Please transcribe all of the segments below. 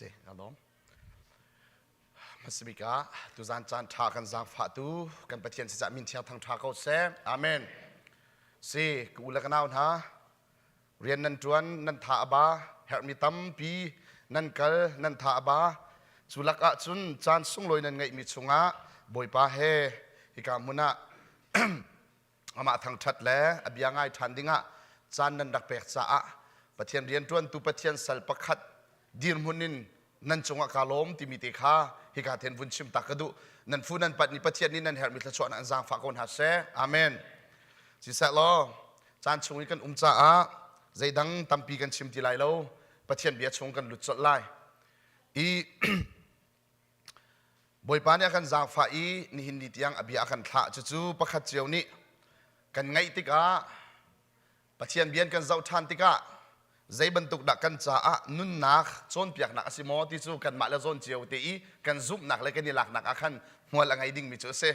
Si, ka lawm. Hmasabik ah tuzan caan ṭha kan zaangfahtu kan Pathian si min thiang thang ṭha ko seh. Amen. Si, ka u le ka nau hna, rian nan ṭuan, nan tha a ba, herhmi tampi nan kal, nan tha a ba. Cu lak ah cun caan sunglawi nan ngeihmi chungah Bawipa he hika hmun ah amah thangṭhat le a bia ngai ṭhan dingah caan nan rak pek caah Pathian rianṭuantu Pathian sal pakhat dirhmun in nan cungah kaa lawm timi te kha hika then vun chim ta ka duh. Nan fu nan pat ni Pathian nih nan herhmi thluachuahnak an zaangfah ko hna seh. Amen. Siseh law caan chung i kan um caah zeidang tampi kan chim ti lai lo. Pathian bia chung kan lut colh lai. I Bawipa nih a kan zaangfah i nihin ni tiang a bia a kan thlah. Cucu pakhat cio nih kan ngaih tikah Pathian bia kan zoh ṭhan tikah zei bantuk dah kan caah nunnak cawnpiaknak a si maw ti cu kanmah le zawn cio te i kan zumhnak le kan i laknak ah khan hmual a ngei dingmi cu a si.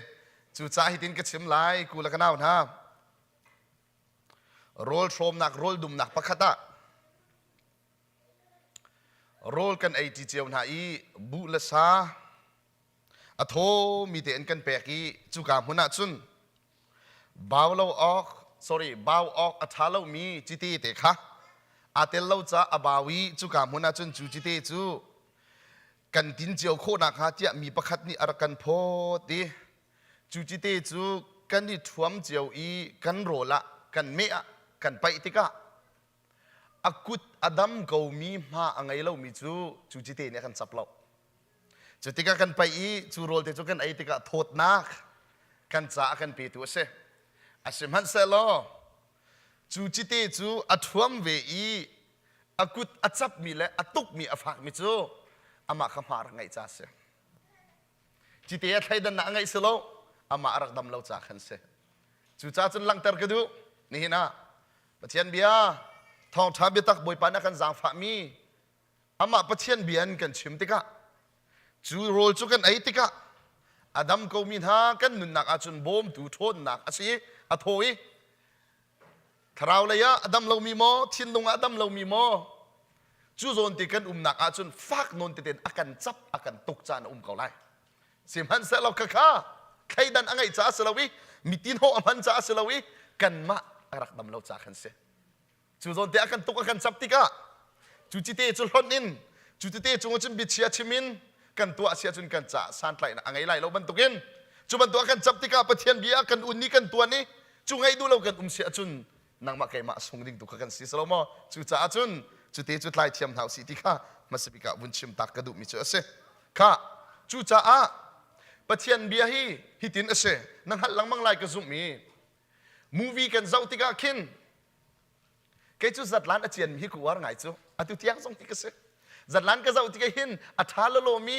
Cucaah hitin ka chim lai ku le ka nau hna. Rawl hrawmnak rawl dumnak pakhat ah Rawl kan ei ṭi cio hna i buh le sa a thawmi te an kan pek i cuka hmun ah cun bau lo awk sorry bau awk a ṭha lomi cite te kha aa tel lo caah a bau i cuka hmun ah cun cu cite cu kan tin cio khawh nakhnga tiah mi pakhat nih a rak kan phawt i cu cite cu kan i ṭhuam cio i kan rawl ah kan meh ah kan paih tikah A kut a dam komi hma a ngei lomi cu cu cite nih a kan cap lo. Cu tikah kan paih i cu rawl te cu kan ei tikah thawtnak kan caah a kan petu a si. A sihmanhsehlaw cu cite cu a ṭhuam ve i a kut a capmi le a tukmi a fakmi cu amah kha hma a rak ngeih ca a si. Cite a thleidannak a ngeih si lo, amah a rak dam lo ca khan si. Cucaah cun langhter ka duh. Nihin ah Pathian bia thawngṭha biatak Bawipa nih a kan zaangfahmi amah Pathian bia in kan chim tikah cu rawl cu kan ei tikah a dam komi hna kan nunnak ahcun bawmtu ṭhawnnak a si i a thaw i thlarau lei ah a dam lomi maw thinlung ah a dam lomi maw cu zawn ti kan umnak ahcun fak nawn teten a kan cap a kan tuk caan a um ko lai. Sihmanhsehlaw khakha thleidan a ngeih caah si lo i mitin ho a hman caah si lo i kanmah a rak dam lo ca khan si. Cu zawn te a kan tuk a kan cap tikah cu cite cu hlonh in cu tete cung cun biachia chim in kan tuah si ahcun kan caah santlaihnak a ngei lai lo bantukin cu bantuk a kan cap tikah Pathian bia kan un i kan tuan i cu ngaih duh lo kan um si ahcun nangmah keimah sung ding tu kha kan si silo maw? Cucaah cun cute cu tlai thiam hna usih ti kha hmasabik ah vun chim tak ka duhmi cu a si. Kha cucaah Pathian bia hi hitin a si. Na hngalh lengmang lai ka zumh i movie kan zoh tikah khin kei cu zatlan a cianmi hi ka uar ngai cu. Atu tiang zong hi ka si. Zatlan ka zoh tikah hin a ṭha lolomi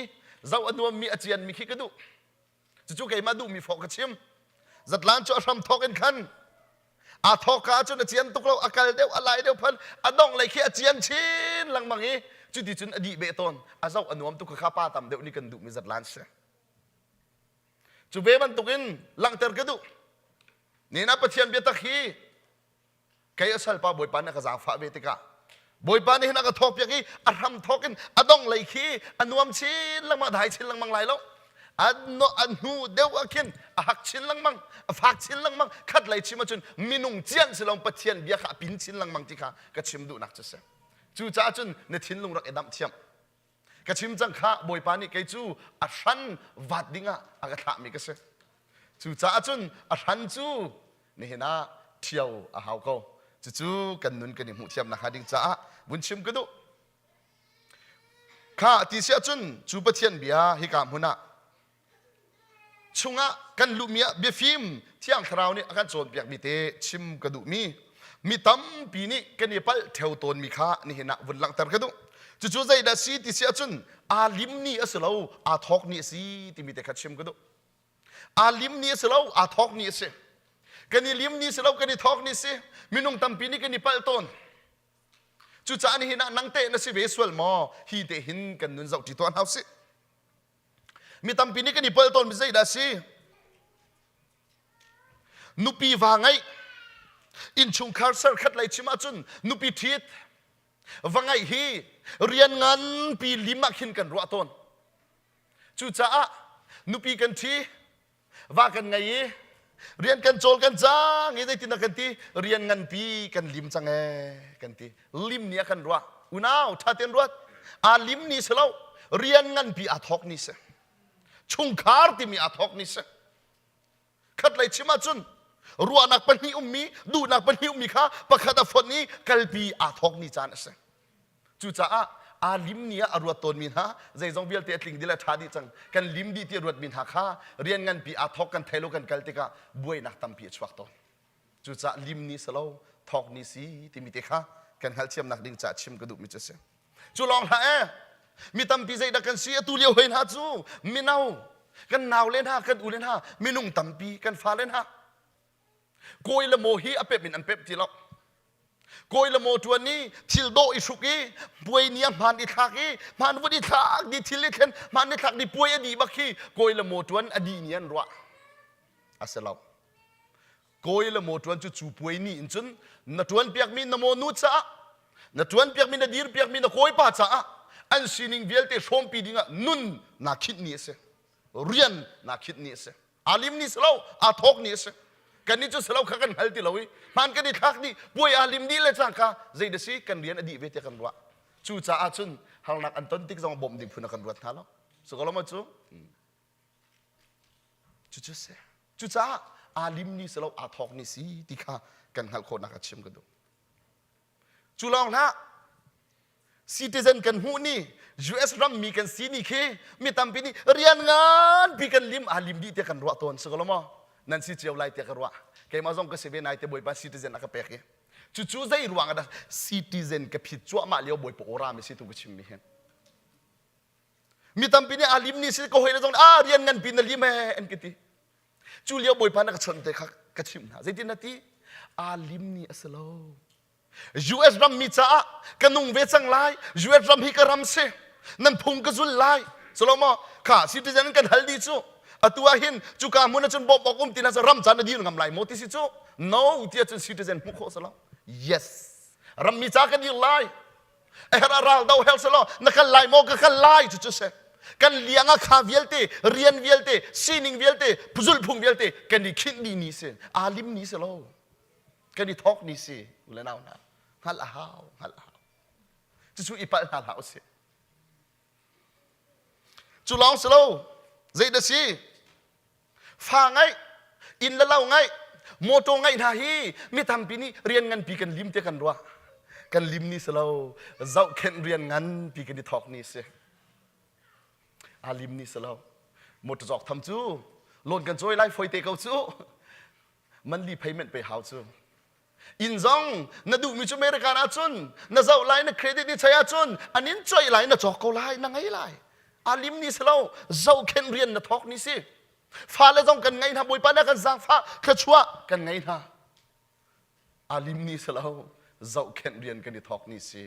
zoh a nuammi a cianmi khi ka duh. Cucu keimah duhmi fawh ka chim. Zatlan cu a hram thawk in khan aa thawk ka ahcun a cian tuk lo, a kal deuh, a lai deuh phan, a dongh lei khi a cian chin lengmang i cuti cun a dih beh tawn. A zoh a nuam tuk kha pa tam deuh nih kan duhmi zatlan si. Cu ve bantukin langhter ka duh. Nina Pathian biatak hi Kei a salpa Bawipa nih a ka zaangfah ve tikah Bawipa nih hin a ka thawkpiak i a hram thawk in a dong lei khi a nuam chin lengmang, a dai chin lengmang lai lo. A hnu deuh ah khin a hak chin lengmang, a fak chin lengmang. Khat lei chim ahcun minung cian si lo Pathian bia kha a pin chin lengmang ti kha ka chim duhnak cu si. Cucaah cun na thinlung rak i damh thiam. Ka chim cang kha Bawipa nih kei cu a hran vat dingah a ka thlahmi ka si. Cucaah cun a hran cu nihin ah ṭhio a hau ko. Cucu kan nun kan i hmuh thiam nakhnga ding caah vun chim ka duh. Kha ti si ahcun cu Pathian bia hika hmun ah chungah kan luhmi ah biafim Thiang Thlarau nih a kan cawnpiakmi te chim ka duhmi mi tampi nih kan i palh theo tawnmi kha nihin ah vun langhter ka duh. Cucu zeidah si ti si ahcun aa lim ni a si lo, aa thawk ni a si timi te kha chim ka duh. Aa lim ni a si lo, aa thawk ni a si. Kan i lim ni si lo, kan i thawk ni si. Minung tampi nih kan i palh tawn. Cucaah nihin ah nang teh na si ve sual maw? Hi te hin kan nun zoh ṭi tuah hna usih. Mi tampi nih kan i palh tawnmi zeidah a si? Nupi va ngeih, innchungkhar serkhat lei chim ahcun nupi ṭhit. Va ngeih hi rian nganpi lim ah khin kan ruah tawn. Cucaah nupi kan ṭhi, va kan ngei i rian kan cawl kan cang i zeitin dah kan ti rian nganpi kan lim cang ee kan ti. Lim ni ah kan ruah. Unau ṭha tein ruat. Aa lim ni si lo, rian nganpi aa thawk ni si. Chungkhar timi aa thawk ni si. Khatlei chim ahcun ruahnak pahnih ummi, duhnak pahnih ummi kha pakhat a fonh i kalpi aa thawkmi caan a si. Cucaah aa lim ni ah a ruat tawnmi hna zeizong vialte a tling dih le a ṭha dih cang kan lim dih ti a ruatmi hna kha rian nganpi aa thawk kan thei lo kan kal tikah buainak tampi a chuak tawn. Cucaah lim ni si lo thawk ni si timi te kha kan hngalhthiamnak ding caah chim ka duhmi cu a si. Cu lawng hlah ee mi tampi zeidah kan si atu lio hoi hna cu mino kan nau le hna kan u le hna minung tampi kan fale hna kawi le maw hi a pep in an pep ti lo kawi le maw tuan i thil dawh i hruk i puai ni a hmaan i thlak i hmaan vun i thlak di thil i thlen hmaan i thlak di puai a dih bak khi kawi le maw tuan a dih ni an ruah a si lo Kawi le maw ṭuan cu cu puai ni in cun na ṭuan piakmi na mawnu caah na ṭuan piakmi na dir piakmi na kawipa caah an sining vialte hrawmpi dingah nun naa khinh ni a si rian naa khinh ni a si aa lim ni si lo aa thawk ni a si kannih cu si lo kha kan hngal ti lo i hmaan kan i thlak dih puai aa lim dih le cangka zei da si kan rian a dih ve tiah kan ruah cucaah cun harnak an ton tik zong bawmh ding phun a kan ruat hna lo Sukolomo cu Cucu si. Cucaah aa lim ni si lo aa thawk ni si ti kha kan hngalh khawhnak a chim ka duh. Cu lawng hlah citizen kan hmuh ni US rammi kan si ni khi mi tampi nih rian nganpi kan lim aa lim dih tiah kan ruah tawn si ko lo maw nan si cio lai tiah ka ruah keimah zong ka si ve nai te bawipa citizen a ka pek i cucu zei ruang ah dah citizen ka phit cuahmah lio bawipa aw mi si tu ka chim mi hin Mi tampi nih aa lim ni si ka hawile zong ah rian nganpi na lim ee an ka ti. Cu lio Bawipa na ka chawnh te kha ka chimh hna. Zeitin na ti? Aa lim ni a si lo. US ram mi caah ka nung ve cang lai. US ram hi ka ram si. Nan phung ka zul lai. Salomo kha citizen kan hal dih cu. Atu ah hin cuka hmun ah cun bawmh awk um ti na ram ca na dir ngam lai maw ti si cu. No tiah cun citizen hmuh khawh si lo. Yes. Rammi ca ka dir lai. A herh ah ral do her selaw na kal lai maw ka kal lai cu cu si kan liang ah kha vialte rian vialte sining vialte zulhphung vialte kan i khinh dih ni si aa lim ni si lo kan i thawk ni si u le nau hna hngalh a hau hngalh a hau cucu i palh hna hlah usih cu lawng si lo zei dah si Fa ngeih, inn le lo ngeih, motor ngeih hna hi mi tampi nih rian nganpi kan lim tiah kan ruah. Kan lim ni si lo, zohkhenh rian nganpi kan i thawk ni si. Aa lim ni si lo. Motor cawk tham cu loan kan cawi lai foi te ko cu. Monthly payment pe hau cu. Inn zong na duhmi cu American ahcun na zoh lai na credit i chei ahcun an in coih lai na cawk ko lai na ngei lai aa lim ni si lo zohkhenh rian na thawk ni si fale zong kan ngei hna bawipa nih kan zaangfah thluachuah kan ngei hna aa lim ni si lo zohkhenh rian kan i thawk ni si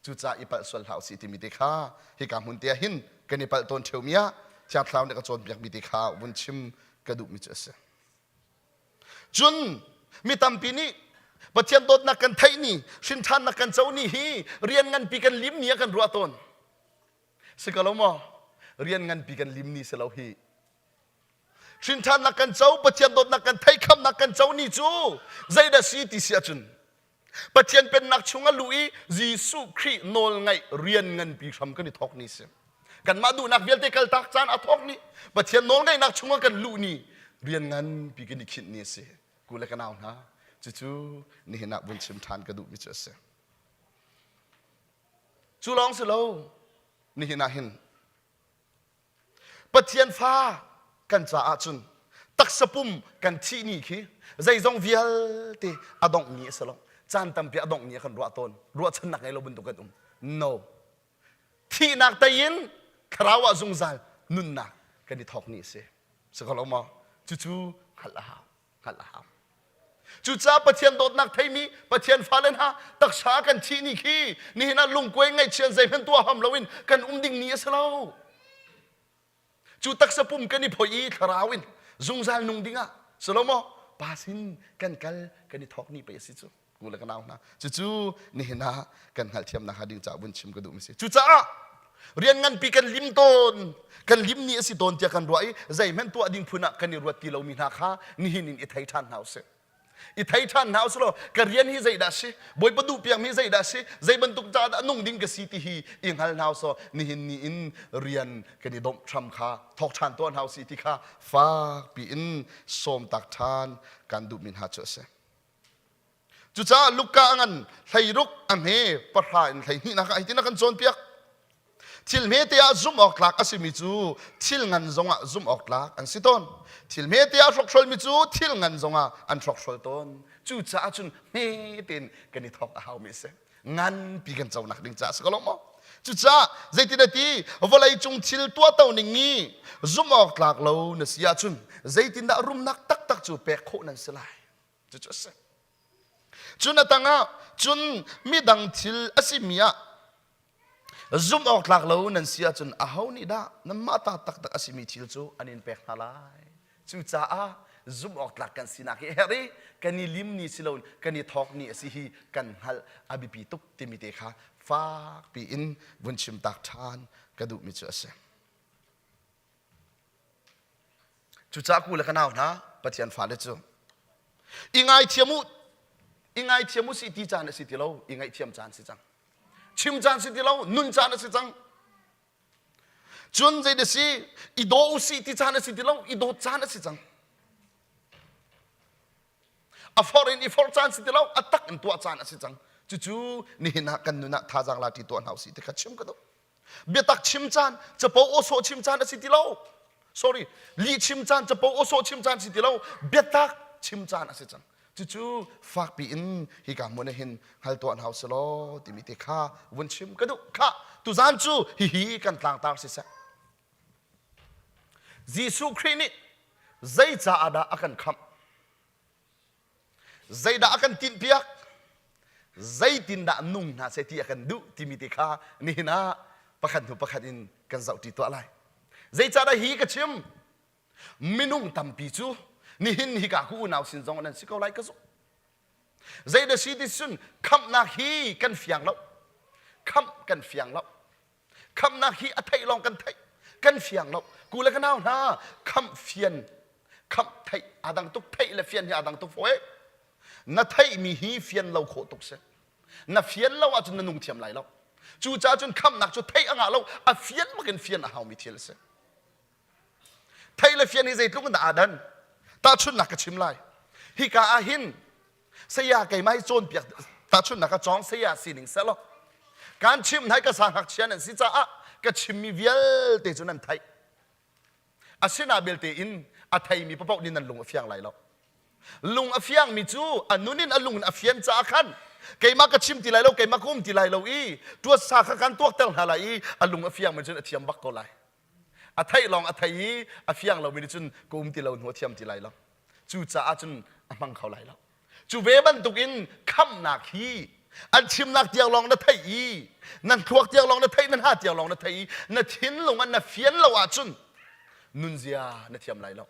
cucaah i palh sual hlah usih timi te kha hika hmun te ah hin kan i palh tawn ṭheumi ah Thiang Thlarau nih ka cawnpiakmi te kha vun chim ka duhmi cu a si. Cun mi tampi nih Pathian dawtnak kan theih ni, hrinṭhannak kan co ni hi rian nganpi kan lim ni ah kan ruah tawn. Si ko lo maw? Rian nganpi kan lim ni si lo hi. Hrinṭhannak kan co, Pathian dawtnak kan theih, khamnak kan co ni cu zeidah si ti si ahcun Pathian pennak chung a luh i Jesuh Khrih nawlngaih rian nganpi hram kan i thawk ni si. Kanmah duhnak vialte kaltak caan a thawk ni Pathian nawlngaihnak chungah kan luh ni rian nganpi kan i khinh ni a si. Ku le ka nau hna, cucu nihin ah vun chim ṭhan ka duhmi cu a si. Cu lawng si lo, nihin ah hin Pathian fa kan caah cun taksa pum kan thih ni khi zeizong vialte a dongh ni a si lo. Caan tampi a dongh ni a kan ruah tawn. Ruahchannak ngei lo bantuk kan um. No. Thihnak tei in thlarau ah zungzal nunnak kan i thawk ni a si. Si ko lo maw? Cucu hngalh a hau. Hngalh a hau. Cucaah Pathian dawtnak theimi Pathian fale hna taksa kan thih ni khi nihin ah lungkuai ngaihchian zeihmanh tuah ham loin kan um ding ni a si lo. Cu taksa pum kan i phoih i thlarau in zungzal nung dingah si lo maw? Pa sin kan kal kan i thawk ni pei a si cu. Ku le ka nau hna. Cucu nihin ah kan hngalhthiamnak hnga ding caah vun chim ka duhmi si. Cucaah rian nganpi kan lim tawn, kan lim ni a si tawn tiah kan ruah i zeihmanh tuah ding phun ah kan i ruat ti lomi hna kha nihin in i thei ṭhan hna usih. I thei ṭhan hna usih law ka rian hi zeidah si, Bawipa duh piakmi zeidah si, zei bantuk ca dah nung ding ka si ti hi i hngal hna usih nihin ni in rian kan i domh hram kha thawk ṭhan tuah hna usih ti kha fakpi in sawmtak ṭhan kan duhmi hna cu a si. Cucaah Luka a ngan 16 a hme pahra in 12 nak ah hitin a kan cawnpiak. Thil hmete ah zumh awk tlak a simi cu thil ngan zongah zumh awk tlak an si tawn. Thil hmete ah hrokhrolmi cu thil ngan zongah an hrokhrol tawn. Cucaah cun hme tein kan i thawk a haumi a si. Nganpi kan conak ding caah a si ko lo maw? Cucaah zeitin a ti vawlei cung thil tuahto ning i zumh awk tlak lo na si ahcun zeitindah rumnak taktak cu pek khawh nan si lai? Cucu a si. Cun a tangah cun midang thil a simi ah zumh awk tlak lo nan si ahcun aho nih dah nanmah ta taktak a simi thil cu an in pek hna lai. Cucaah zumh awk tlak kan sinak hi a herh i kan i lim ni si loin kan i thawk ni a si hi kan hngalh a biapi tuk timi te kha fakpi in vun chim tak ṭhan ka duhmi cu a si. Cucaah ku le ka nau hna Pathian fale cu i ngaithiam u i ngaithiam u si ti caan a si ti lo i ngaihthiam caan si cang chim caan si ti lo nun caan a si cang cun zei da si i daw u si ti caan a si ti lo i dawt caan a si cang a forh in i forh caan si ti lo a tak in tuah caan a si cang cucu nihin ah kan nun ah thazaang la ti tuah hna usih ti kha chim ka duh biatak chim caan capo aw sawh chim caan a si ti lo sorry lih chim caan capo aw sawh chim caan si ti lo biatak chim caan a si cang cucu fakpi in hika hmun ah hin hngal tuah hna usih law timi te kha vun chim ka duh kha tuzan cu hihi kan tlangtar siseh Jesuh Khrih nih zei caah dah a kan khamh Zeidah a kan tinhpiak? Zeitindah nung hna seh ti a kan duh timi te kha nihin ah pakhat hnu pakhat in kan zohṭi tuah lai. Zeicahdah hi ka chim? Minung tampi cu nihin hika ku unau sin zong nan si ko lai ka zumh. Zeidah si ti cun khamhnak hi kan fiang lo. Khamh kan fiang lo. Khamhnak hi a theih lawng kan theih. Kan fiang lo. Ku le ka nau hna khamh fian khamh theih aa dang tuk theih le fian hi aa dang tuk fawi. Na theihmi hi fian lo khawh tuk si. Na fian lo ahcun na nung thiam lai lo. Cucaah cun khamhnak cu theih a ngah lo, a fian bakin fian a haumi thil a si. Theih le fian hi zeitluk in dah aa dan? Tahchunhnak ka chim lai. Hika ah hin saya keimah hi cawnpiak tahchunhnak ka cawng saya sining selaw kan chim hna ka sa ngakchia nan si caah ka chimmi vialte cu nan theih asina belte in a theimi papoh nih nan lung a fiang lai lo lung a fiangmi cu a nun in a lung in a fian caah khan keimah ka chim ti lai lo keimah ka um ti lai lo i tuatsa kha kan tuakter hna lai i a lung a fiangmi cun a thiam bak ko lai a theih lawng a thei i a fiang lomi nih cun ka um ti lo hnu a thiam ti lai lo cucaah cun a hmang kho lai lo cu ve bantukin khamhnak hi an chimnak tiang lawng na theih i nan thluak tiang lawng na theih na hna tiang lawng na theih i na thinlung ah na fian lo ahcun nunzia na thiam lai lo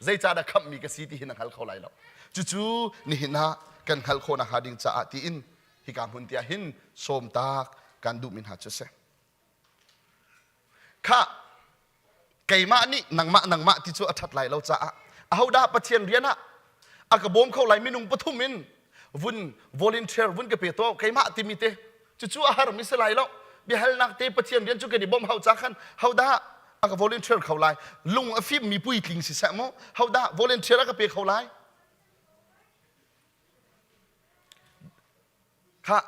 zeicahdah khamhmi ka si ti hi na hngal kho lai lo cucu nihin ah kan hngalh khawh nakhnga ding caah tiin hika hmun tiah hin sawmtak kan duhmi hna cu a si Khah, keimah nih nangmah nangmah ti cu a ṭhat lai lo caah ahodah Pathian rian ah a ka bawm kho lai minung pathum in vun volunteer vun ka pe to keimah timi te cucu a harmi si lai lo biahalnak te Pathian rian cu kan i bawmh hau ca khan hodah a ka volunteer kho lai lung a fimmi puitling siseh maw hodah volunteer a ka pe kho lai Khah,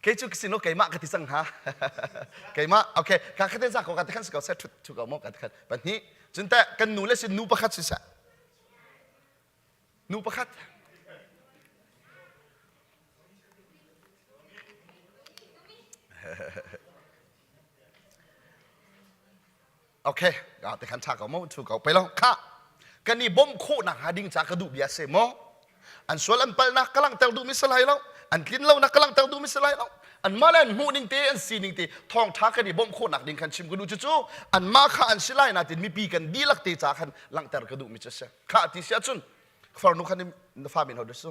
kei cu sino keimah ka ti cang hnga keimah okay ka khaten za ko ka te khan si ko seh thut thu ko mo ka te khan pahnih cun teh kan nu le sin nu pakhat si seh nu pakhat Okay, ga te khan tha ko mo thu ko pe lo kha kan i bawmh khawh nak hnga ding ca ka duh bia se mo an sual an palnak ka langhter duh mi si lai lo an tlin lo nak ka langhter duh mi si lai lo an mah le an hmuh ning te an sining te thawng tha kan i bawmh khawh nak ding khan chim ka duh cu cu an mah kha an si lai natin mipi kan dihlak te ca khan langhter ka duh mi cu si kha ti si ahcun farnu khan na fa min ho de su.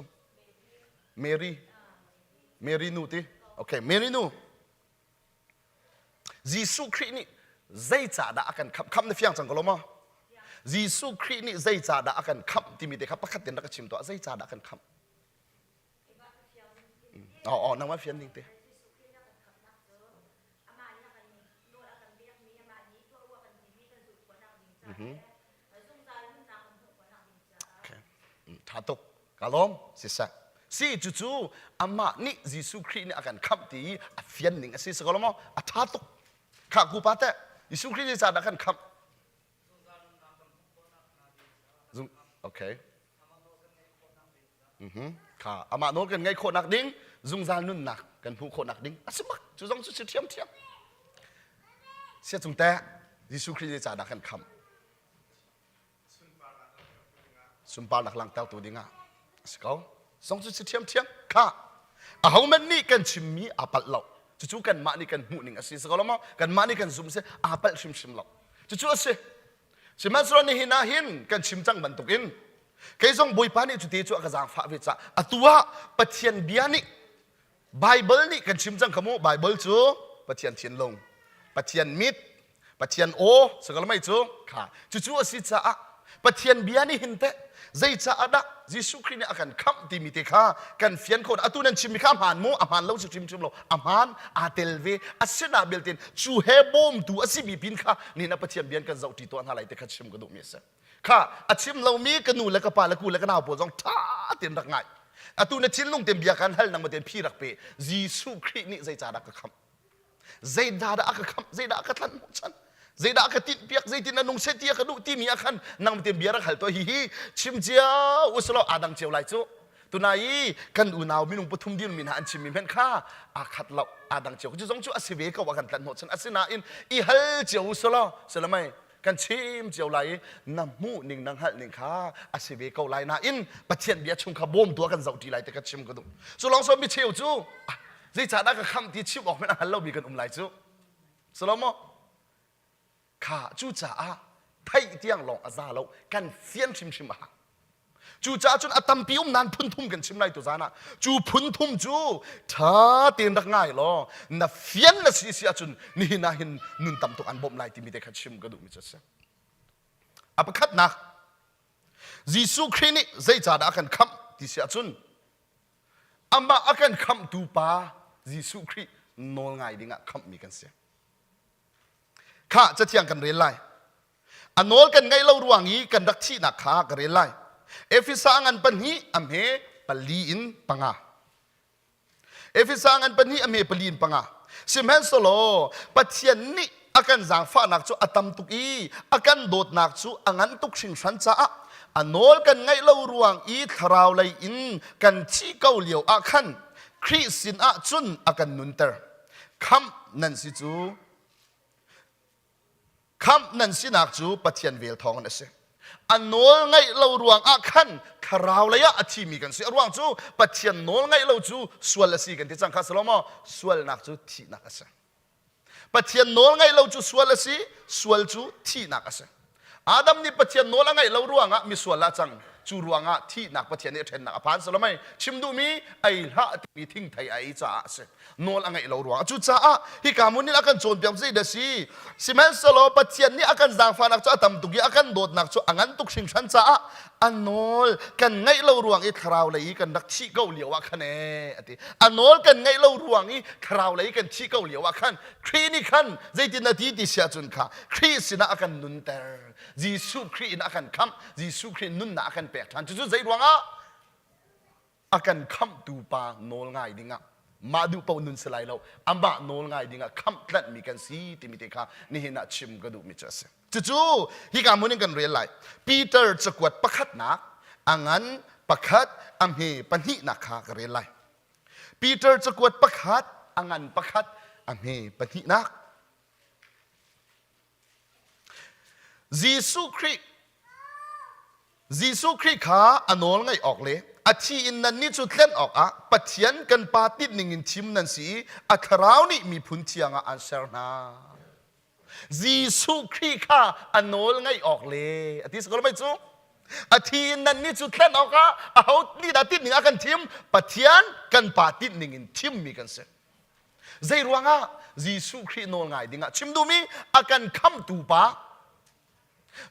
Mary. Mary nu ti. Okay, Mary nu. Jesuh Khrih nih zeicahdah a kan khamh? Khamh na fiang cang ko lo maw? Jesuh Khrih nih zeicahdah a kan khamh timi te kha pakhat ten rak ka chim tuah. Zeicahdah a kan khamh? Oh, oh, nangmah fian ding te. Tha tuk. Ka lawm. Siseh. Si cucu amah nih Jesuh Khrih nih a kan khamh ti i a fian ning a si si ko lo maw? A tha tuk. Kha ku pa teh Jesuh Khrih nih zeidah a kan khamh? Okay. Kha amah nawl kan ngaih khawhnak ding zungzal nunnak kan hmuh khawhnak ding a si bak cu zong cu si ṭhiamṭhiam. Sia cung teh Jesuh Khrih nih zeidah kan khamh? Sunparnak langhtertu dingah a si ko. Zong cu si ṭhiamṭhiam. Kha ahohmanh nih kan chimmi aa palh lo. Cucu kanmah nih kan hmuh ning a si. Si ko lo maw? Kanmah nih kan zumh si aa palh hrimhrim lo. Cucu a si. Sihmanhsehlaw nihin ah hin kan chim cang bantukin kei zong Bawipa nih cuti cu a ka zaangfah ve caah atu ah Pathian bia nih Baibal nih kan chim cang kha mu Baibal cu Pathian thinlung Pathian mit Pathian aw sakal mei cu kha cucu a si caah Pathian bia nih hin teh zeicaah dah Jesuh Khrih nih a kan khamh timi te kha kan fian khawh atu nan chimmi kha a hmaan mu a hmaan lo si hrimhrim lo a hmaan aa tel ve a sinah beltin cu he bawmtu a simi pin kha ni na Pathian bia kan zohṭi tuah hna lai te kha chim ka duhmi a si kha a chim lomi ka nu le ka pa le ku le ka nau pawl zong ṭha tein rak ngai atu na thinlung tein bia kan hal nang ma tein phi rak pe Jesuh Khrih nih zeicadah ka khamh zeidah dah a ka khamh zeidah a ka tlanh hnawhchan zeidah a ka tinhpiak zeitin a nung seh ti a ka duh timi ah khan nang tein bia rak hal tuah hihi chim cio usulaw aa dang cio lai cu tunai i kan unau minung pathum dirmi hna an chimmi hmanh kha aa khat lo aa dang cio cu zong cu a si ve ko a kan tlanh hnawhchan asinain i hal cio usulaw silamai kan chim cio lai i na hmuh ning na hngalh ning kha a si ve ko lai nain Pathian bia chung kha bawmtu a kan zoh ṭi lai ti ka chim ka duh cu lawng so mi cheu cu zeicahdah ka khamh ti chim awk hmanh a hngal lomi kan um lai cu Salomo kha cucaah theih tiang lawng a za lo kan fian hrimhrim a hau Cucaah cun a tampi um nain phun thum kan chim lai tu zan ah. Cu phun thum cu ṭha tein rak ngai law na fian na si si ahcun nihin ah hin nun tam tuk an bawmh lai timi te kha chim ka duhmi cu a si. A pakhatnak, Jesuh Khrih nih zeicahdah a kan khamh ti si ahcun amah a kan khamhtu pa Jesuh Khrih nawl ngai dingah khamhmi kan si. Khah cathiang kan rel lai. A nawl kan ngaih lo ruang i kan rak thihnak kha ka rel lai. Efesa ngan pahnih a hme pali in panga. Efesa ngan pahnih a hme pali in panga. Sihmanhsehlaw Pathian nih a kan zaangfahnak cu a tam tuk i a kan dawtnak cu a ngan tuk hringhran caah a nawl kan ngaih lo ruang i thlarau lei in kan thih ko lio ah khan Khrih sinah cun a kan nunter. Khamh nan si cu Khamh nan sinak cu Pathian vel thawngin a si. A nawl ngaih lo ruangah khan thlarau lei ah a thimi kan si. A ruang cu Pathian nawl ngaih lo cu sual a si kan ti cang kha silo maw? Sualnak cu thihnak a si. Pathian nawl ngaih lo cu sual a si, sual cu thihnak a si. Adam nih Pathian nawl a ngaih lo ruangah misual ah cang. Cu ruangah thihnak Pathian nih a ṭhennak a phan salomai. Chim duhmi ei hlah timi thingthei a ei caah a si. Nawl a ngaih lo ruangah. Cucaah hika hmun nih a kan cawnpiak zeidah si? Sihmanhsehlaw Pathian nih a kan zaangfahnak cu a tam tuk i a kan dawtnak cu a ngan tuk hringhran caah a nawl kan ngaih lo ruang i thlarau lei i kan rak thih ko lio ah khan ee a ti. A nawl kan ngaih lo ruang i thlarau lei kan thih ko lio ah khan Khrih nih khan zeitin a ti ti si ahcun kha Khrih sinah a kan nunter. Jesuh Khrih in a kan khamh. Jesuh Khrih nunnak a kan pek ṭhan. Cucu zei ruangah? A kan khamhtu pa nawl ngai dingah mah duh paoh nun si lai lo amah nawl ngai dingah khamh tlanhmi kan si timi te kha nihin ah chim ka duhmi cu a si. Cucu hika hmun in kan rel lai. Peter cakuat pakhatnak a ngan pakhat a hme pahnihnak kha ka rel lai. Peter cakuat pakhat a ngan pakhat a hme pahnihnak. Jesuh Khrih Jesuh Khrih kha a nawl ngaih awk le a thi in nannih cu tlen awkah Pathian kan Pa tinhning in thim nan si i a thlarau nih miphun thiang ah an ser hna. Jesuh Khrih kha a nawl ngaih awk le a ti si ko lo mei cu? A thi in nan nih cu tlen awkah aho nih dah tinh ning a kan thim? Pathian kan Pa tinh ning in thimmi kan si. Zei ruangah Jesuh Khrih nawl ngai dingah chim duhmi a kan khamtu pa,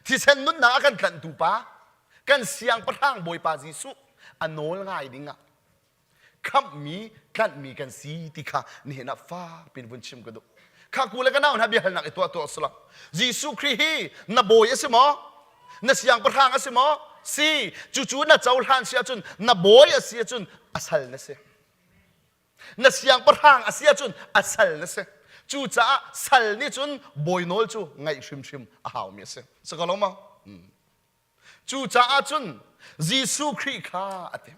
thisen nunnak a kan tlanhtu pa, kan siangpahrang Bawipa Jesuh a nawl ngai dingah khamhmi tlanhmi kan si ti kha nihin ah fak pin vun chim ka duh. Kha ku le ka nau hna biahalnak i tuah tuah sila. Jesuh Khrih hi na bawi a si maw? Na siangpahrang a si maw? Si. Cucu na cohlan si ahcun na bawi a si ahcun a sal na si. Na siangpahrang a si ahcun a sal na si. Cucaah sal nih cun bawi nawl cu ngaih hrimhrim a haumi a si. Si ko lo maw? Cucaah cun Jesuh Khrih kha a ti.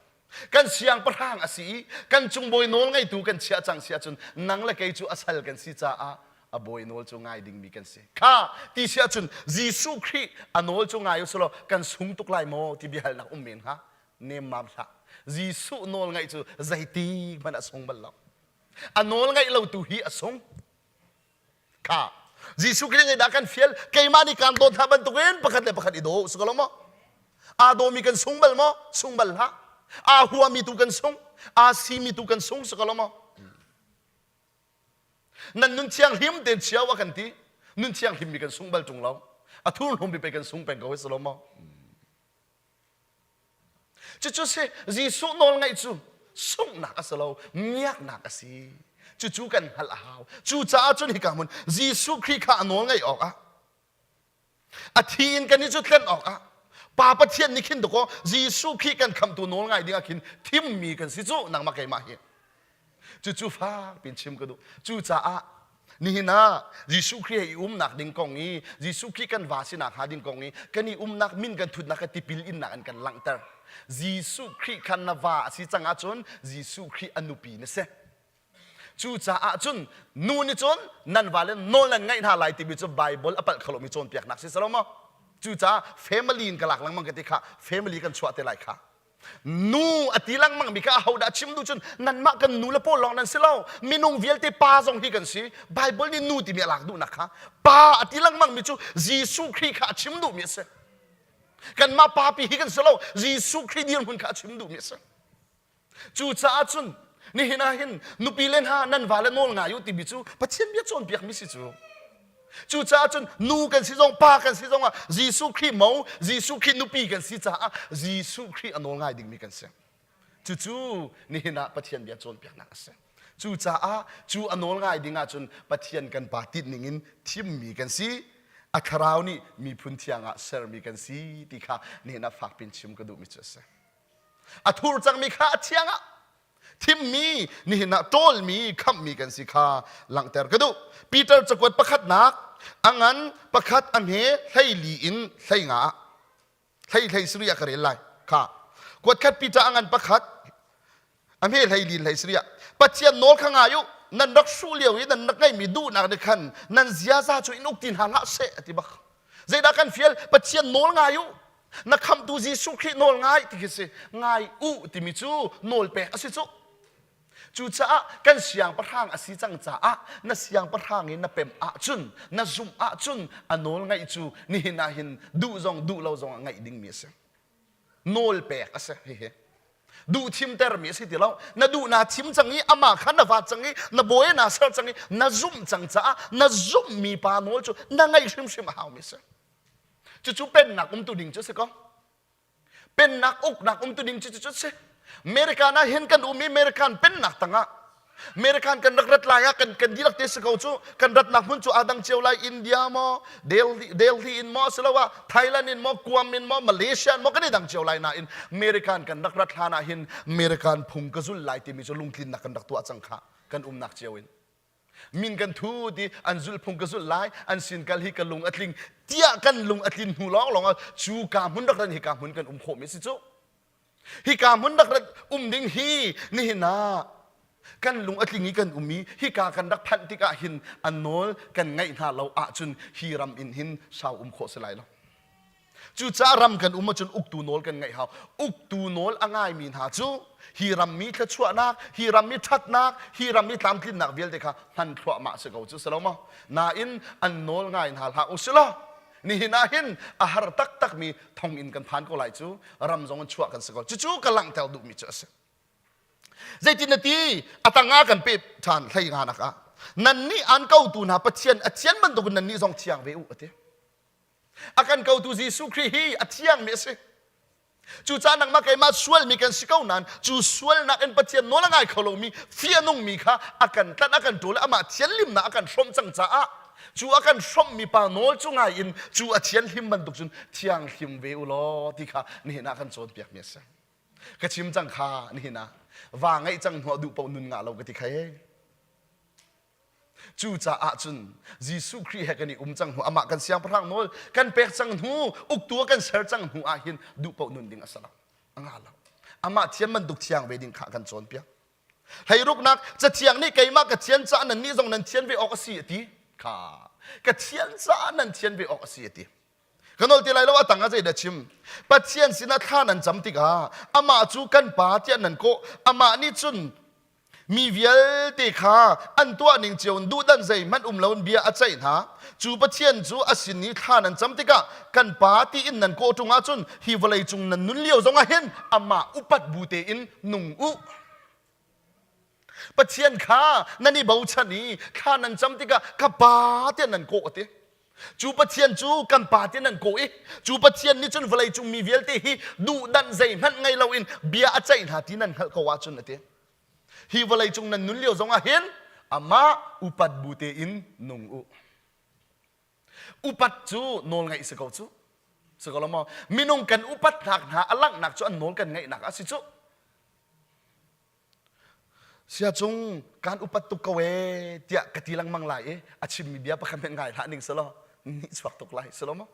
Kan siangpahrang a si i kan cung bawi nawl ngeitu kan chiah cang si ahcun nang le kei cu a sal kan si caah a bawi nawl cu ngai dingmi kan si. Kha ti si ahcun Jesuh Khrih a nawl cu ngai u law kan sung tuk lai maw ti biahalnak um men hnga. Nemmam hlah. Jesuh nawl ngaih cu zeitik hmanh a sung bal lo. A nawl ngaih lo tu hi a sung. Kha Jesuh Khrih nih dah kan fial keimah nih kaan dawt hna bantukin pakhat le pakhat i daw si ko lo maw? Aa dawmi kan sung bal maw? Sung bal hlah. Aa huami tu kan sung, aa simi tu kan sung si ko lo maw? Nan nun thianghlim tein chiao a kan ti. Nun thianghlim mi kan sung bal ṭung lo. A thurhnawm mi pei kan sung peng ko hi si lo maw? Cucu si Jesuh nawlngaih cu sunghnak a si lo, miaknak a si. Cucu kan hngalh a hau. Cucaah cun hika hmun Jesuh Khrih kha a nawl ngaih awkah a thi in kan i cu tlen awkah Pa Pathian nih khin dakaw Jesuh Khrih kan khamtu nawl ngai dingah khin thimmi kan si cu nangmah keimah hi. Cucu fak pin chim ka duh. Cucaah Nihin ah Jesuh Khrih he i umnak ding kong i Jesuh Khrih kan va sinak hnga ding kong i kan i umnak min kan thutnak ka tipil innak an kan langhter. Jesuh Khrih khan na va a si cang ahcun Jesuh Khrih a nupi na si. Cucaah cun nu nih cun nan vale nawl nan ngaih hna lai timi cu Bible a palh kho lomi cawnpiaknak si lo maw? Cucaah family in ka lak lengmang ka ti kha family kan chuah te lai kha. Nu a ti lengmang mi kha ahodah chim duh cun nanmah kan nu le pawl lawng nan si lo minung vialte pa zong hi kan si Bible nih nu timi a lak duhnak kha pa a ti lengmang mi cu Jesuh Khrih kha a chim duhmi a si kanmah papi hi kan si lo Jesuh Khrih dirhmun kha a chim duhmi a si cucaah cun nihin ah hin nupi le hna nan vale nawl ngai u timi cu Pathian bia cawnpiakmi si cu Cucaah cun nu kan si zong pa kan si zong ah Jesuh Khrih mo, Jesuh Khrih nupi kan si caah Jesuh Khrih a nawl ngai dingmi kan si. Cucu nihin ah Pathian bia cawnpiaknak a si. Cucaah cu a nawl ngai ding ahcun Pathian kan pa tinh ningin thimmi kan si. A thlarau nih miphun thiang ah sermi kan si ti kha nihin ah fakpin chim ka duhmi cu a si. A thur cangmi kha a thiang ah thimmi nihin ah ṭawlmi khamhmi kan si kha langhter ka duh Peter cakuat pakhatnak a ngan pakhat a hme 14 in 15 ah hlei hlei sari ah ka rel lai kha kuatkhat Peter a ngan pakhat a hme 14 in 17 ah Pathian nawl kha ngai u nan rak hruh lio i nan rak ngeihmi duhnak nih khan nan ziaza cu in uk ti hna hlah seh a ti bak zeidah kan fial Pathian nawl ngai u na khamhtu Jesuh Khrih nawl ngai ti khi si ngai u timi cu nawl pek a si cu cucaah kan siangpahrang a si cang caah na siangpahrang in na pem ahcun na zumh ahcun a nawl ngaih cu nihin ah hin duh zong duh lo zong ah ngaih dingmi a si nawl pek a si hihi duh thimtermi a si ti lo na duh naa thim cang i amah kha na vat cang i na bawi naa ser cang i na zumh cang caah na zumhmi pa nawl cu na ngaih hrimhrim a haumi a si Cucu pennak umtu ding cu a si ko. Pennak uknak umtu ding cu cucu a si. American ah hin kan um i American pennak tangah American kan rak rat lai ah kan kan dihlak te si ko cu kan ratnak hmun cu aa dang cio lai India maw Delhi Delhi in maw asiloah Thailand in maw Guam in maw Malaysia in maw kan i dang cio lai nain American kan rak rat hlan ah hin American phung ka zul lai timi cu lungtlinnak kan rak tuah cang kha kan umnak cio in min kan thu ti an zulhphung ka zulh lai an sin kal hi ka lung a tling tiah kan lung a tlin hnu lawng lawng ah cu ka hmun rak ran hi ka hmun kan um khawh mi si cu hi ka hmun rak rat um ding hi nihin ah kan lung a tling i kan um i hika kan rak phanh tikah hin an nawl kan ngaih hna lo ahcun hi ram in hin sau um khawh si lai lo Cucaah ram kan um ahcun uktu nawl kan ngaih hau. Uktu nawl a ngaimi hna cu hi rammi thluachuahnak, hi rammi ṭhatnak, hi rammi tlamtlinnak vialte kha hman thluahmah si ko cu si lo maw? Nain an nawl ngai hna hlah u si law. Nihin ah hin a har taktakmi thonginn kan phan ko lai cu ram zong in chuah kan si ko. Cucu ka langhter duhmi cu a si. Zeitin na ti? A tangah kan pe ṭhan hlei nga nak ah. Nannih an kotu hna Pathian a thian bantukin nannih zong thiang ve u a ti. A kan kotu Jesuh Khrih hi a thiangmi a si. Cucaah nangmah keimah sualmi kan si ko nain cu sualnak in Pathian nawl a ngai kho lomi fianungmi kha a kan tlanh a kan ṭawl i amah thianhlimnak a kan hrawmh cang caah cu a kan hrawmhmi pa nawl cu ngai in cu a thianhlim bantuk cun thianghlim ve u law ti kha nihin ah kan cawnpiakmi a si. Ka chim cang kha nihin ah va ngeih cang hnuah duh paoh nun ngah lo ka ti kha ee. Cucaah cun Jesuh Khrih he kan i um cang hnu amah kan siangpahrang nawl kan pek cang hnu uktu a kan ser cang hnu ah hin duh paoh nun ding a si lo a nga lo amah thiam bantuk thiang ve ding kha kan cawnpiak hleiruknak cathiang nih keimah ka thian caah nannih zong nan thian ve awk a si a ti kha ka thian caah nan thian ve awk a si a ti ka nawl ti lai lo a tang ah zeidah chim Pathian sinah thla nan cam tikah amah cu kan pa tiah nan kawh amah nih cun Mi vialte kha an tuah ning cio in duhdan zeihmanh um loin bia a ceih hna. Cu Pathian cu a sin i thla nan cam tikah kan Pa tiin nan kawh ṭung ahcun hi vawlei cung nan nun lio zongah hin amah upat bu tein nung u. Pathian kha nan i bochan i thla nan cam tikah ka Pa tiah nan kawh a ti. Cu Pathian cu kan Pa ti nan kawh i cu Pathian nih cun vawleicung mi vialte hi duhdanh zeihmanh ngei loin bia a ceih hna ti nan hngalh ko ahcun a ti. Hi vawleicung nan nun lio zongah hin amah upat bu tein nung u. Upat cu nawl ngaih si ko cu. Si ko lo maw? Minung kan upatnak hna a langhnak cu an nawl kan ngaihnak a si cu. Siacung kaan upat tuk ko ee tiah ka ti lengmang lai i a chimmi bia pakhat hmanh ngai hlah ning selaw nih chuak tuk lai si lo maw?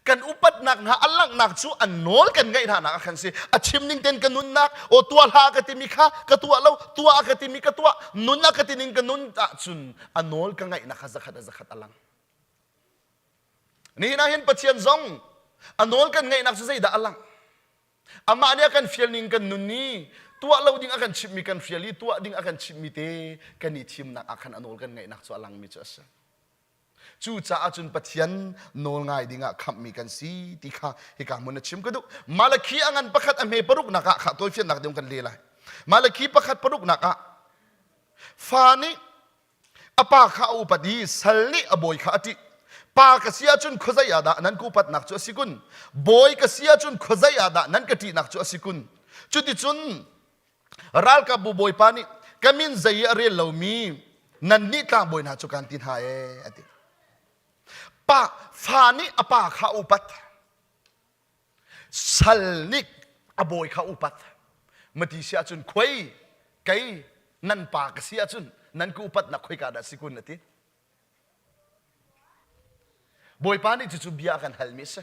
Kan upatnak hna a langhnak cu an nawl kan ngaih hna nak ah khan si a chim ning ten ka nunnak aw tuah hlah ka timi kha ka tuah lo tuah ka timi ka tuah nun a ka ti ning ka nun ahcun a nawl ka ngaihnak kha zakhat a zakhat a lang. Nihin ah hin Pathian zong a nawl kan ngaihnak cu zeidah a langh? Amah nih a kan fial ning kan nun i tuah lo ding a kan chimhmi kan hrial i tuah ding a kan chimhmi te kan i thimnak ah khan a nawl kan ngaihnak cu a langmi cu a si. Cucaah cun Pathian nawl ngai dingah khamhmi kan si ti kha hika hmun a chim ka duh. Malakhi a ngan pakhat a hme paruknak ah kha tawifiannak ding kan le lai. Malakhi pakhat paruknak ah fa nih A pa kha a upat i sal nih a bawi kha a ṭih. Pa ka si ahcun khuazei ah dah nan ka upatnak cu a si kun? Bawi ka si ahcun khuazei ah dah nan ka ṭihnak cu a si kun? Cuticun ralkapbu bawipa nih ka min zei i a rel lomi nannih tlangbawi hna cu kaan ti hna ee, a ti. Pa, fa nih a pa kha a upat. Sal nih a bawi kha upat. Mati si ahcun khuai kei nan pa ka si ahcun nan ka upatnak khoika dah si kun a ti. Bawipa nih cucu bia a kan halmi a si.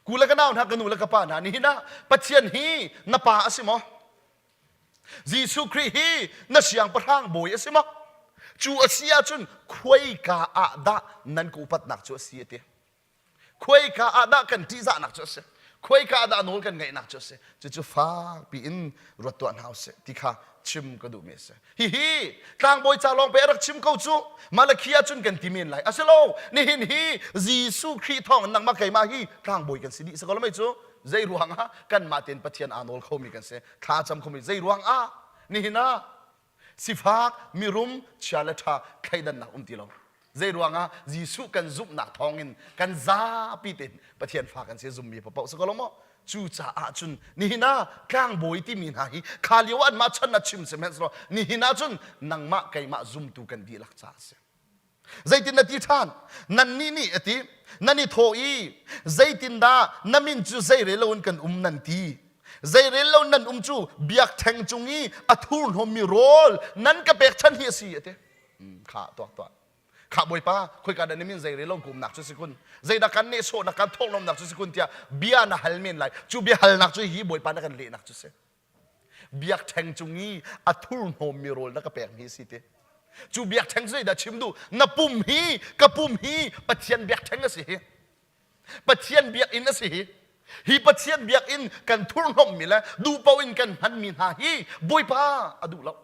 Ku le ka nau hna ka nu le ka pa hna nihin ah Pathian hi na pa a si maw? Jesuh Khrih hi na siangpahrang bawi a si maw? Cu a si ahcun khuaika ah dah nan ka upatnak cu a si a ti. Khuaika ah dah kan ṭihzahnak cu a si? Khuaika ah dah nawl kan ngaihnak cu a si? Cucu fakpi in ruat tuah hna usih ti kha chim ka duhmi a si. Hihi tlangbawi ca lawng pei a rak chim ko cu. Malakhi ah cun kan ti men lai. A si lo. Nihin hi Jesuh Khrih thawng in nangmah keimah hi tlangbawi kan si dih. Si ko lo mei cu? Zei ruang ah kanmah tein Pathian aa nawl khomi kan si. Thla cam khomi zei ruang ah nihin ah Sifak, mirum, chia le ṭha thleidannak um ti lo. Zei ruangah Jesuh kan zumhnak thawngin kan zapi tein Pathian fa kan si zummi paoh si ko lo maw? Cucaah cun nihin ah tlangbawi timi hna hi kha lio ah anmah chan ah chim sihmanhsehlaw nihin ah cun nangmah keimah zumtu kan dihlak caah a si. Zeitin na ti ṭhan? Nannih nih a ti, nan i thawh i zeitindah na min cu zeirel loin kan um nan ti. Zeirel lo nan um cu biakṭheng cung i a thurhnawmmi rawl nan ka pekchanh hi a si a ti. Kha tuak tuah. Kha Bawipa, khoika dah na min zeirel lo ka umnak cu si kun? Zeidah kan nehsawhnak kan thawhlawmnak cu si kun tiah bia na hal men lai. Cu bia halnak cu hi Bawipa na kan lehnak cu si. Biakṭheng cung i a thurhnawmmi rawl na ka pekmi a si ti. Cu biakṭheng cu zeidah chim duh? Na pum hi, ka pum hi Pathian biakṭheng a si hi. Pathian biakinn a si hi. Hi Pathian biakinn kan thurhnawmhmi le duh paoh in kan hmanmi hna hi Bawipa a duh lo.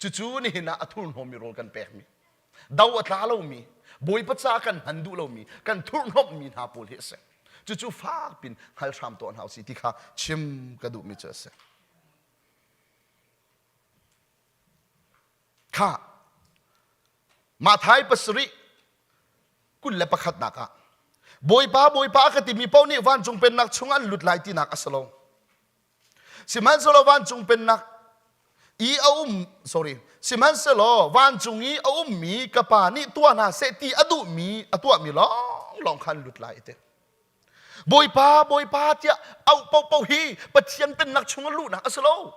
Cucu nihin ah a thurhnawmmi rawl kan pekmi. Do a tla lomi. Bawipa ca kan hman duh lomi, kan thurhnomhmi hna pawl hi a si. Cucu fak pin hngal hram tuah hna usih ti kha chim ka duhmi cu a si. Kha Mathai pasarih 21 nak ah Bawipa Bawipa a ka timi paoh nih vancung pennak chung an lut lai tinak a si lo. Sihmanhsehlaw vancung pennak i a um sorry sihmanhsehlaw vancung i a ummi ka pa nih tuah hna seh ti a duhmi a tuahmi lawnglawng kha an lut lai ti. Bawipa Bawipa tiah auh paohpaoh hi Pathian pennak chung a luhnak a si lo.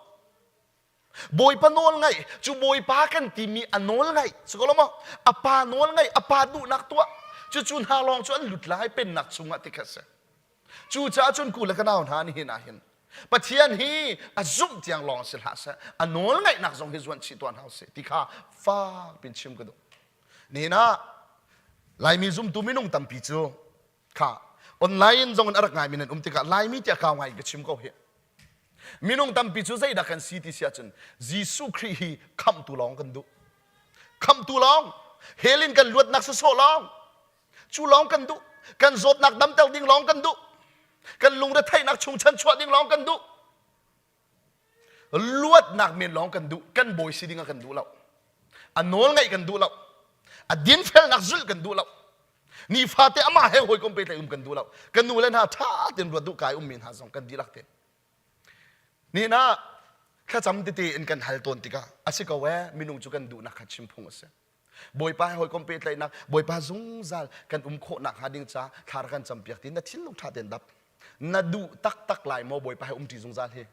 Bawipa nawl ngaih cu Bawipa kan timi a nawl ngaih si ko lo maw? A pa nawl ngaih a pa duhnak tuah cucu hna lawng cu an lut lai pennak chungah ti kha si. Cucaah cun ku le ka nau hna nihin ah hin Pathian hi a zumh tiang lawng si hlah seh a nawl ngaihnak zong hi zuan chih tuah hna usih ti kha fak pin chim ka duh. Nihin ah Laimi zumtu minung tampi cu kha online zong in a rak ngaimi nan um tikah Laimi tiah kau ngai in ka chim ko hi. Minung tampi cu zeidah kan si ti si ahcun Jesuh Khrih hi khamhtu lawng kan duh. Khamhtu lawng, hell in kan luatnak sawsawh lawng, cu lawng kan duh. Kan zawtnak damter ding lawng kan duh. Kan lungretheihnak chung chanchuah ding lawng kan duh. Luatnak men lawng kan duh. Kan bawi si ding ah kan duh lo. A nawl ngaih kan duh lo. A dinfelnak zulh kan duh lo. Nifate amah he hawikom pehtlaih um kan duh lo. Kan nu le hna ṭha tein ruat duh kai ummi hna zong kan dihlak te. Nihin ah thlacam tete in kan hal tawn tikah a si ko ee minung cu kan duhnak kha chim phung a si. Bawipa he hawikom pehtlaihnak Bawipa zungzal kan um khawhnak hnga ding ca thla rak kan campiak ti na thinlung ṭha tein dap. Na duh taktak lai maw Bawipa he umṭi zungzal hi?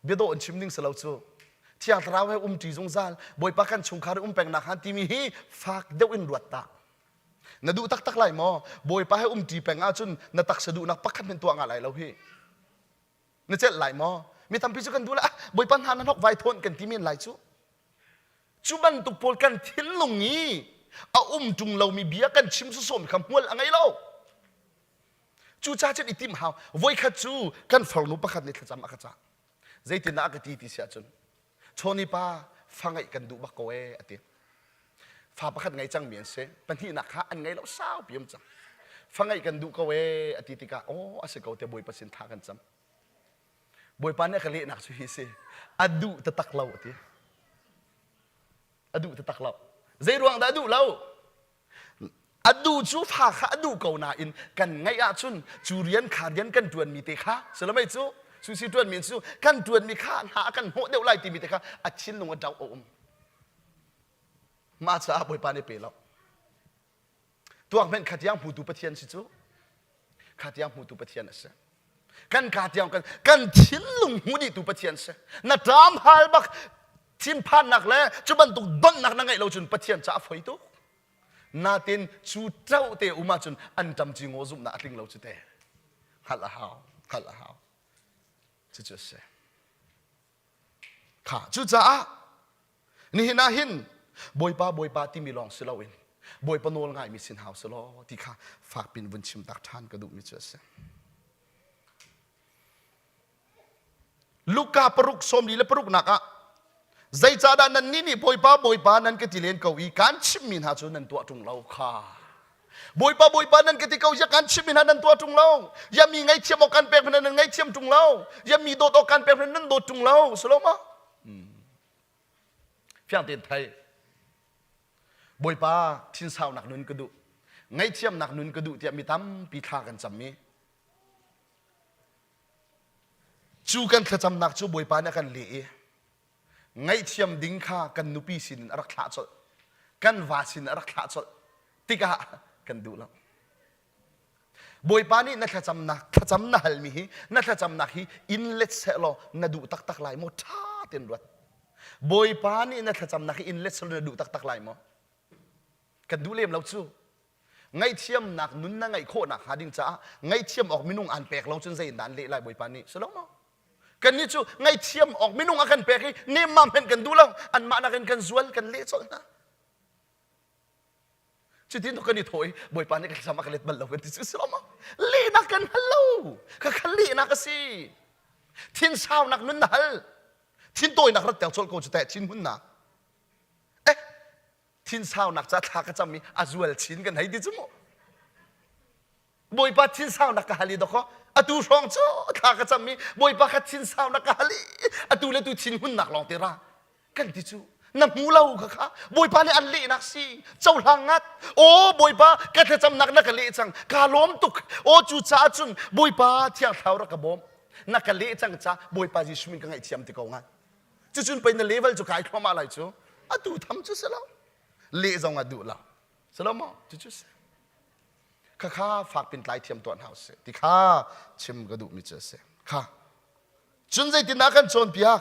Biadawh in chim ding si lo cu. Thiang Thlarau he umṭi zungzal, Bawipa kan chungkhar i um pengnak han timi hi fak deuh in ruat ta. Na duh taktak lai maw? Bawipa he umṭi peng ahcun na taksa duhnak pakhat hmanh tuah ngah lai lo hi. Na celh lai maw? Mi tampi cu kan duh le ah Bawipa hna na hnok vai thawn kan ti men lai cu. Cu bantuk pawl kan thinlung i a um ṭung lomi bia kan chim sawsawmi kha hmual a ngei lo. Cucaah cun i timh hau. Voikhat cu kan farnu pakhat nih thlacam a ka cah. Zeitindah a ka ti ti si ahcun Chawni pa fa ngeih kan duh bak ko ee a ti. Fa pakhat ngei cangmi an si. Pahnihnak kha an ngei lo saupi um cang. Fa ngeih kan duh ko ee a ti tikah aw a si ko tiah Bawipa sin tha kan cam. Bawipa nih a ka lehnak cu hi si. A duh taktak lo a ti. A duh taktak lo. Zei ruang dah a duh lo? A duh cu fa kha a duh ko nain kan ngaih ahcun cu rian kha rian kan ṭuanmi te kha silamei cu susi ṭuanmi cu kan ṭuanmi kha hna a kan hnawh deuh lai timi te kha a thinlung a doh a um. Mah caah Bawipa nih pe lo. Tuak hmenh kha tiang hmutu Pathian si cu. Kha tiang hmutu Pathian a si. Kan ka tiang kan kan thinlung hmu dihtu Pathian si. Na ṭam hal bak thinphannak le cu bantuk donhnak na ngeih lo cun Pathian caah a foi tuk. Natin cu ṭoh te um ahcun an ṭam ci ngaw zumhnak a tling lo cu te. Hngalh a hau, hngalh a hau. Cucu a si. Kha cucaah nihin ah hin Bawipa Bawipa timi lawng si loin Bawipa nawl ngaimi sin hau si law ti kha fakpin vun chim tak ṭhan ka duhmi cu a si. Luka paruk sawmli le paruknak ah zeicahdah nannih nih Bawipa Bawipa nan ka ti len ko i kaan chimhmi hna cu nan tuah ṭung lo kha Bawipa Bawipa nan ka ti ko ya kaan chimhmi hna nan tuah ṭung lo ya mi ngaihthiam awk kan pek hna nan ngaihthiam ṭung lo ya mi dawt awk kan pek hna nan dawt ṭung lo si lo ma fiang tein thei Bawipa thinsaunak nun ka duh ngaihthiamnak nun ka duh tiah mi tampi thla kan cam i Cu kan thlacamnak cu Bawipa nih a kan leh i ngaihthiam ding kha kan nupi sinin a rak thlah colh. Kan va sin a rak thlah colh tikah kan duh lo. Bawipa nih na thlacamnak thlacam na halmi hi na thlacamnak hi in let seh law na duh taktak lai maw ṭha tein ruat. Bawipa nih na thlacamnak hi in let seh law na duh taktak lai maw? Kan duh lem lo cu. Ngaihthiamnak nun na ngeih khawh nakhnga ding caah ngaihthiam awk minung aan pek lo cun zei in dah an leh lai Bawipa nih si lo maw? Kannih cu ngaihthiam awk minung a kan pek i nemmam hmenh kan duh lo anmah nakin kan zual kan leh colh hna. Cutin kan i thawh i Bawipa nih ka thlacam a ka let bal lo kan ti cu si lo maw? Lehnak kan hal lo. Khakha lehnak a si. Thinsaunak nun na hal. Thintawinak rat ter colh ko cu teh thinhunnak. Eh! Thinsaunak ca thla ka cam i a zual chin kan hei ti cu mu. Bawipa thinsaunak ka hal i dawkaw atu hrawng cu thla ka cam i Bawipa kha thinsaunak ka hal i atu le tu thinhunnak lawng te ra kan ti cu na hmu lo kha kha Bawipa nih an lehnak si cohlang ngat aw Bawipa ka thlacamnak na ka leh cang kaa lawm tuk aw cu caah cun Bawipa thiang thlarau rak ka bawm na ka leh cang ca Bawipa Jesuh min ka ngaihthiam ti ko ngat cucun pei na level cu kai thluahmah lai cu atu tham cu si lo leh zong a duh lo si lo maw cucu si khakha fak pin tlai thiam tuah hna usih ti kha chim ka duhmi cu a si kha cun zeitindah kan cawnpiak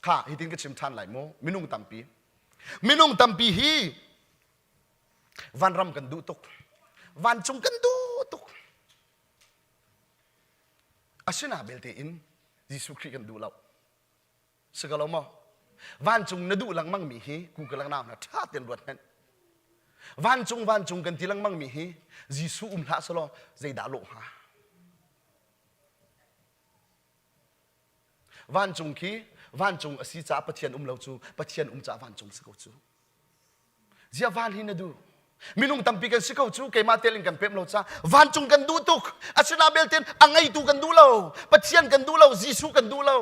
kha hitin ka chim ṭhan lai mu minung tampi minung tampi hi vanram kan duh tuk vancung kan duh tuk asina belte in Jesuh Khrih kan duh lo Si ko lo maw? Vancung na duh lengmang mi hi Google nau hna ṭha tein ruat hmanh. Vancung vancung kan ti lengmang mi hi Jesuh um hlah selaw zeidah lawh hnga? Vancung khi vancung a si caah Pathian um lo cu Pathian um caah vancung si ko cu. Ziah van hi na duh? Minung tampi kan si ko cu keimah tel in kan pem lo ca vancung kan duh tuk asina belte a ngeitu kan duh lo Pathian kan duh lo Jesuh kan duh lo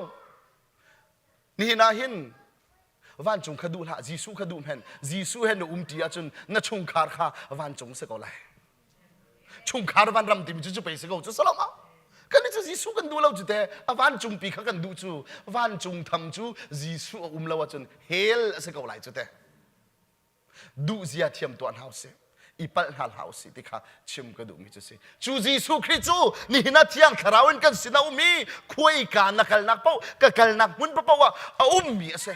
nihin ah hin vancung kha duh hlah Jesuh kha duh men Jesuh he na um ṭi ahcun na chungkhar kha vancung si ko lai chungkhar vanram timi cu cu pei si ko cu salama kan cu Jesuh kan duh lo cu te a vancung pi kha kan duh cu vancung tham cu Jesuh a um lo ahcun hell a si ko lai cu te duh zia thiam tuah hna usih i palh hna hlah usih ti kha chim ka duhmi cu si cu Jesuh Khrih cu nihin ah Thiang Thlarau in kan sin a um i khuaika na kalnak paoh ka kalnak hmun paoh ah a ummi a si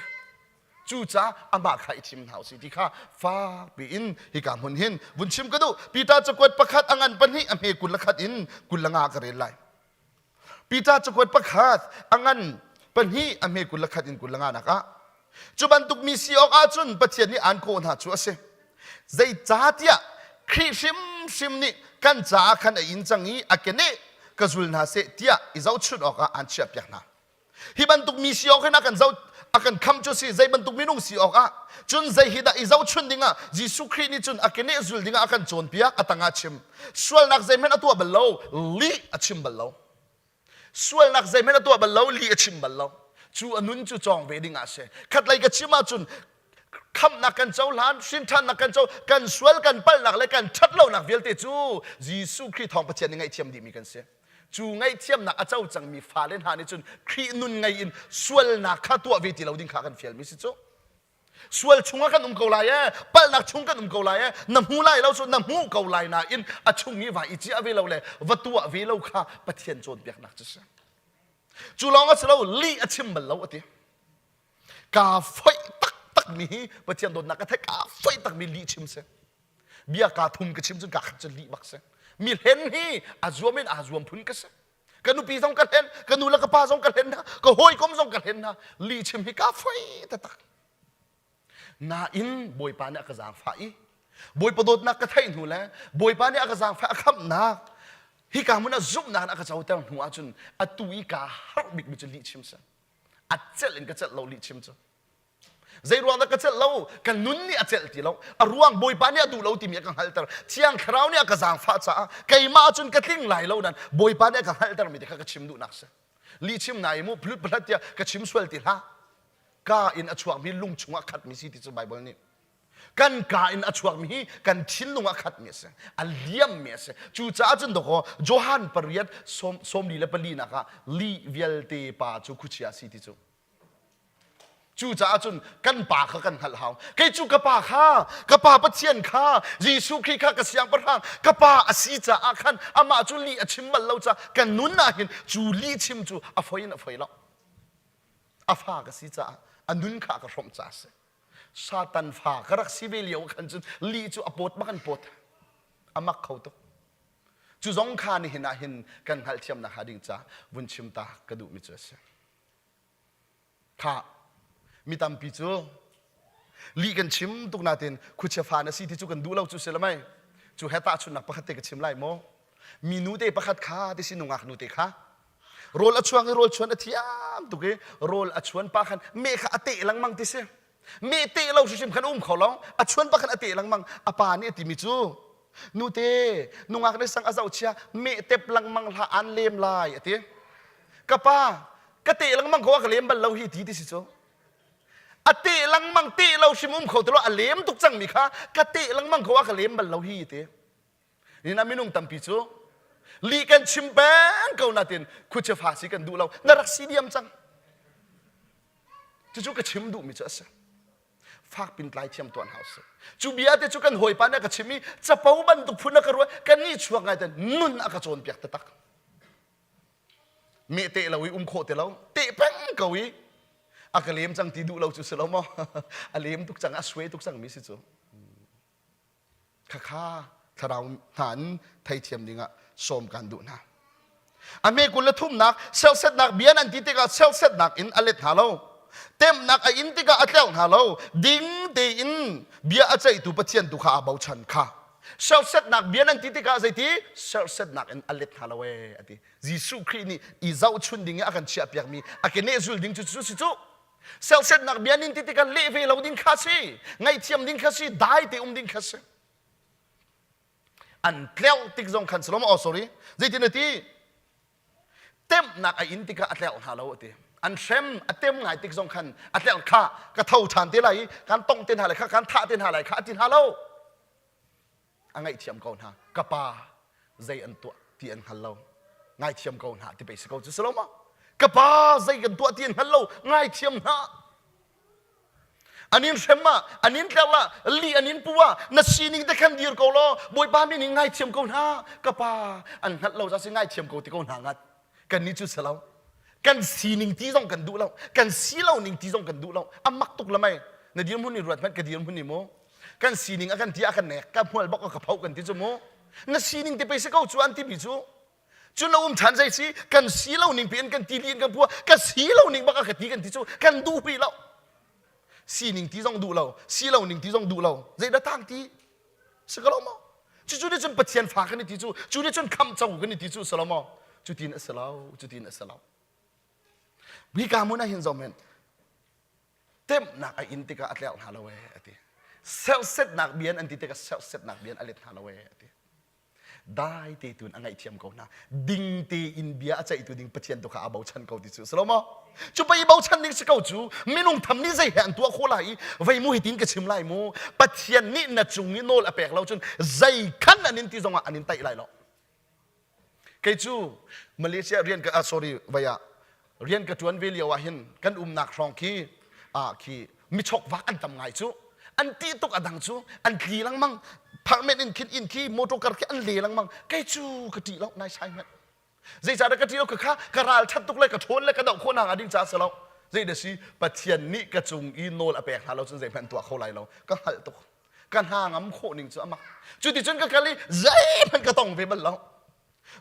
Cucaah amah kha i thim hna usih ti kha fakpi in hika hmun hin vun chim ka duh. Peter cakuat pakhat a ngan pahnih a hme 21 in 25 ka rel lai. Peter cakuat pakhat a ngan pahnih a hme 21 in 25 nak ah cu bantuk mi si awk ahcun Pathian nih aan kawh hna cu a si. Zeicahtiah Khrih hrimhrim nih kan caah khan a in cang i a keneh ka zul hna seh tiah i zohchunh awkah aan chiahpiak hna. Hi bantuk mi si awk hin a kan zo a kan kham cu si zei bantuk minung si awk ah cun zei hi dah i zohchun dingah Jesuh Khrih nih cun a keneh zul dingah a kan cawnpiak a tangah chim sualnak zeihmanh a tuah bal lo lih a chim bal lo sualnak zeihmanh a tuah bal lo lih a chim bal lo cu a nun cu cawng ve ding ah si khatlei ka chim ahcun khamhnak kan cohlan hrinṭhannak kan co kan sual kan palhnak le kan ṭhatlonak vialte cu Jesuh Khrih thawng Pathian nih ngaihthiam dihmi kan si cu ngaihthiamnak a co cangmi fale hna nih cun Khrih nun ngei in sualnak kha tuah ve ti lo ding kha kan fialmi si cu sual chungah kan um ko lai e palhnak chung kan um ko lai e na hmu lai lo cu na hmuh ko lai nain a chung i va i ciah ve lo le va tuah ve lo kha Pathian cawnpiaknak cu si cu lawng a si lo lih a chim bal lo a ti kaa foih taktak mi hi Pathian dawtnak ka theih kaa foih takmi lih chim si bia kaa thum ka chim cun kaa khat cu lih bak si mi hlen hi a zuam in aa zuam phun ka si ka nupi zong ka hlen ka nu le ka pa zong ka hlen hna ka hawikom zong ka hlen hna lih chim hi kaa foih taktak nain Bawipa nih a ka zaangfah i Bawipa dawtnak ka theih hnu le Bawipa nih a ka zaangfah a khamhnak hika hmun ah zumhnak in a ka coter hnu ahcun atu i kaa harh bikmi cu lih chim si a celh in ka celh lo lih chim cu zei ruang dah ka celh lo ka nun nih a celh ti lo a ruang bawipa nih a duh lo timi a ka hngalhter thiang thlarau nih a ka zaangfah caah keimah cun ka tling lai lo nan bawipa nih a ka hngalhter mi te kha ka chim duhnak si lih chim na i mu plut pahlat tiah ka chim sual ti hlah ka in a chuakmi lung chungah khatmi si ti cu Bible nih kan ka in a chuakmi hi kan thinlung ah khatmi a si a liammi a si cucaah cun dawkaw Johan pariat sawm li le pali nak ah lih vialte pa cu khuachia a si ti cu cucaah cun kan pa kha kan hngalh hau kei cu ka pa kha ka pa Pathian kha Jesuh Khrih kha ka siangpahrang ka pa a si caah khan amah cu lih a chim bal lo caah kan nun ah hin cu lih chim cu a foi in a foi lo a fa ka si caah a nun kha ka hrawmh caah a si Satan fa ka rak si ve lio khan cun lih cu a pawt bak an pawt a mak kho tuk cu zong kha nihin ah hin kan hngalhthiamnak hnga ding ca vun chim ta ka duhmi cu a si kha mi tampi cu lih kan chim tuk natin khuachia fa na si ti cu kan duh lo cu si le mei cu he tahchunhnak pakhat te ka chim lai maw mi nu te pakhat kha ti si nungak nu te kha. Rawl a chuang i rawl chuan a thiam tuk i rawl a chuan pa khan meh kha a teh lengmang ti si. Meh teh lo hrimhrim khan um kho lo. A chuan pa khan a teh lengmang. A pa nih a timi cu nute nungak nih sang a zoh chia meh tep lengmang hlah an lem lai a ti. Ka pa ka teh lengmang ko a ka lem bal lo hi ti ti si cu. A teh lengmang teh lo hrim um kho ti lo a lem tuk cangmi kha ka teh lengmang ko a ka lem bal lo hi ti. Nihin ah minung tampi cu lih kan chim peng ko natin khuachia fa si kan duh lo na rak si diam cang. Cucu ka chim duhmi cu a si. Fak pin tlai thiam tuan hau si. Cu bia te cu kan hawipa nih a ka chim i capo bantuk phun a ka ruah kan nih chuak ngai ten nun a ka cawnpiak taktak. Meh teh lo i um khawh ti lo teh peng ko i a ka lem cang ti duh lo cu si lo maw a lem tuk cang a suai tuk cang mi si cu. Khakha thlarau hna in theithiam dingah sawm kan duh hna. A hme 23 nak sersetnak bia nan ti tikah sersetnak in a let hna lo. Temnak a in tikah a tleuh hna lo. Ding tein bia a ceihtu Pathian tu kha aa bochan kha. Sersetnak bia nan ti tikah zeiti? Sersetnak in a let hna lo ee a ti. Jesuh Khrih nih i zohchun ding i a kan chiahpiakmi a keneh zul ding cu cu si cu. Sersetnak bia nin ti tikah leh ve lo ding kha si, ngaihthiam ding kha si, dai te um ding kha si. An tleuh tik zong khan salom oh sorry zeitin a ti temnak a in tikah a tleuh hna lo a ti an hrem a tem ngai tik zong khan a tleuh kha ka tho ṭhan te lai i kan tongh te hna lai kha kan thah te hna lai kha a ti hna lo a ngaihthiam ko hna ka pa zei an tuah ti an hngal lo ngaithiam ko hna ti pei si ko cu si lo ma ka pa zei kan tuah ti an hngal lo ngaithiam hna an in hrem ah an in tlerh ah li an in pu ah na sining te khan dir ko law bawipa min in ngaithiam ko hna ka pa an hngalh lo ca si ngaithiam ko ti ko hna ngat kan nih cu si lo kan sining ti zong kan duh lo kan si lo ning ti zong kan duh lo a mak tuk lamai na dirhmun ni ruat hmanh ka dirhmun ni mu kan sining a kan ti a kan nek ka hmual bak ka pho kan ti cu mu na sining te pe si ko cu an timi cu cu na um ṭhan zei si kan si lo ning piin kan ti li in kan pua ka si lo ning bak a ka ti kan ti cu kan duh pi lo sining ti zong duh lo si lo ning ti zong duh lo zei dah tang ti si ko lo maw cu cu nih cun Pathian fa kan i ti cu cu nih cun khamh co kan i ti cu si lo maw cu tin a si lo cu tin a si lo hika hmun ah hin zong hin temhnak a in tikah a tlerh hna lo ee a ti serhsetnak bian an ti tikah serhsetnak bian a let hna lo ee a ti dai te tun a ngaihthiam ko hna ding tein bia a ceihtu ding Pathian tu kha aa bochan ko ti cu si lo maw cu pei bochan ding si ko cu minung tham nih zei he an tuah khawh lai i vei mu hitin ka chim lai mu Pathian nih na cung i nawl a pek lo cun zei khan an in ti zongah an in taih lai lo Kei cu Malaysia rian ka ah, sorry vai ah rian ka tuan ve lio ah hin kan umnak hrawng khi ah khi michokvak an tam ngai cu an ti tuk a dang cu an tli lengmang pharmen in khin in khi motor car khi an le lengmang kei cu ka ṭih lo nai sai hmanh zeicahdah ka ṭih lo ka kha ka ral ṭhat tuk le ka ṭhawn le ka doh khawh nak ding caah si lo zei da si Pathian nih ka cung i nawl a pek hna lo cun zeihmanh tuah kho lai lo ka hngalh tuk ka hna ngam khawh ning cu a mak cuticun ka kal i zeihmanh ka tong ve bal lo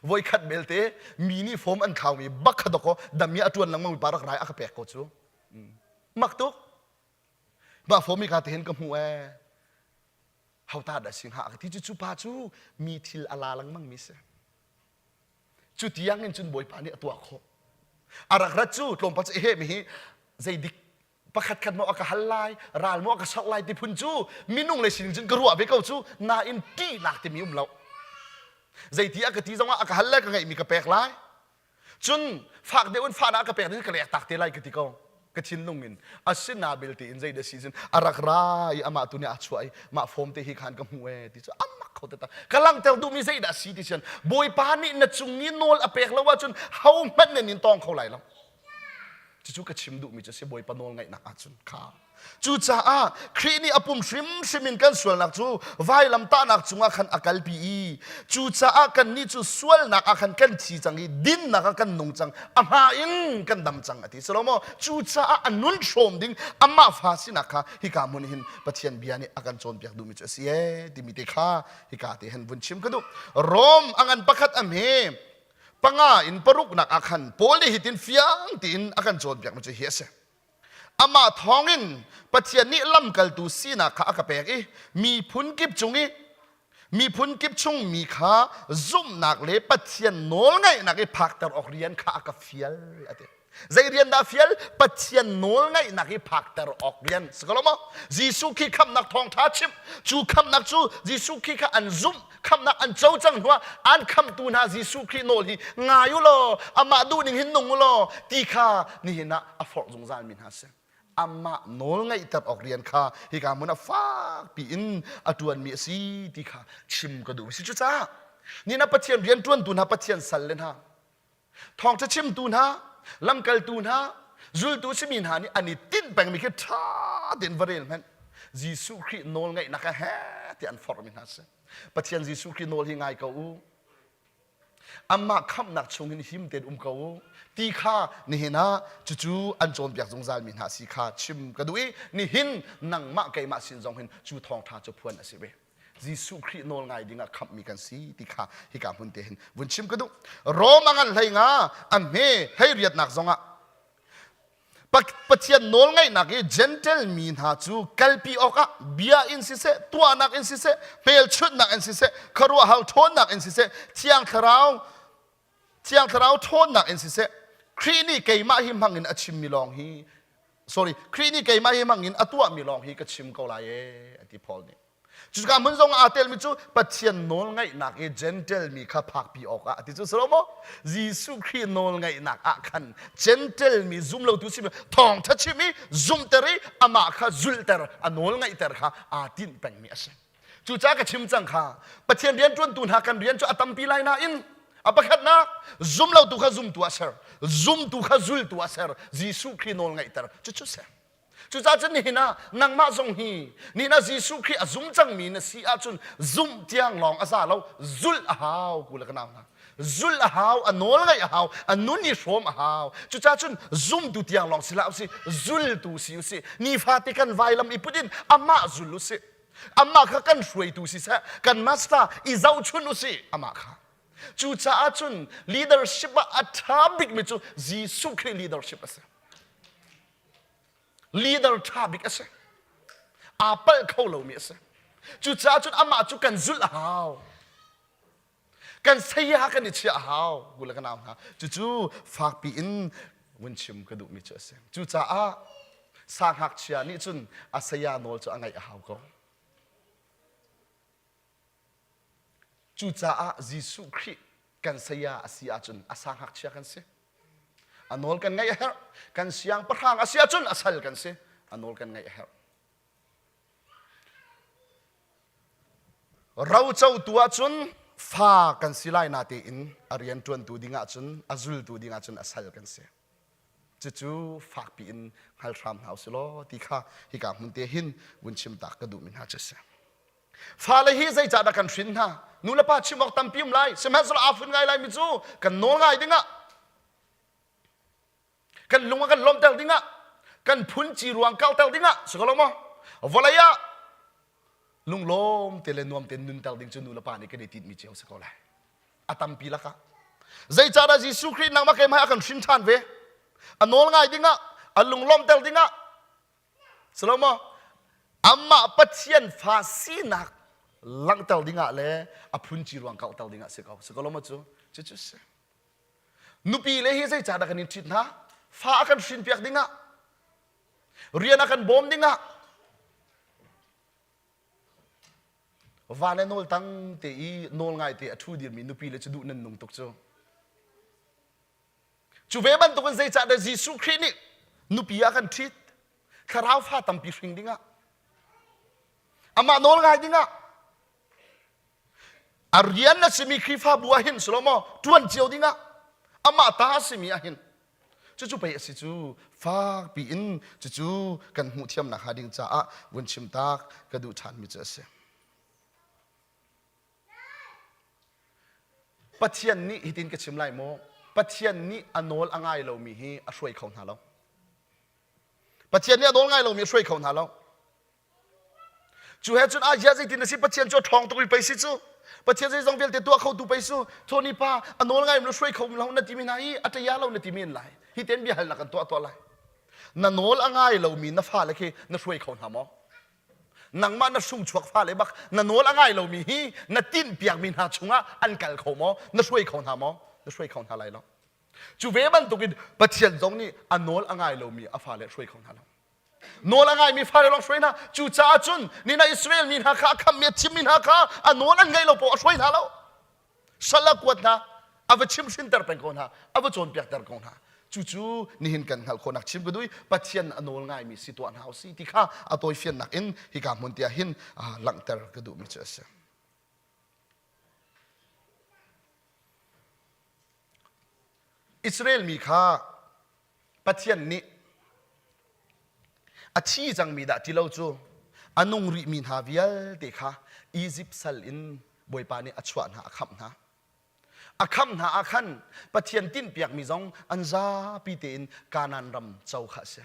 voikhat belte mi nih form an thlaumi bak kha dawkaw dami a ṭuan lengmang mi pa rak rai a ka pek ko cu mak tuk mah form i ka te hin ka hmuh ee hauta dah si hnga ka ti cu cu pa cu mi thil a la lengmang mi si cu tiang in cun bawipa nih a tuah khawh a rak rat cu tlawmpal cu ehe mi hi zeidik pakhat khat maw a ka hal lai ral maw a ka sok lai ti phun cu minung le sining cun ka ruah ve ko cu nain ṭihnak timi um lo zeiti a ka ti zongah a ka hal le ka ngeihmi ka pek lai cun fak deuh in fahnak a ka pek ding ka lek tak te lai ka ti ko ka thinlung in asina belte in zei da si cun a rak ra i amah tu nih a chuah i mah form te hi khan ka hmuh e ti cu amak kho te ta ka langhter duhmi zei dah si ti sian bawipa nih na cung i nawl a pek lo ahcun ho hmanh nan in tawng kho lai lo Cucu ka chim duhmi cu si Bawipa nawl ngaihnak ahcun kha. Cucaah Khrih nih a pum hrimhrim in kan sualnak cu vailamtahnak cungah khan a kalpi i cucaah kannih cu sualnak ah khan kan thi cang i dinnak ah kan nung cang a hma in kan dam cang a ti si lo maw cucaah a nun hrawm ding amah fa sinak kha hika hmun hin Pathian bia nih a kan cawnpiak duhmi cu a si ee timi te kha hika te hin vun chim ka duh Rom a ngan pakhat a hme panga in paruknak ah khan Paul nih hitin fiang tiin a kan cawnpiakmi cu hi a si. Amah thawngin Pathian nih lamkaltu sinak kha a ka pek i miphun kip cung i Miphun kip chung mi kha zumhnak le Pathian nawlngaihnak i phakter awk rian kha a ka fial a ti. Zei rian dah fial? Pathian nawlngaihnak i phakter awk rian. Si ko lo maw? Jesuh Khrih khamhnak thawngṭha chimh. Cu khamhnak cu Jesuh Khrih kha an zumh, khamhnak an co cang hnuah an khamhtu hna Jesuh Khrih nawl hi ngai u law amah duhning hin nung u law ti kha nihin ah a forh zungzalmi hna a si. Amah nawl ngaihter awk rian kha hika hmun ah fakpi in a ṭuanmi a si ti kha chim ka duh. Si cucaah nihin ah Pathian rian ṭuantu hna Pathian sal le hna thawngṭha chimtu hna lamkaltu hna zultu simi hna nih an i tinh pengmi khi ṭha tein va rel hmanh Jesuh Khrih nawl ngaihnak a he ti an forhmi hna si Pathian Jesuh Khrih nawl hi ngai ko u amah khamhnak chungin him tein um ko u ti kha nihin ah cucu an cawnpiak zungzalmi hna si kha chim ka duh i nihin nangmah keimah sin zong hin cu thawngṭha cu phuan a si ve Jesuh Khrih nawl ngai ding ah khamhmi kan si ti kha hika hmun te hin vun chim ka duh. Rom a ngan hlei nga a hme hlei riatnak zongah Pathian nawl ngaihnak i Gentle mi hna cu kalpi awkah bia in siseh, tuahnak in siseh, hmelchunhnak in siseh, khuaruahhar ṭhawnnak in siseh, Thiang Thlarau Thiang Thlarau ṭhawnnak in siseh, Khrih nih keimah hi hmang in a chimmi lawng hi sorry Khrih nih keimah hi hmang in a tuahmi lawng hi ka chim ko lai ee a ti Paul nih. Cuka hmun zong aa telmi cu Pathian nawlngaihnak i Gentle mi kha phakpi awkah a ti cu si lo maw? Jesuh Khrih nawlngaihnak ah khan Gentle mi zumlotu simi thawngṭha chim i zumhter i amah kha zulhter a nawlngaihter kha aa tinh pengmi a si. Cucaah ka chim cang kha Pathian rianṭuantu hna kan rian cu a tampi lai nain a pakhatnak zumlotu kha zumtu ah ser zumtu kha zultu ah ser Jesuh Khrih nawl ngaihter cucu ser Cucaah cun nihin ah nangmah zong hi nihin ah Jesuh Khrih a zum cangmi na si ahcun zumh tiang lawng a za lo zulh a hau ku le ka nau hna zulh a hau a nawl ngaih a hau a nun i hrawm a hau cucaah cun zumtu tiang lawng si hlah usih zultu si usih nifate kan vailam i put in amah zul usih amah kha kan hruaitu siseh kan master i zohchun usih amah kha cucaah cun leadership ah a ṭha bikmi cu Jesuh Khrih leadership a si leader ṭha bik a si aa palh kho lomi a si cucaah cun amah cu kan zulh a hau kan saya kan i chiah a hau ku le ka nau hna cucu fakpi in vun chim ka duhmi cu a si cucaah sa ngakchia nih cun a saya nawl cu a ngaih a hau ko Cucaah Jesuh Khrih kan saya a si ahcun a sa ngakchia kan si. A nawl kan ngaih a herh. Kan siangpahrang a si ahcun a sal kan si. A nawl kan ngaih a herh. Rocotu ahcun fa kan si lai natein a rian ṭuantu ding ahcun a zultu ding ahcun a sal kan si. Cucu fakpi in hngal hram hna usih law ti kha hika hmun te hin vun chim tak ka duhmi hna cu a si. Fale hi zeicahdah kan hrin hna? Nu le pa chim awk tampi um lai. Sihmanhsehlaw aa fun ngai laimi cu kan nawl ngai dingah, kan lung a kan lawmhter dingah, kan phun ci ruang kauter dingah si ko lo maw? Vawlei ah lunglawm te le nuam tein nunter ding cu nu le pa nih kan i tinhmi cio si ko lai. A tampi lakah. Zeicahdah Jesuh Khrih nangmah keimah a kan hrin ṭhan ve? A nawl ngai dingah, a lunglawmhter dingah, Salomo amah Pathian fa sinak langhter dingah le a phunci ruang kauhter dingah si ko. Si ko lo maw cu? Cucu si. Nupi le hi zeicahdah kan in ṭhit hna? Fa a kan hrinpiak dingah, rian a kan bawm dingah, va le nawl tang te i nawl ngai te a ṭhu dirmi nupi le cu duh nan nung tuk cu. Cu ve bantukin zeicahdah Jesuh Khrih nih nupi ah kan ṭhit? Thlarau fa tampi hring dingah. Amah nawl ngai dingah. A rian a simi Khrihfabu ah hin silo maw ṭuan cio dingah. Amah ta a simi ah hin. Cucu pei a si cu fakpi in cucu kan hmuh thiamnak hnga ding caah vun chim tak ka duh ṭhanmi cu a si. Pathian nih hitin ka chim lai maw? Pathian nih a nawl a ngai lomi hi a hruai kho hna lo. Pathian nih a nawl ngai lomi a hruai kho hna lo. Cu he cun ah zeitin na si Pathian cu a ṭhawng tuk mi pei si cu. Pathian zeizong vialte tuah kho tu pei su. Thawni pa a nawl ngai lo hruai kho lo na timi hna hi a ṭaya lo na timi in lai. Hi ten bia halnak kan tuah tuah lai. Na nawl a ngai lomi na fale khi na hruai kho hna maw? Nangmah na sungchuak fale bak na nawl a ngai lomi hi na tinhpiakmi hna chungah an kal kho maw? Na hruai kho hna maw? Na hruai kho hna lai lo. Cu ve bantukin Pathian zong nih a nawl a ngai lomi a fale hruai kho hna lo. Nawl a ngaimi fale lawng hruai hna. Cucaah cun nina Israel mi hna kha a khammi a thimmi hna kha a nawl an ngaih lo paoh a hruai hna lo. Sal a kuat hna, a va chimhrinter peng ko hna, a va cawnpiakter ko hna. Cucu nihin kan hngalh khawhnak chim ka duh i Pathian a nawl ngaimi si tuah hna usih ti kha a tawifiannak in hika hmun te ah hin langhter ka duhmi cu a si. Israel mi kha Pathian nih a thi cangmi dah ti lo cu a nung rihmi hna vialte kha Izipt sal in Bawipa nih a chuah hna, a khamh hna. A khamh hna ah khan Pathian tinhpiakmi zong an zapi tein Kanaan ram co kha a si.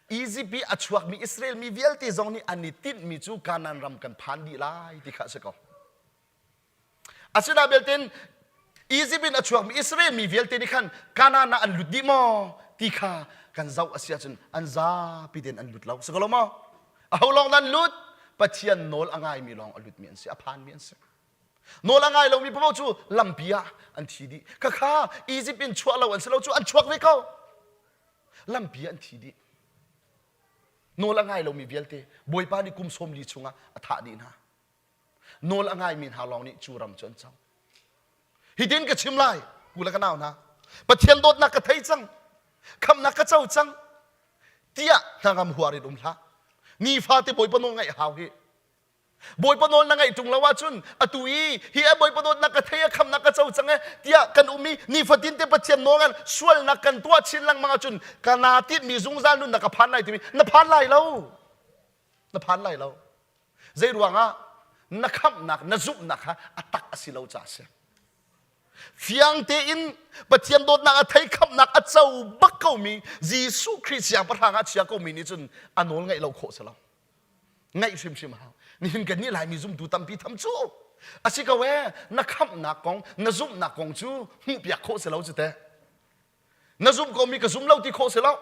Izipt i a chuakmi Israel mi vialte zong nih an i tinhmi cu Kanaan ram kan phan dih lai ti kha a si ko. Asinain belte Izipt in a chuakmi Israel mi vialte nih khan Kanaan ah an lut dih maw ti kha kan zoh a si ahcun an zapi tein an lut lo. Si ko lo maw? Aho lawng dah an lut? Pathian nawl a ngaimi lawng a lutmi an si, a phanmi an si. Nawl a ngai lomi paoh cu lampi ah an thi dih. Khakha Izipt in chuah lo an si lo cu an chuak ve ko. Lampi ah an thi dih. Nawl a ngai lomi vialte Bawipa nih kum 40 chungah a thah dih hna. Nawl a ngaimi hna lawng nih cu ram cu an co. Hitin ka chim lai, u le ka nau hna. Pathian dawtnak ka thei cang, khamnak ka co cang, tiah hnangam huar in um hlah. Nifate Bawipa nawl ngaih hau hi. Bawipa nawl na ngaih ṭung lo ahcun atu i hi a Bawipa dawtnak ka thei a khamnak ka co cang e tiah kan um i nifatin te Pathian nawl ngan sualnak kan tuah chin lengmang ahcun ka naa tinhmi zungzal nunnak ka phan lai timi na phan lai lo. Na phan lai lo. Zei ruangah na khamhnak na zumhnak kha a tak a si lo caah a si. Fiang tein Pathian dawtnak a thei khamhnak a co bak komi Jesuh Khrih siangpahrang ah chia komi nih cun a nawl ngaih lo khawh si lo. Ngaih hrimhrim hau. Nihin kan nih Laimi zumtu tampi tham cu a si ko ee na khamhnak kong na zumhnak kong cu hmuhpiak khawh si lo cu teh. Na zumh komi ka zum lo ti khawh si lo.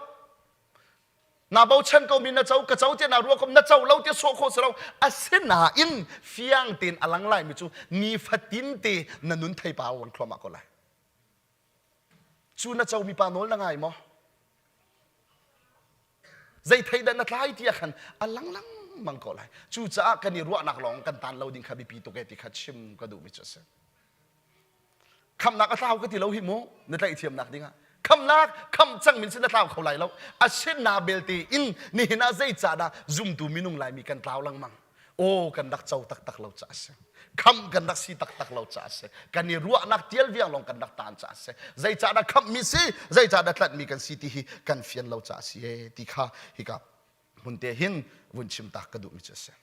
Na bochan komi na co ka co tiah na ruah ko na co lo tiah sawh khawh si lo asinain fiang tein a lang laimi cu nifatin te na nun theipar lang thluahmah ko lai cu na comi pa nawl na ngai maw zei thei dah na tlai ti ah khan a lang lengmang ko lai cucaah kan i ruahnak lawng kan tan lo ding kha biapi tuk e ti kha chim ka duhmi cu a si Khamnak a tlau ka ti lo hi mu na tlaih ding ah khamnak kham cang min sin na tlau kho lai lo asina belte in nihin ah zeicahdah zumtu minung laimi kan tlau lengmang aw kan rak co taktak lo ca a si kham kan rak si taktak lo ca a si kan i ruahnak tial viang lawng kan rak taan ca a si zeicahdah khammi si zeicahdah tlanhmi kan si ti hi kan fian lo ca a si e ti kha hika hmun te hin vun chim tak ka duhmi cu a si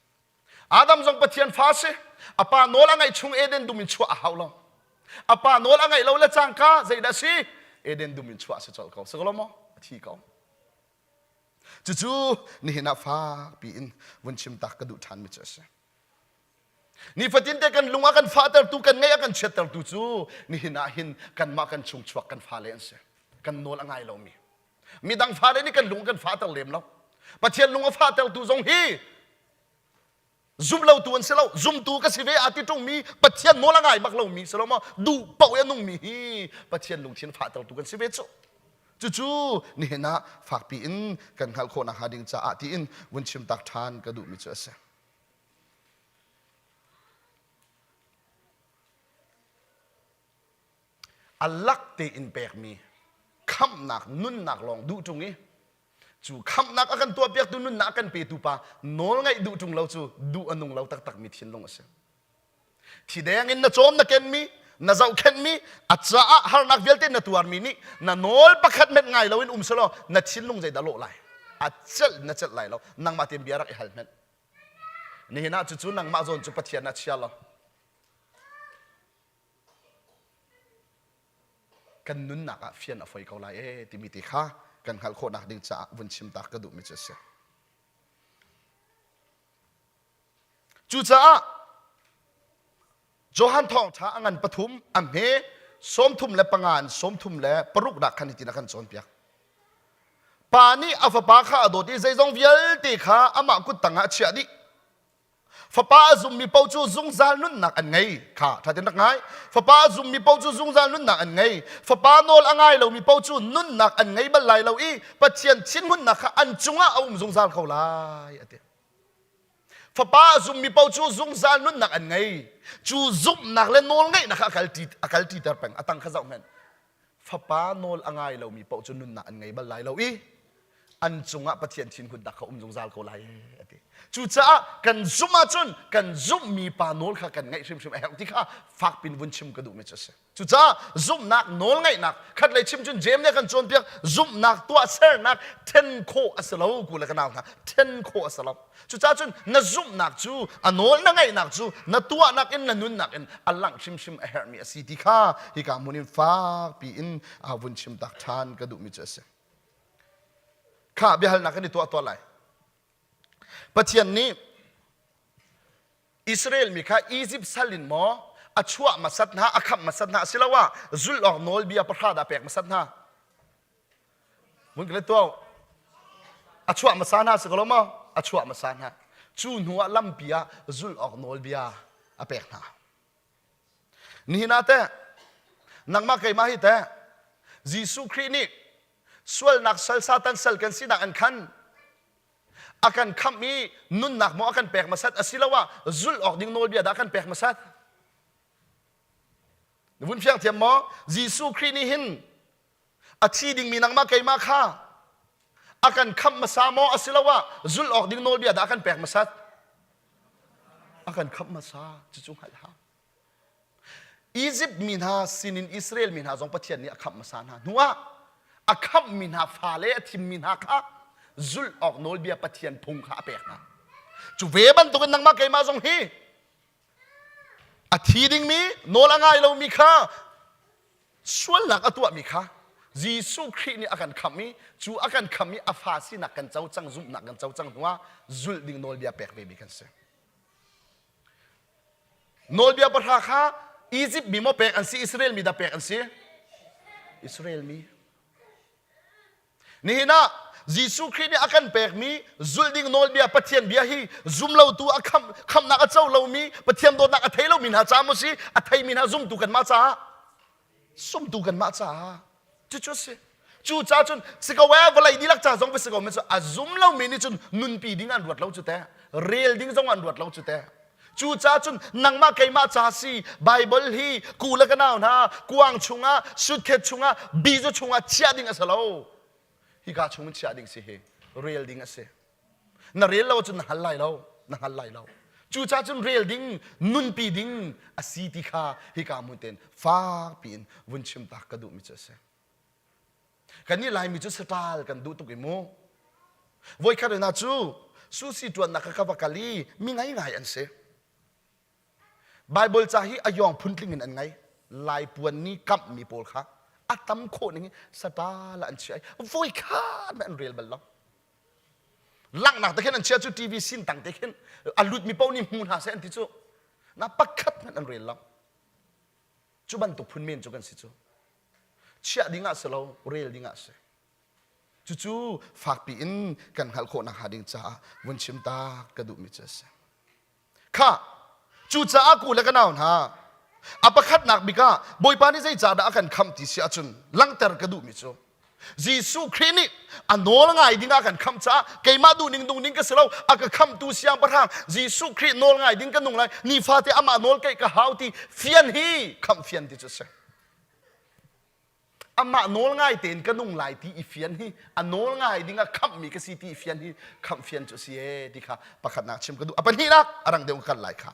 Adam zong Pathian fa a si. A pa nawl a ngaih chung Eden dum in chuah a hau lo. A pa nawl a ngaih lo le cangka zeidah si? Eden dum in chuah a si colh ko. Si ko lo maw? A thi ko. Cucu nihin ah fakpi in vun chim tak ka duh ṭhanmi cu a si. Nifatin te kan lung a kan fahtertu, kan ngaih a kan chiattertu cu nihin ah hin kanmah kan chungchuak kan fale an si. Kan nawl a ngai lomi. Midang fale nih kan lung kan fahter lem lo. Pathian lung a fahtertu zong hi zumlotu an si lo zumtu ka si ve a ti ṭungmi Pathian nawl a ngai bak lomi si lo maw duh paoh i a nungmi hi Pathian lungthin fahtertu kan si ve cu cucu nihin ah fakpi in kan hngalh khawh nakhnga ding caah tiin vun chim tak ṭhan ka duhmi cu a si. A lak tein pekmi khamhnak nunnak lawng duh ṭung i Cu khamhnak a kan tuahpiaktu nunnak a kan petu pa nawl ngaih duh ṭung lo cu duh a nung lo taktakmi thinlung a si. Thideng in na cawm na kenmi, na zohkhenhmi, a caah harnak vialte na tuarmi nih na nawl pakhat hmenh ngai loin um selaw na thinlung zeidah lawh lai? A celh na celh lai lo. Nangmah tein bia rak i hal hmenh. Nihin ah cucu nangmah zawn cu Pathian ah chia law kan nunnak ah fian a foi ko lai ee timi ti kha kan hngalh khawhnak ding caah vun chim ta ka duhmi cu a si. Cucaah Johan thawngṭha a ngan pathum a hme 35 in 36 dah khan hitin a kan cawnpiak. Pa nih a fapa kha a dawt i zeizong vialte kha amah kut tangah a chiah dih. Fapa a zummi paoh cu zungzal nunnak an ngei. Kha ṭha tein rak ngai. Fapa a zummi paoh cu zungzal nunnak an ngei. Fapa nawl a ngai lomi paoh cu nunnak an ngei bal lai lo i Pathian thinhunnak kha an cungah a um zungzal ko lai a ti. Fapa a zummi paoh cu zungzal nunnak an ngei. Cu zumhnak le nawlngeihnak kha a kalṭi a kalṭiter peng. A tang kha zoh hmanh. Fapa nawl a ngai lomi paoh cu nunnak an ngei bal lai lo i an cungah Pathian thinhunnak kha um zungzal ko lai a ti. Cucaah kan zumh ahcun kan zumhmi pa nawl kha kan ngaih hrimhrim a herh ti kha fakpin vun chim ka duhmi cu a si. Cucaah zumhnak nawl ngaihnak khat lei chim cun James nih a kan cawnpiak zumhnak tuahsernak then khawh a si lo ku le ka nau hna then khawh a si lo. Cucaah cun na zumhnak cu a nawl na ngaihnak cu na tuahnak in na nunnak in a langh hrimhrim a herhmi a si ti kha hika hmun in fakpi in vun chim tak ṭhan ka duhmi cu a si. Kha biahalnak kan i tuah tuah lai. Pathian nih Israel mi kha Egypt sal in maw a chuah hmasat hna a khamh hmasat hna asiloah zulh awk nawlbia pahra dah pek hmasat hna Mun ka tuah a chuah hmasa hna si ko lo maw? A chuah hmasa hna. Cu hnu ah lampi ah zulh awk nawlbia a pek hna. Nihin ah teh nangmah keimah hi teh Jesuh Khrih nih sualnak sal Satan sal kan sinak an khan a kan khamh i nunnak maw a kan pek hmasat asiloah zulh awk ding nawlbia dah a kan pek hmasat? Na vun fiang thiam maw? Jesuh Khrih nih hin a thi dingmi nangmah keimah kha a kan khamh hmasa maw asiloah zulh awk ding nawlbia dah a kan pek hmasat a kan khamh hmasa cucu hngalh hau Egypt mi hna sinin Israel mi hna zong Pathian nih a khamh hmasa hna hnuah a khamhmi hna fale a thimmi hna kha zulh awk nawlbia Pathian phung kha a pek hna cu ve bantukin nangmah keimah zong hi a thi dingmi nawl a ngai lomi kha sualnak a tuahmi kha Jesuh Khrih nih a kan khamh i cu a kan khamh i a fa sinak kan co cang zumhnak kan co cang hnuah zulh ding nawlbia pek vemi kan si. Nawlbia pahra kha Egypt mi maw pek an si Israel mi dah pek an si? Israel mi. Nihin ah Jesuh Khrih nih a kan pekmi zulh ding nawlbia Pathian bia hi zumlotu a khamh khamhnak a co lomi Pathian dawtnak a thei lomi hna caah maw si a theimi hna zumtu kanmah caah zumtu kanmah caah cucu a si cucaah cun si ko ee vawlei dihlak ca zong va si ko men cu a zum lomi nih cun nunpi ding an ruat lo cu teh rel ding zong an ruat lo cu teh Cucaah cun nangmah keimah ca si Bible hi ku le ka nau hna kuang chungah suitcase chungah bizu chungah chiah ding a si lo. Hika chung in chiah ding si hi rel ding a si. Na rel lo ahcun na hngal lai lo, na hngal lai lo. Cucaah cun rel ding, nunpi ding a si ti kha hika hmun tein fak piin vun chim tak ka duhmi cu a si. Kannih Laimi cu saṭal kan duh tuk i mu. Voikhat hna cu sushi ṭuannak ka va kal i mi ngaingai an si. Bible ca hi a yawng phuntling in an ngai. Lai puan nih kamhmi pawl kha a tam khawh ning in saṭal ah an chiah i voikhat hmanh an rel bal lo. Langhnak te khin an chiah cu TV sin tang te khin a lutmi paoh nih hmu hna seh an ti cu. Na pakhat hmanh an rel lo. Cu bantuk phun men cu kan si cu. Chiah ding ah si lo, rel ding ah si. Cucu fakpi in kan hngalh khawh nakhnga ding caah vun chim ta ka duhmi cu a si. Kha, cucaah ku le ka nau hna, a pakhatnak bik ah Bawipa nih zeicahdah a kan khamh ti si ahcun langhter ka duhmi cu Jesuh Khrih nih a nawl ngai ding ah kan khamh caah keimah duhning dungning ka si lo a ka khamhtu siangpahrang Jesuh Khrih nawl ngai ding ka nung lai nifate amah nawl keih ka hau ti fian hi khamh fian ti cu a si. Amah nawl ngai tein ka nung lai ti i fian hi a nawl ngai ding ah khamhmi ka si ti i fian hi khamh fian cu a si ee ti kha pakhatnak chim ka duh. A pahnihnak a rang deuh ka kal lai kha.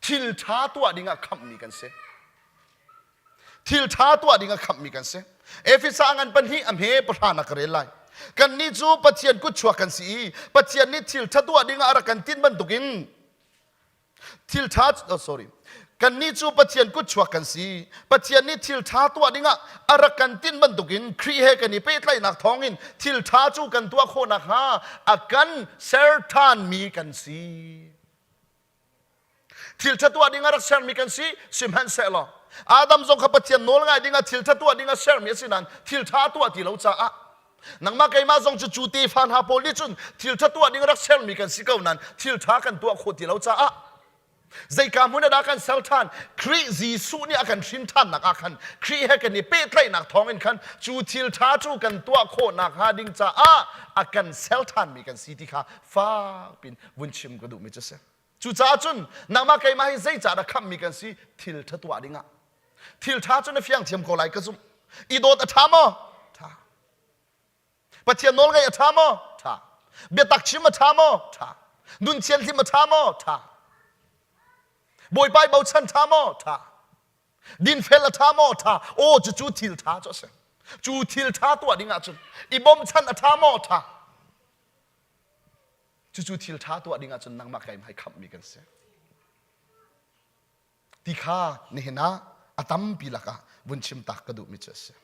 Thil ṭha tuah ding ah khamhmi kan si. Thil ṭha tuah ding ah khamhmi kan si. Efesa ngan pahnih a hme pahra na ka rel lai. Kannih cu Pathian kutchuak kan si i Pathian nih thil ṭha tuah ding ah a rak kan tinh bantukin Thil ṭha oh, sorry. Kannih cu Pathian kutchuak kan si. Pathian nih thil ṭha tuah dingah a rak kan tinh bantukin Khrih he kan i pehtlaihnak thawngin thil ṭha cu kan tuah khawh nakhnga a kan ser ṭhanmi kan si. Thil ṭha tuah ding a rak sermi kan si, sihmanhsehlaw Adam zong kha Pathian nawl ngai dingah thil ṭha tuah dingah sermi a si nain thil ṭha tuah ti lo caah. Nangmah keimah zong cu cu tefa hna pawl nih cun thil ṭha tuah ding rak sermi kan si ko nain thil ṭha kan tuah khawh ti lo caah zeika hmun ah dah kan ser ṭhan? Khrih Jesuh nih a kan hrin ṭhannak ah khan Khrih he kan i pehtlaihnak thawngin khan cu thil ṭha cu kan tuah khawh nakhnga ding caah a kan ser ṭhanmi kan si ti kha fak pin vun chim ka duhmi cu a si. Cucaah cun nangmah keimah hi zeicah dah khamhmi kan si? Thil ṭha tuah dingah. Thil ṭha cu na fiang thiam ko lai ka zumh. I dawt a ṭha maw? Ṭha. Pathian nawl ngaih a ṭha maw? Ṭha. Biatak chim a ṭha maw? Ṭha. Nun thianhlim a ṭha maw? Ṭha. Bawipa i bochan ṭha maw? Ṭha. Dinfel a ṭha maw? Ṭha. Aw cucu thil ṭha cu a si. Cu thil ṭha tuah ding ahcun i bawmchan a ṭha maw? Ṭha. Cucu thil ṭha tuah ding ahcun nangmah keimah hi khamhmi kan si. Ti kha nihin ah a tampi lakah vun chim tak ka duhmi cu a si.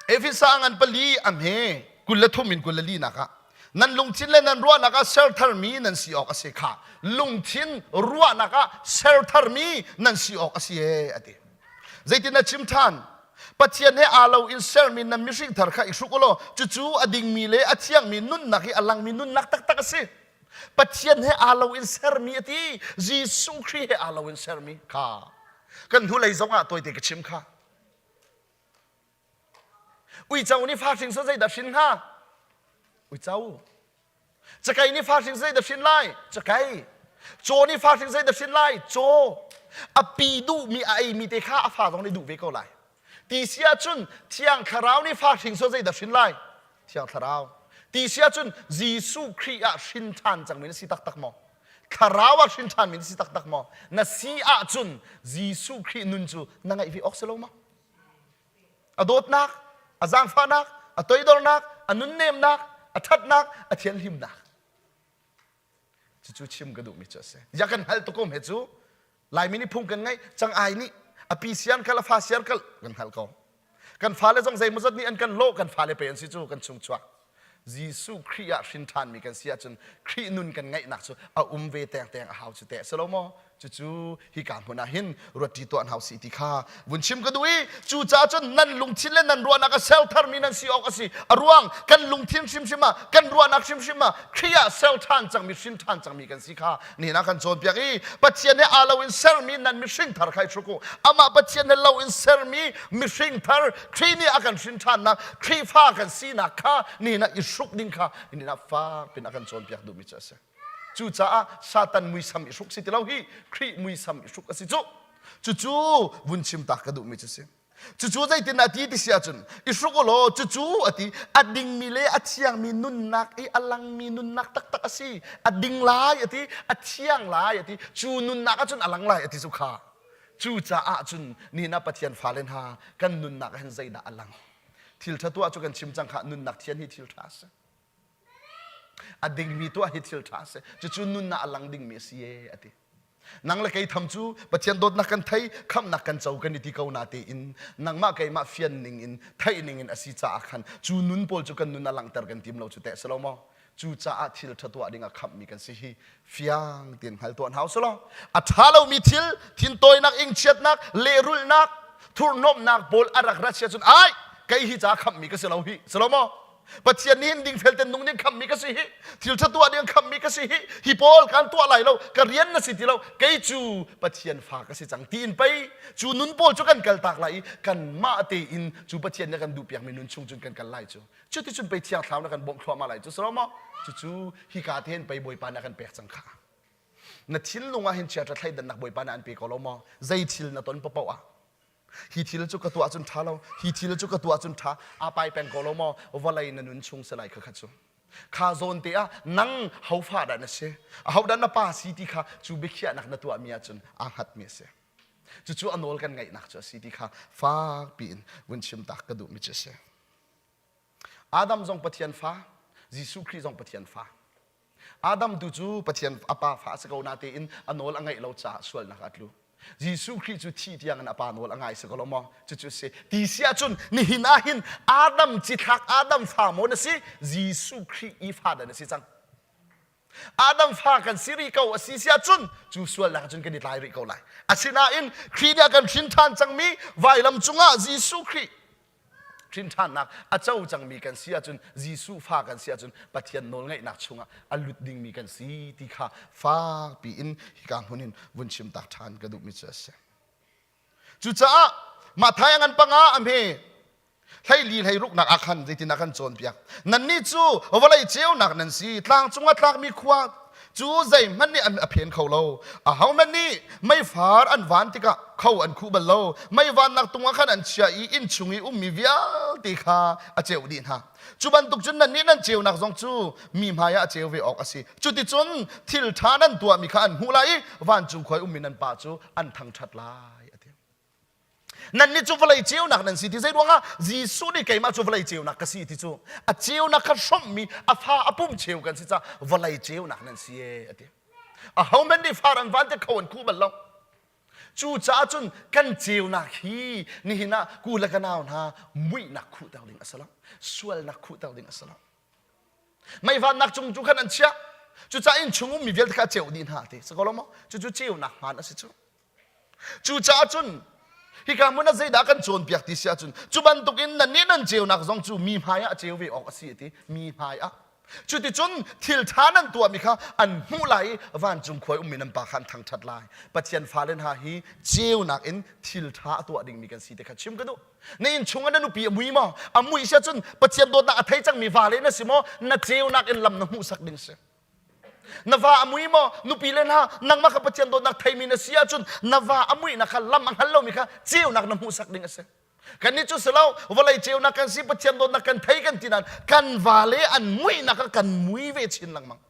Efesa ngan pali a hme 23 in 24 nak ah nan lungthin le nan ruahnak ah ser tharmi nan si awk a si kha lungthin ruahnak ah ser tharmi nan si awk a si e a ti. Zeitin na chim ṭhan? Pathian he aa lo in sermi nan mihring thar kha i hruk u law cucu a dingmi le a thiangmi nunnak i a langmi nunnak taktak a si. Pathian he aa lo in sermi a ti. Jesuh Khrih he aa lo in sermi kha. Kan hnulei zong ah tawite ka chim kha. Uico nih fa hring zeidah hrin hnga? Uico. Cakei nih fa hring zeidah hrin lai? Cakei. Caw nih fa hring zeidah hrin lai? Caw. A pi duhmi a eimi te kha a fa zong nih duh ve ko lai. Ti si ahcun Thiang Thlarau nih fa hring zeidah hrin lai? Thiang Thlarau. Ti si ahcun Jesuh Khrih ah hrin ṭhan cangmi na si taktak maw? Thlarau ah hrin ṭhanmi na si taktak maw? Na si ahcun Jesuh Khrih nun cu na ngaih ve awk si lo maw? A dawtnak, a zaangfahnak, a toidornak, a nunnemnak, a ṭhatnak, a thianhlimnak. Cucu chim ka duhmi cu a si. Ya kan hngalh tuk ko he cu Laimi nih phung kan ngeih, cang ai nih a pi sian kal a fa sian kal kan hngalh ko. Kan fale zong zeimawzat nih an kan lawh kan fale pe an si cu kan chung chuak. Jesuh Khrih ah hrin ṭhanmi kan si ahcun Khrih nun kan ngeihnak cu a um ve tengteng a hau cu teh si lo maw? Cucu hika hmun ah hin ruatṭi tuah hna usih ti kha vun chim ka duh i cucaah cun nan lungthin le nan ruahnak a ser tharmi nan si awk a si. A ruang kan lungthin hrimhrim ah kan ruahnak hrimhrim ah Khrih ah ser ṭhan cangmi hrin ṭhan cangmi kan si kha nihin ah kan cawnpiak i Pathian he aa lo in sermi nan mihring thar kha i hruk u. Amah Pathian he lo in sermi mihring thar Khrih nih a kan hrin ṭhannak Khrihfa kan sinak kha nihin ah i hruk ding kha nihin ah fak pin a kan cawnpiak duhmi cu a si. Cucaah Satan muisam i hruk si ti lo hi Khrih muisam i hruk a si cu. Cucu vun chim tak ka duhmi cu si. Cucu zeitin a ti ti si ahcun i hruk u law cucu a ti a dingmi le a thiangmi nunnak i a langmi nunnak taktak a si. A ding lai a ti, a thiang lai a ti. Cu nunnak ahcun a lang lai a ti cu kha. Cucaah cun nihin ah Pathian fale hna kan nunnak ah hin zeidah a lang? Thil ṭha tuah cu kan chim cang kha nunnak thian hi thil ṭha a si. A dingmi tuah hi thil ṭha a si. Cucu nunnak a lang dingmi a si ee a ti. Nang le kei tham cu Pathian dawtnak kan thei, khamhnak kan co kan i ti ko na tein nangmah keimah fian ning in theih ning in a si caah khan cu nun pawl cu kan nun a langhter kan tim lo cu teh si lo maw? Cucaah thil ṭha tuah ding ah khamhmi kan si hi fiang tein hngal tuah hna usih law a ṭha lomi thil thintawinak ingchiatnak lehrulhnak thurhnomhnak pawl a rak rat sia cun ai kei hi ca khamhmi ka si lo hi si lo maw Pathian nih hin dingfel ten nung ding khamhmi ka si hi thil ṭha tuah ding khamhmi ka si hi hi pawl kan tuah lai lo ka rian na si ti lo kei cu Pathian fa ka si cang tiin pei cu nun pawl cu kan kal tak lai i kanmah tein cu Pathian nih a kan duhpiakmi nun chung cun kan kal lai cu Cuticun pei Thiang Thlarau na kan bawmh thluahmah lai cu si lo maw? Cucu hika te hin pei Bawipa nih a kan pek cang kha. Na thinlung ah hin chiaṭha thleidannak Bawipa nih an pe ko lo maw? Zei thil na ton paoh ah hi thil cu ka tuah cun ṭha lo, hi thil cu ka tuah cun ṭha, aa pai peng ko lo maw? Vawlei na nun chung si lai kha kha cu. Kha zawn te ah nang hofa dah na si, ahodah na pa si ti kha cu biakhiahnak na tuahmi ahcun aa hngatmi a si. Cucu a nawl kan ngaihnak cu a si ti kha fakpi in vun chim tak ka duhmi cu a si. Adam zong Pathian fa, Jesuh Khrih zong Pathian fa. Adam tu cu Pathian a pa fa a si ko natein a nawl a ngaih lo caah sualnak ah a tlu. Jesuh Khrih cu thih tiang in a pa nawl a ngai si ko lo maw? Cucu si. Ti si ahcun nihin ah hin Adam cithlak Adam fa maw na si? Jesuh Khrih i fa dah na si cang. Adam fa kan si rih ko a si si ahcun cu sualnak cun kan i tlai rih ko lai. Asinain Khrih nih a kan hrin ṭhan cangmi vailam cungah Jesuh Khrih. Ṭhinṭhannak a co cangmi kan si ahcun Jesuh fa kan si ahcun Pathian nawlngaihnak chungah a lut dingmi kan si ti kha fakpi in hika hmun in vun chim tak ṭhan ka duhmi cu a si. Cucaah Matthai a ngan panga a hme hleili hleiruknak ah khan zeitin a kan cawnpiak nannih cu vawlei ceunak nan si tlang cungah tlakmi khua cu zeihmanh nih an a phen kho lo ahohmanh nih meifar an van tikah kho an khuh bal lo mei vannak tung ah khan an chia i inn chung i ummi vialte kha a ceuh dih hna cu bantuk cun nannih nan ceunak zong cu mi hmai ah a ceu ve awk a si cuticun thil ṭha nan tuahmi kha an hmuh lai i vancung khua i ummi nan pa cu an thangṭhat lai a ti Nannih cu vawlei ceunak nan si ti zei ruangah Jesuh nih keimah cu vawlei ceunak ka si ti cu a ceunak kha hrawmhmi a fa a pum cheu kan si caah vawlei ceunak nan si e a ti. Ahohmanh nih far an van te kho an khuh bal lo. Cucaah cun kan ceunak hi nihin ah ku le ka nau hna muihnak khuhter ding a si lo. Sualnak khuhter ding a si lo. Meivannak cung cu khan an chiah. Cucaah inn chung ummi vialte kha a ceuh dih hna ti. Si ko lo maw? Cucu ceunak hmaan a si cu. Cucaah cun hika hmun ah zeidah kan cawnpiak ti si ahcun cu bantukin nannih nan ceunak zong cu mi hmai ah a ceu ve awk a si a ti mi hmai ah cuticun thil ṭha nan tuahmi kha an hmuh lai i vancung khua i ummi nan pa kha an thangṭhat lai Pathian fale hna hi ceunak in thil ṭha a tuah dingmi kan si ti kha chim ka duh na inn chungah na nupi a mui maw a mui si ahcun Pathian dawtnak a thei cangmi vale na si maw na ceunak in lam na hmuhsak ding si Na va a mui maw? Nupi le hna nangmah kha Pathian dawtnak theimi na si ahcun na va a muihnak kha lam a hngal lomi kha ceunak na hmuhsak ding a si. Kannih cu si lo, vawlei ceunak kan si, Pathian dawtnak kan thei kan ti nain kan vale an muihnak kha kan mui ve chin lengmang.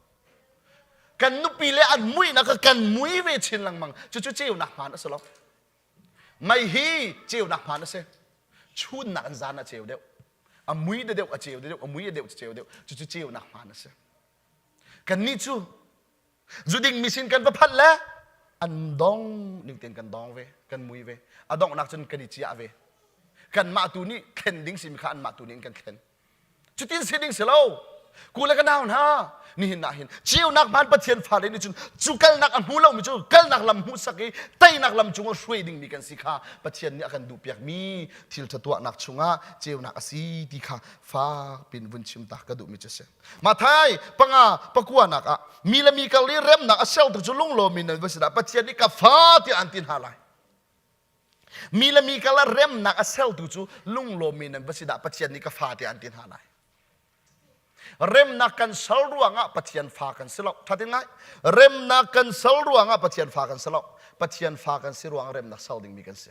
Kan nupi le an muihnak kha kan mui ve chin lengmang. Cucu ceunak hmaan a si lo. Mei hi ceunak hmaan a si. Chunnak in zan a ceu deuh. A mui deuh a ceu deuh, a mui a deuh a ceu deuh. Cucu ceunak hmaan a si. Kannih cu zuding mi sin kan va phanh le an dong ning tein kan dong ve, kan mui ve. A donghnak cun kan i ciah ve. Kanmah tu nih thlen ding simi kha anmah tu nih an kan thlen. Cutin si ding si lo. Ku le ka nau hna, nihin ah hin ceunak hmaan Pathian fale nih cun cu kalnak a hmu lomi cu kalnak lam hmuhsak i teinak lam cungah hruai dingmi kan si kha Pathian nih a kan duhpiakmi thil ṭha tuahnak chungah ceunak a si ti kha fak pin vun chim ta ka duhmi cu a si. Mathai panga pakuanak ah mi le mi kar i remnak a sertu cu lunglawm in nan va sinah Pathian nih ka fa tiah an ti hna lai. Mi le mi kar ah remnak a sertu cu lunglawm in nan va sinah Pathian nih ka fa tiah an ti hna lai. Remnak kan ser ruangah Pathian fa kan si lo. Ṭha tin ngai. Remnak kan ser ruangah Pathian fa kan si lo. Pathian fa kan si ruangah remnak ser dingmi kan si.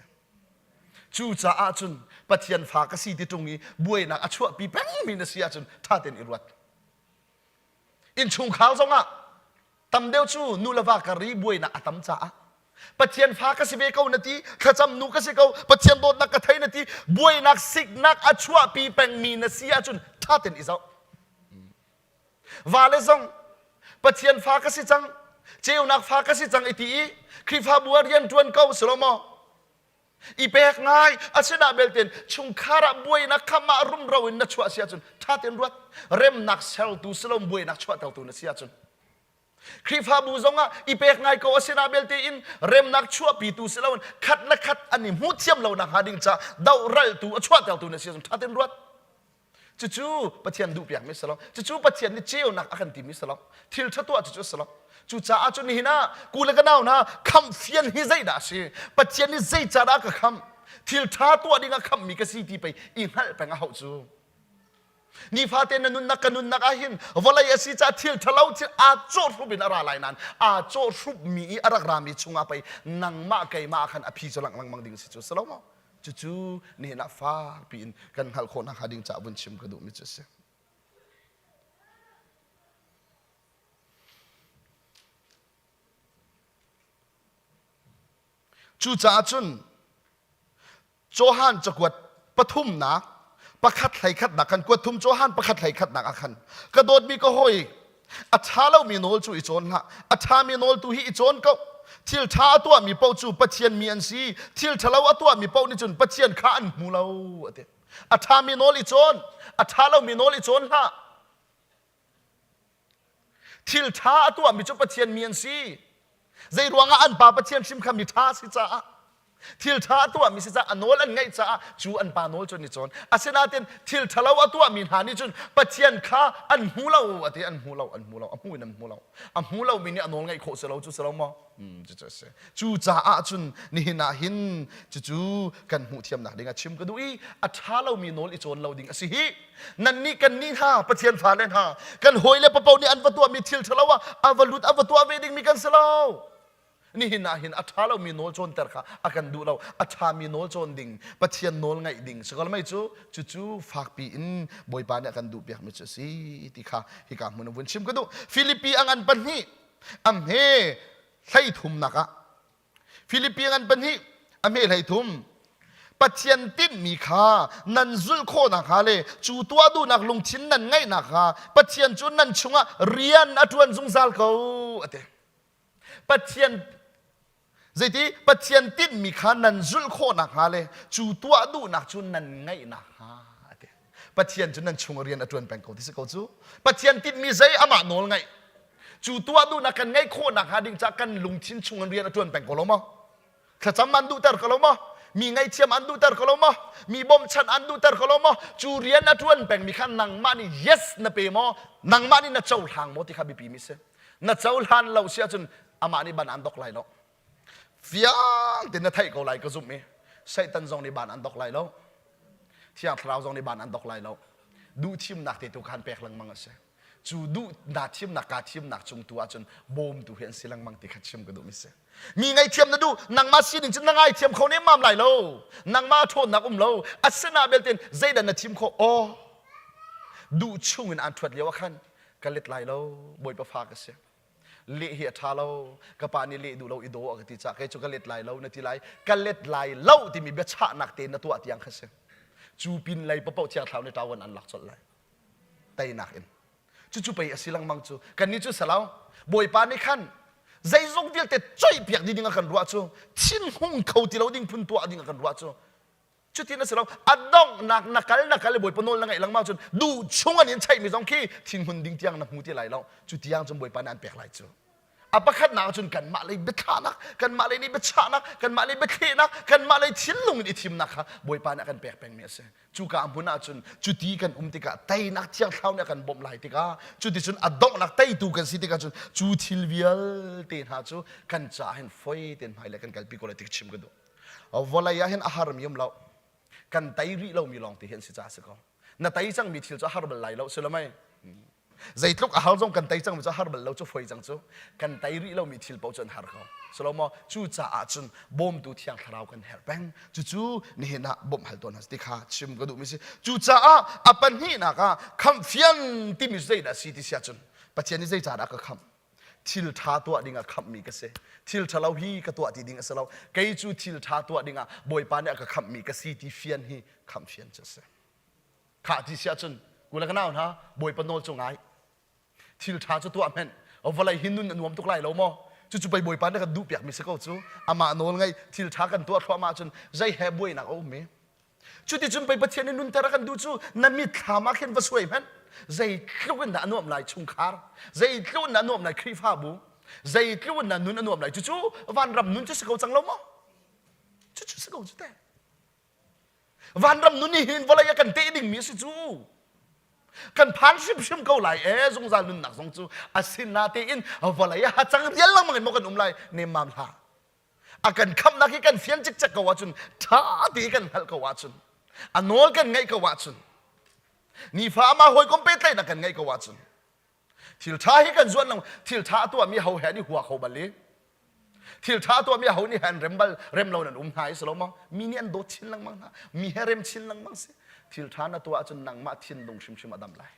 Cucaah cun Pathian fa ka si ti ṭung i buainak a chuahpi pengmi na si ahcun ṭha tein i ruat. Innchungkhar zongah tam deuh cu nu le va kar i buainak a tam caah Pathian fa ka si ve ko na ti, thlacam nu ka si ko, Pathian dawtnak ka thei na ti, buainak siknak a chuahpi pengmi na si ahcun ṭha tein i zoh. Va le zong Pathian fa ka si cang, ceunak fa ka si cang i ti i Khrihfabu ah rian ṭuan ko si lo maw? I pek ngai asinain belten chungkhar ah buainak kha mah rumro in na chuah si ahcun ṭha tein ruat. Remnak sertu si lo buainak chuahtertu na si ahcun. Khrihfabu zongah i pek ngai ko asinain belte in remnak chuahpitu si loin khat le khat an i hmu thiam lo nak hnga ding ca dohraltu a chuahtertu na si ahcun ṭha tein ruat. Cucu Pathian duhpiakmi si lo. Cucu Pathian nih ceunak a kan timi si lo. Thil ṭha tuah cucu a si lo. Cucaah cun nihin ah ku le ka nau hna khamh fian hi zeidah a si? Pathian nih zeicahdah a ka khamh? Thil ṭha tuah ding a khamhmi ka si ti pei i hngalh peng a hauh cu. Nifate na nunnak ka nunnak ah hin vawlei a si caah thil ṭhalo thil aa cawhhrup in a ra lai nain aa cawhhrupmi i a rak rami chungah pei nangmah keimah ah khan a phi cu langh lengmang ding si cu si lo maw? Cucu nihin ah fakpi in kan hngalh khawh nakhnga ding caah vun chim ka duhmi cu a si. Cucaah cun Johan cakuat pathumnak pakhat hlei khatnak kan kuat thum Johan pakhat hlei khatnak ah khan ka dawtmi ka hawi A ṭha lomi nawl cu i cawn hlah. A ṭhami nawl tu hi i cawn ko. Thil ṭha a tuahmi paoh cu Pathian mi an si. Thil ṭhalo a tuahmi paoh nih cun Pathian kha an hmu lo, a ti. A ṭhami nawl i cawn. A ṭha lomi nawl i cawn hlah. Thil ṭha a tuahmi cu Pathian mi an si. Zei ruangah an pa Pathian hrim kha mi ṭha a si caah. Thil ṭha a tuahmi si caah a nawl an ngaih caah cu an pa nawl cu an i cawn. Asinain thil ṭhalo a tuahmi hna nih cun Pathian kha an hmu lo a ti an hmu lo an hmu lo a hmu in an hmu lo. A hmu lomi nih a nawl ngaih khawh si lo cu si lo maw? Cucu a si. Cucaah cun nihin ah hin cucu kan hmuh thiamnak ding ah chim ka duh i a ṭha lomi nawl i cawn lo ding a si hi. Nannih kannih hna Pathian fale hna kan hawile papoh nih an va tuahmi thil ṭhalo ah a va lut a va tuah ve dingmi kan si lo. Nihin ah hin a ṭha lomi nawl cawnter kha a kan duh lo. A ṭhami nawl cawn ding, Pathian nawl ngaih ding si ko mei cu cucu fakpi in Bawipa nih a kan duhpiakmi cu a si ti kha hika hmun ah vun chim ka duh. Filipi a ngan pahnih a hme hleithumnak ah Filipi ngan pahnih a hme 33 Pathian tinhmi kha nan zulh khawh nakhnga le cu tuah duhnak lungthin nan ngeih nakhnga Pathian cu nan chungah rian a ṭuan zungzal ko a ti. Pathian zeiti Pathian tinhmi kha nan zulh khawh nakhnga le cu tuah duhnak cu nan ngeih nakhnga a ti. Pathian cu nan chung rian a ṭuan peng ko ti si ko cu. Pathian tinhmi zei amah nawl ngaih. Cu tuah duhnak kan ngeih khawh nakhnga ding caah kan lungthin chung in rian a ṭuan peng ko lo maw? Thlacam an duhter ko lo maw? Mi ngaihthiam an duhter ko lo maw? Mi bawmchanh an duhter ko lo maw? Cu rian a ṭuan pengmi kha nangmah nih yes na pe maw? Nangmah nih na cohlang maw ti kha biapi mi si. Na cohlan lo si ahcun amah nih ban an dok lai lo. Fiang tein na theih ko lai ka zumh i Satan zong nih ban an dok lai lo. Thiang Thlarau zong nih ban an dok lai lo. Duh thimnak te tu khan pek lengmang a si. Cu duh naa thimnak kaa thimnak cung tu ahcun bawmtu hi an si lengmang ti kha chim ka duhmi si. Mi ngaihthiam na duh, nangmah sining cun na ngaithiam kho nemmam lai lo. Nangmah ṭhawnnak um lo. Asina belte zeidah na thim khawh? Aw, duh chung in aan ṭhuat lio ah khan ka let lai lo, Bawipa fa ka si. Leh hi a ṭha lo. Ka pa nih leh duh lo i daw a ka ti caah kei cu ka let lai lo na ti lai. Ka let lai lo timi biachahnak te na tuah tiang kha si. Cu pin lei paoh Thiang Thlarau nih ṭawan an lak colh lai. Teinak in. Cucu pei a si lengmang cu. Kannih cu salau. Bawipa nih khan zeizong vialte coihpiak dih ding a kan ruah cu thinhung kho ti lo ding phun tuah ding a kan ruah cu Cutin a si lo. A donghnak na kal na kal i Bawipa nawl na ngaih lengmang cun duh chung an in chaihmi zong khi thinhun ding tiang na hmu ti lai lo. Cu tiang cun Bawipa nih an pek lai cu. A pakhatnak cun kanmah lei biathlahnak, kanmah lei nih biachahnak, kanmah lei biathlehnak, kanmah lei thinlung in i thimnak kha Bawipa nih a kan pek pengmi a si. Cuka hmun ah cun cuti kan um tikah teinak Thiang Thlarau nih a kan bawmh lai tikah cuticun a donghnak teitu kan si tikah cun cu thil vialte hna cu kan caah hin foi tein hmailei kan kalpi ko lai ti ka chim ka duh. Vawlei ah hin a harmi um lo. Kan tei rih lomi lawng te hi an si caah si ko. Na tei cangmi thil cu a har bal lai lo si lo mei? Zeitluk a har zong kan tei cangmi cu a har bal lo cu foi cang cu. Kan tei rih lomi thil paoh cu an har ko. Si lo maw? Cu caah cun bawmtu Thiang Thlarau kan herh peng. Cucu nihin ah bawmh hal tawn hna ti kha chim ka duhmi si. Cucaah a pahnihnak ah khamhfian timi zeidah a si ti si ahcun Pathian nih zeicahdah ka khamh? Thil ṭha tuah ding ah khamhmi ka si. Thil ṭhalo hi ka tuah ti ding a si lo. Kei cu thil ṭha tuah ding ah Bawipa nih a ka khamhmi ka si ti fian hi khamh fian cu a si. Khah ti si ahcun kula ka nau hna Bawipa nawl cu ngai. Thil ṭha cu tuah hmenh. Vawlei hi nun a nuam tuk lai lo maw? Cucu pei Bawipa nih a kan duhpiakmi si ko cu. Amah nawl ngaih thil ṭha kan tuah thluahmah ahcun zei he buainak a um i Cuticun pei Pathian nih nunter a kan duh cu na mitthlam ah khin va suai hmanh. Zeitluk in dah a nuamh lai chungkhar, zeitluk in dah a nuamh lai Khrihfabu, zeitluk in dah nun a nuamh lai cucu vanram nun cu si ko cang lo maw? Cucu si ko cu teh. Vanram nun hi hin vawlei a kan teh dingmi a si cu. Kan phan hrimhrim ko lai ee zungzal nunnak zong cu asinatein vawlei ah hacang rial lengmang in maw kan um lai nemmam hlah. A kan khamhnak hi kan fian cikcek ko ahcun ṭha te kan hngalh ko ahcun a nawl kan ngaih ko ahcun nifa amah hawikom pehtlaihnak kan ngeih ko ahcun thil ṭha hi kan zuan lo thil ṭha a tuahmi ho he an i hua kho bal i thil ṭha a tuahmi ho nih han rem bal rem lo nan um hna i si lo maw mi nih an dawt chin lengmang hna mi he rem chin lengmang si thil ṭha na tuah ahcun nangmah thinlung hrimhrim a dam lai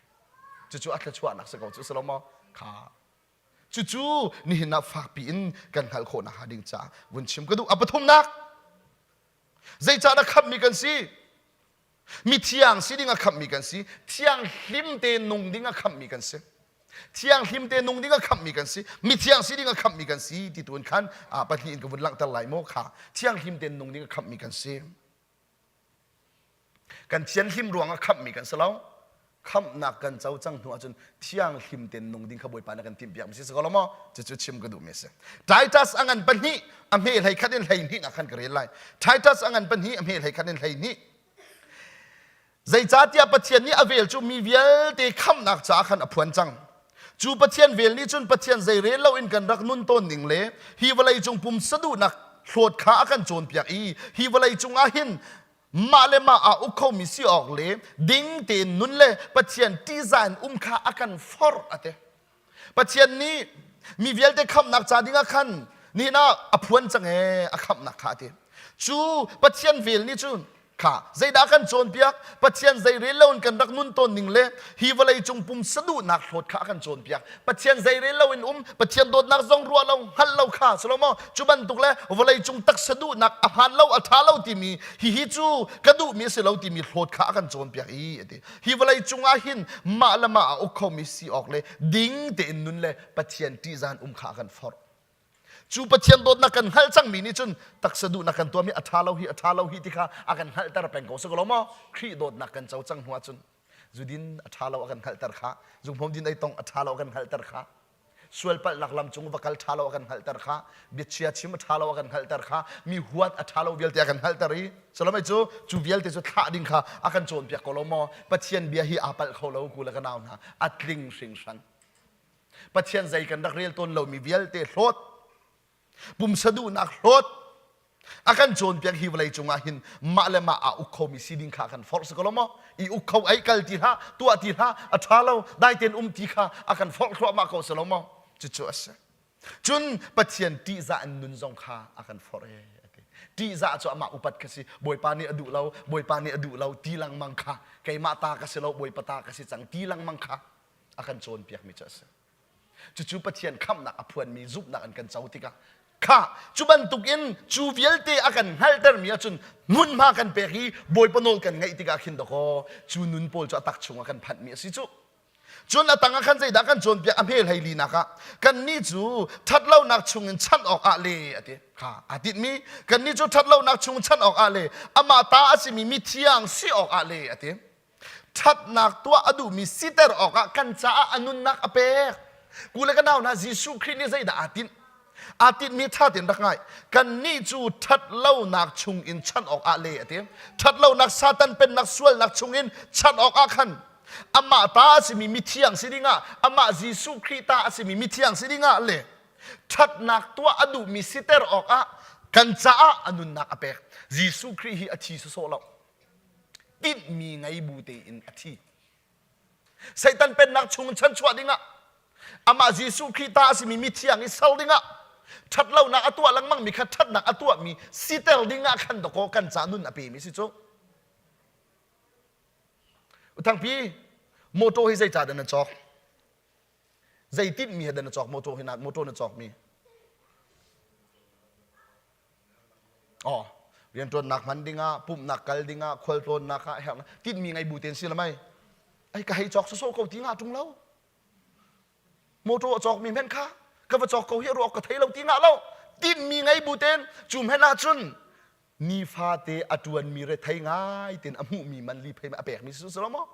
cucu a thluachuahnak si ko cu si lo maw kha Cucu nihin ah fakpi in kan hngalh khawh nakhnga ding caah vun chim ka duh. A pathumnak, zeicahdah khamhmi kan si? Mithiang si ding a khamhmi kan si. Thianghlim te nung ding a khamhmi kan si. Thianghlim te nung ding a khamhmi kan si. Mithiang si ding a khamhmi kan si ti tu in khan pahnih in ka vun langhter lai maw kha. Thianghlim te nung ding a khamhmi kan si. Kan thianhlim ruang ah khamhmi kan si lo. Khamhnak kan co cang hnu ahcun thianghlim tein nung ding kha Bawipa nih a kan timhpiak mi si ko lo maw? Cucu chim ka duhmi a si. Titus a ngan pahnih a hme hlei khat in 12 ah khan ka rel lai. Titus a ngan pahnih a hme hlei khat in 12. Zeicahtiah Pathian nih a vel cu mi vialte khamhnak caah khan a phuan cang. Cu Pathian vel nih cun Pathian zeirel loin kan rak nun tawn ning le hi vawlei cung pumsa duhnak hlawt kha a kan cawnpiak i hi vawlei cung ah hin mah le mah aa uk khomi si awk le ding tein nun le Pathian ṭihzah in um kha a kan forh a ti. Pathian nih mi vialte khamhnak ca dingah khan nihin ah a phuan cang ee a khamhnak kha a ti. Cu Pathian vel nih cun kha zeidah kan cawnpiak? Pathian zeirel loin kan rak nun tawn ning le hi vawlei cung pumsa duhnak hlawt kha a kan cawnpiak. Pathian zeirel loin um, Pathian dawtnak zong ruah lo, hngalh lo kha si lo maw? Cu bantuk le vawlei cung taksa duhnak a hmaan lo, a ṭha lo timi hihi cu ka duhmi a si lo timi hlawt kha a kan cawnpiak i a ti. Hi vawlei cung ah hin mah le mah a uk khomi si awk le ding tein nun le Pathian ṭihzan um kha a kan forh. Cu Pathian dawtnak kan hngalh cangmi nih cun taksa duhnak kan tuahmi a ṭha lo hi a ṭha lo hi ti kha a kan hngalhter peng ko si ko lo maw? Khrih dawtnak kan co cang hnu ahcun zudin a ṭha lo a kan hngalhter kha, zunghmawm din ei tong a ṭha lo a kan hngalhter kha, sual palhnak lam cung va kal ṭha lo a kan hngalhter kha, biachia chim a ṭha lo a kan hngalhter kha, mi huat a ṭha lo vialte a kan hngalhter i Salomei cu cu vialte cu thlah ding kha a kan cawnpiak ko lo maw? Pathian bia hi aa palh kho lo ku le ka nau hna a tling hringhran. Pathian zei kan rak rel tawn lomi vialte hlawt, pumsa duhnak hlawt, a kan cawnpiak hi vawlei cungah hin mah le mah aa uk khomi si ding kha a kan forh si ko lo maw? I uk kho ai kal ti hlah, tuah ti hlah, a ṭha lo, dai tein um ti kha a kan forh thluahmah ko si lo maw? Cucu a si. Cun Pathian ṭihzah in nun zong kha a kan forh ee a ti. Ṭihzah cu amah upat kha si, Bawipa nih a duh lo, Bawipa nih a duh lo ti lengmang kha keimah ta ka si lo, Bawipa ta ka si cang ti lengmang kha a kan cawnpiakmi cu a si. Cucu Pathian khamhnak a phuanmi zumhnak an kan co tikah kha cu bantukin cu vialte a kan hngalhtermi ahcun hmunhma kan pek i Bawipa nawl kan ngaih tikah khin dakaw cu nun pawl cu a tak chungah kan phanhmi a si cu. Cun a tang ah khan zeidah kan cawnpiak a hme hlei linak ah kannih cu ṭhatlonak chungin chanh awkah le a ti kha aa tinhmi kannih cu ṭhatlonak chung chanh awkah le amah ta a simi mithiang si awkah le a ti ṭhatnak tuah a duhmi siter awkah kan caah a nunnak a pek. Ku le ka nau hna Jesuh Khrih nih zeidah aa tinh? Aa tinhmi ṭha tein rak ngai. Kannih cu ṭhatlonak chungin chanh awkah le a ti. Ṭhatlonak Satan pennak sualnak chungin chanh awkah khan amah ta a simi mithiang si dingah amah Jesuh Khrih ta a simi mithiang si dingah le ṭhatnak tuah a duhmi siter awkah kan caah a nunnak a pek. Jesuh Khrih hi a thi sawsawh lo. Tinhmi ngei bu tein a thi. Satan pennak chung chanchuah dingah amah Jesuh Khrih ta a simi mithiang i ser dingah ṭhatlonak a tuah lengmangmi kha ṭhatnak a tuahmi siter dingah khan dakaw kan ca nun a pemi si cu. Uthangpi, motor hi zeicah dah na cawk? Zei tinhmi he dah na cawk motor hi na motor na cawkmi? Oh, rianṭuannak hman dingah, pumhnak kal dingah, khualtlawnnak ah herh tinhmi ngei bu tein si lamai. Ai ka hei cawk sawsawh ko ti nga ṭung lo. Motor a cawkmi hmenh kha ka va cawk ko hi ruak ka thei lo ti nga lo. Tinhmi ngei bu tein cu hmenh ahcun nifate a ṭuanmi rethei ngai tein a hmuhmi man li phei a pekmi si si lo maw?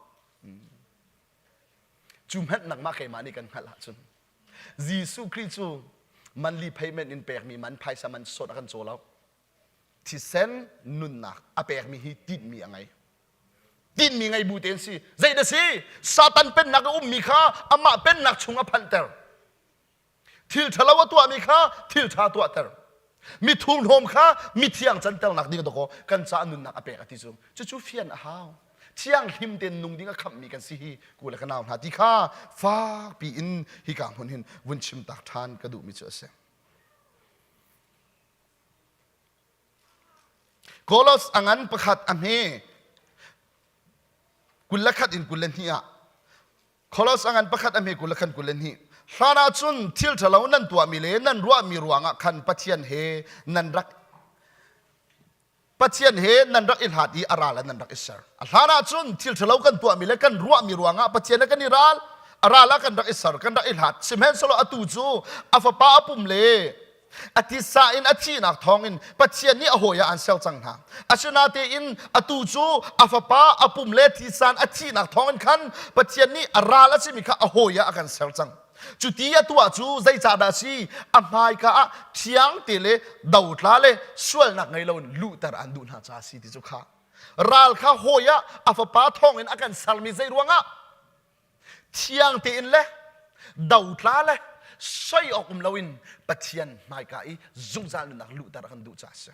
Cu hmanh nangmah keimah nih kan hngalh ahcun Jesuh Khrih cu monthly payment in pekmi man phaisa man sawt a kan caw lo. Thisen nunnak a pekmi hi tinhmi a ngei. Tinhmi ngei bu tein si. Zei dah si? Satan pennak a ummi kha amah pennak chung a phanhter. Thil ṭhalo a tuahmi kha thil ṭha tuahter. Mi thurhnawm kha mithiang canternak ding dawkaw kan caah nunnak a pek a ti cu. Cucu fian a hau. Thianghlim tein nung ding a khamhmi kan si hi ku le ka nau hna ti kha fakpi in hika hmun hin vun chim tak ṭhan ka duhmi cu a si. Kolos a ngan pakhat a hme 21 in 22 ah Kolos a ngan pakhat a hme 20 le khan 22 hlan ah cun thil ṭhalo nan tuahmi le nan ruahmi ruangah khan Pathian he nan rak Pathian he nan rak i hlat i a ral ah nan rak i ser. A hlan ah cun thil ṭhalo kan tuahmi le kan ruahmi ruangah Pathian he kan i ral, a ral ah kan rak i ser, kan rak i hlat. Sihmanhsehlaw atu cu a fapa a pum le. A titsa in a thihnak thawngin Pathian nih a hawi ah an ser cang hna. Asinain atu cu a fapa a pum le thisen a thihnak thawngin khan Pathian nih a ral a simi kha a hawi ah a kan ser cang. Cuti a tuah cu zeicahdah a si? A hmaika ah thiang te le dotla le sualnak ngei loin luhter an duh hna caah a si ti cu kha. Ral kha hawi ah a fapa thawngin a kan sermi zei ruangah? Thiang tein le dotla le soi awk um loin Pathian hmaika i zungzal nunnak luhter a kan duh caah a si.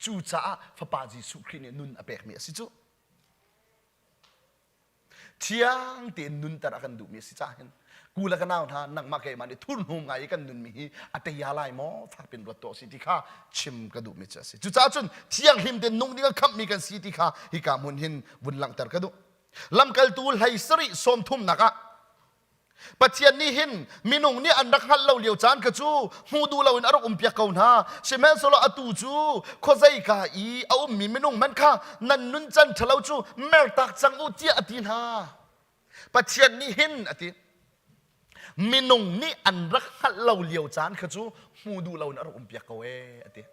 Cucaah Fapa Jesuh Khrih nih nun a pekmi a si cu. Thiang tein nunter a kan duhmi a si caah hin ku le ka nau hna nangmah keimah nih thurhnawm ngai i kan nunmi hi a teia lai maw fakpin ruat tuah si ti kha chim ka duhmi cu a si. Cucaah cun thianghlim tein nung ding a khamhmi kan si ti kha hika hmun hin vun langhter ka duh. Lamkaltu hlei sarih sawmthumnak ah Pathian nih hin minung nih an rak hngalh lo lio caan kha cu hmu duh loin a rak umpiak ko hna. Sihmanhsehlaw atu cu khuazeika i a ummi minung hmanh kha nan nuncan ṭhalo cu mertak cang u tiah a ti hna. Pathian nih hin a ti. Minung nih an rak hngalh lo lio caan kha cu hmu duh loin a rak umpiak ko ee a ti.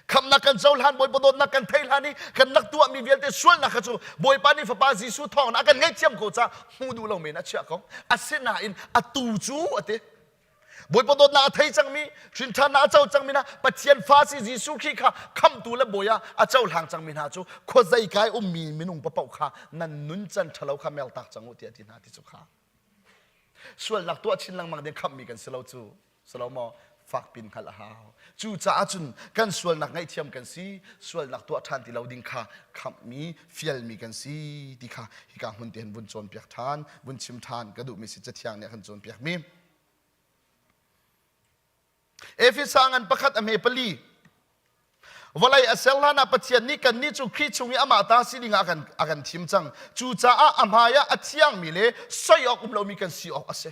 Khamhnak kan cohlan Bawipa dawtnak kan thei hlan i kan rak tuahmi vialte sualnak kha cu Bawipa nih Fapa Jesuh thawngin a kan ngaihthiam ko caah hmu duh lo men a chiah ko. Asinain atu cu a ti. Bawipa dawtnak a thei cangmi, hrinṭhannak a co cangmi hna, Pathian fa si Jesuh Khrih kha khamhtu le bawi ah a cohlang cangmi hna cu khuazei kai ummi minung paoh kha nan nuncan ṭhalo kha mertak cang u tiah a ti hna ti cu kha. Sualnak tuah chin lengmang ding khamhmi kan si lo cu. Salomo fakpin hngalh a hau. Cucaah cun kan sualnak ngaihthiam kan si, sualnak tuah ṭhan ti lo ding kha khamhmi, fialmi kan si ti kha hika hmun te hin vun cawnpiak ṭhan, vun chim ṭhan ka duhmi si Cathiang nih a kan cawnpiakmi. Efesa ngan pakhat a hme pali Vawlei a ser hlan ah Pathian nih kannih cu Khrih chung i amah ta si dingah a kan, a kan thim cang. Cucaah a hmaiah a thiangmi le soi awk um lomi kan si awk a si.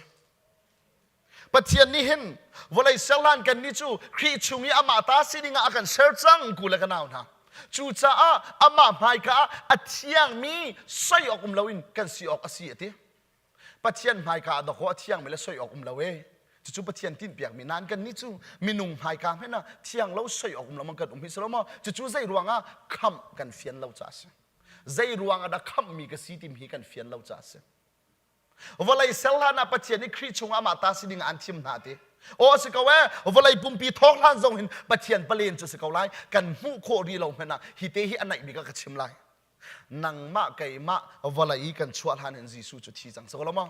Pathian nih hin vawlei ser hlan kannih cu Khrih chung i amah ta si dingah a kan ser cang ku le ka nau hna. Cucaah amah hmaika ah a thiangmi soi awk um loin kan si awk a si a ti. Pathian hmaika ah dawkaw a thiangmi le soi awk um lo e. Cucu Pathian tinhpiakmi nain kannih cu minung hmaika hmanh ah thiang lo soi awk um lo kan um hi si lo maw? Cucu zei ruangah khamh kan fian lo caah a si. Zei ruangah dah khamhmi ka si timi hi kan fian lo caah a si. Vawlei ser hlan ah Pathian nih Khrih chungah amah ta si ding ah an thim hna ti. Aw si ko ee, vawlei pumpi thawk hlan zong hin Pathian palen cu si ko lai. Kan hmuh khawh rih lo hmanh ah hi te hi a naih bik ah ka chim lai. Nangmah keimah vawlei i kan chuah hlan in Jesuh cu thi cang si ko lo maw?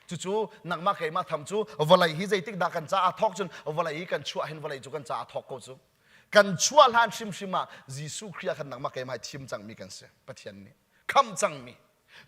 Cucu nangmah keimah tham cu vawlei hi zeitik dah kan caah thawk cun vawlei i kan chuah hin vawlei cu kan caah thawk ko cu. Kan chuah hlan hrimhrim ah Jesuh Khrih ah khan nangmah keimah hi thim cangmi kan si. Pathian nih khamh cangmi.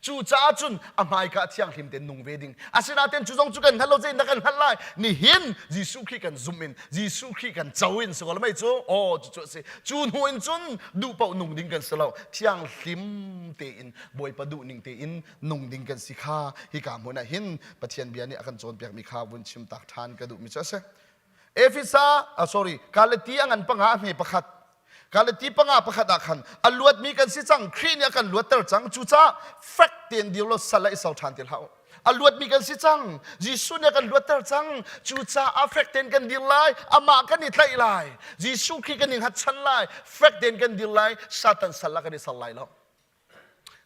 Cucaah cun a hmaika thianghlim tein nung ve ding. Asinain cu zong cu kan hngal lo zeidah kan hngalh lai. Nihin Jesuh Khrih kan zumh in Jesuh Khrih kan co in si ko mei cu aw cucu a si. Cu hnu in cun duh paoh nung ding kan si lo. Thianghlim tein Bawipa duh ning tein nung ding kan si kha hika hmun ah hin Pathian bia nih a kan cawnpiakmi kha vun chim tak ṭhan ka duhmi cu a si. Efesa, sorry, Galati a ngan panga a hme pakhat. Galati panga pakhat ah khan a luatmi kan si cang, Khrih nih a kan luatter cang. Cucaah fek tein dir law sal ah i ser ṭhan ti hlah u. A luatmi kan si cang, Jesuh nih a kan luatter cang. Cucaah fek tein kan dir lai, amah kan i tlaih lai. Jesuh Khrih kan i hngatchan lai, fek tein kan dir lai, Satan sal ah kan i ser lai lo.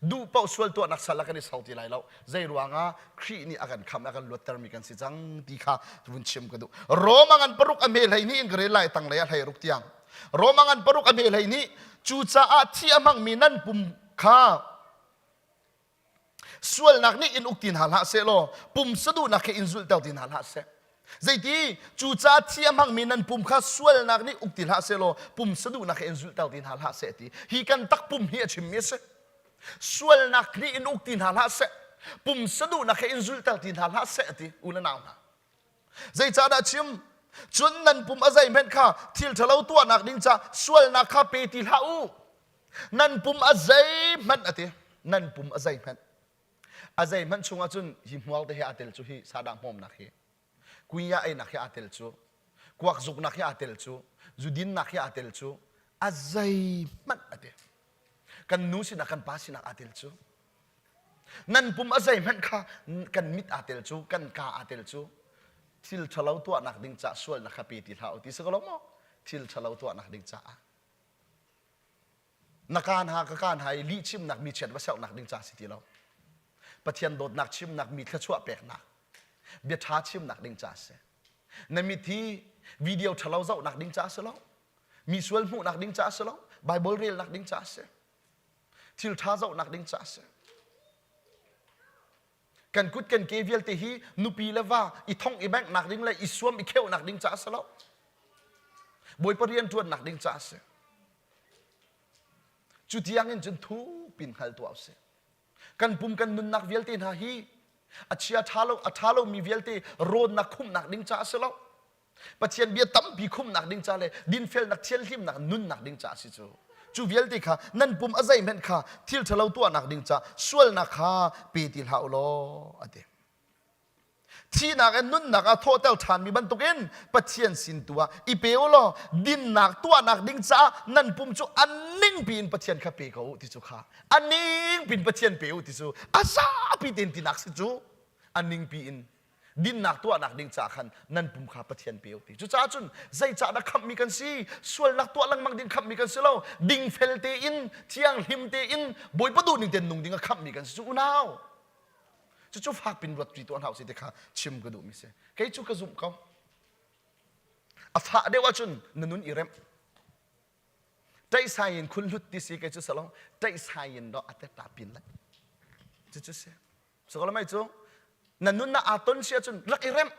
Duh paoh sual tuahnak sal ah kan i ser ti lai lo. Zei ruangah Khrih nih a kan khamh, a kan luattermi kan si cang ti kha vun chim ka duh. Roma ngan paruk a hme 12 in ka rel lai tanglei ah 16 tiang. Roma ngan paruk a hme 12 cucaah thi a hmangmi nan pum kha sualnak nih in uk ti hna hlah seh law pumsa duhnak he in zulhter ti hna hlah seh. Zeiti cucaah thi a hmangmi nan pum kha sualnak nih uk ti hlah sehlaw pumsa duhnak he in zulhter ti hna hlah seh ti hi kan takpum hi a chimmi a si. Sualnak nih in uk ti hna hlah seh pumsa duhnak he in zulhter ti hna hlah seh ti u le nau hna. Zeicahdah chim? Cun nan pum a zeihmanh kha thil ṭhalo tuahnak ding ca sualnak kha pe ti hlah u. Nan pum a zeihmanh a ti. Nan pum a zeihmanh. A zeihmanh chungah cun hi hmual te he aa tel cu hi sadah hmawmnak hi kunya einak hi aa tel cu kuak zuknak hi aa tel cu zudinnak hi aa tel cu a zeihmanh a ti kan nu sinak kan pa sinak aa tel cu nan pum a zeihmanh kha kan mit aa tel cu kan ka aa tel cu. Thil ṭhalo tuahnak ding caah sualnak kha pe ti hlah u ti si ko lo maw? Thil ṭhalo tuahnak ding caah. Na kaan ha ka kaan ha i lih chimnak mi chiat va sernak ding ca si ti lo. Pathian dawtnak chimnak mi thluachuah peknak bia ṭha chimnak ding ca si. Na mit hi video ṭhalo zohnak ding ca si lo. Mi sual hmuhnak ding ca si lo. Bible relnak ding ca si. Thil ṭha zohnak ding ca si. Kan kut kan ke vialte hi nupi le va i thong i benghnak ding le i suam i kheuhnak ding ca si lo. Bawipa rian ṭuannak ding ca si. Cu tiang in cun thuk pin hngal tuah usih. Kan pum kan nunnak vialte hna hi a chia ṭha lo a ṭha lomi vialte rawnnak khumhnak ding ca a si lo. Pathian bia tampi khumhnak ding ca le dinfelnak thianhlimnak nunnak ding ca a si cu. Cu vialte kha nan pum a zeihmanh kha thil ṭhalo tuahnak ding ca sualnak kha pe ti hlah u law a ti. Thihnak in nunnak ah thawhter ṭhanmi bantukin Pathian sin tu ah i pe u law dinnak tuahnak ding caah nan pum cu a ningpi in Pathian kha pe ko u ti cu kha a ningpi in Pathian pe u ti cu a zapi tein tinak si cu a ningpi in dinnak tuahnak ding caah khan nan pum kha Pathian pe u ti. Cucaah cun zeicah dah khamhmi kan si? Sualnak tuah lengmang ding khamhmi kan si lo. Dingfel tein, thianghlim tein, Bawipa duh ning tein nung ding a khamhmi kan si cu unau. Cucu fak pin ruat pi tuah hna usih ti kha chim ka duhmi si. Kei cu ka zumh ko. A fah deuh ahcun na nun i remh. Ṭaihsai in khun hlut ti si kei cu salo ṭaihsai in do a teta pin lai. Cucu si. Sakalamai cu na nun na aa ton si ahcun rak i remh.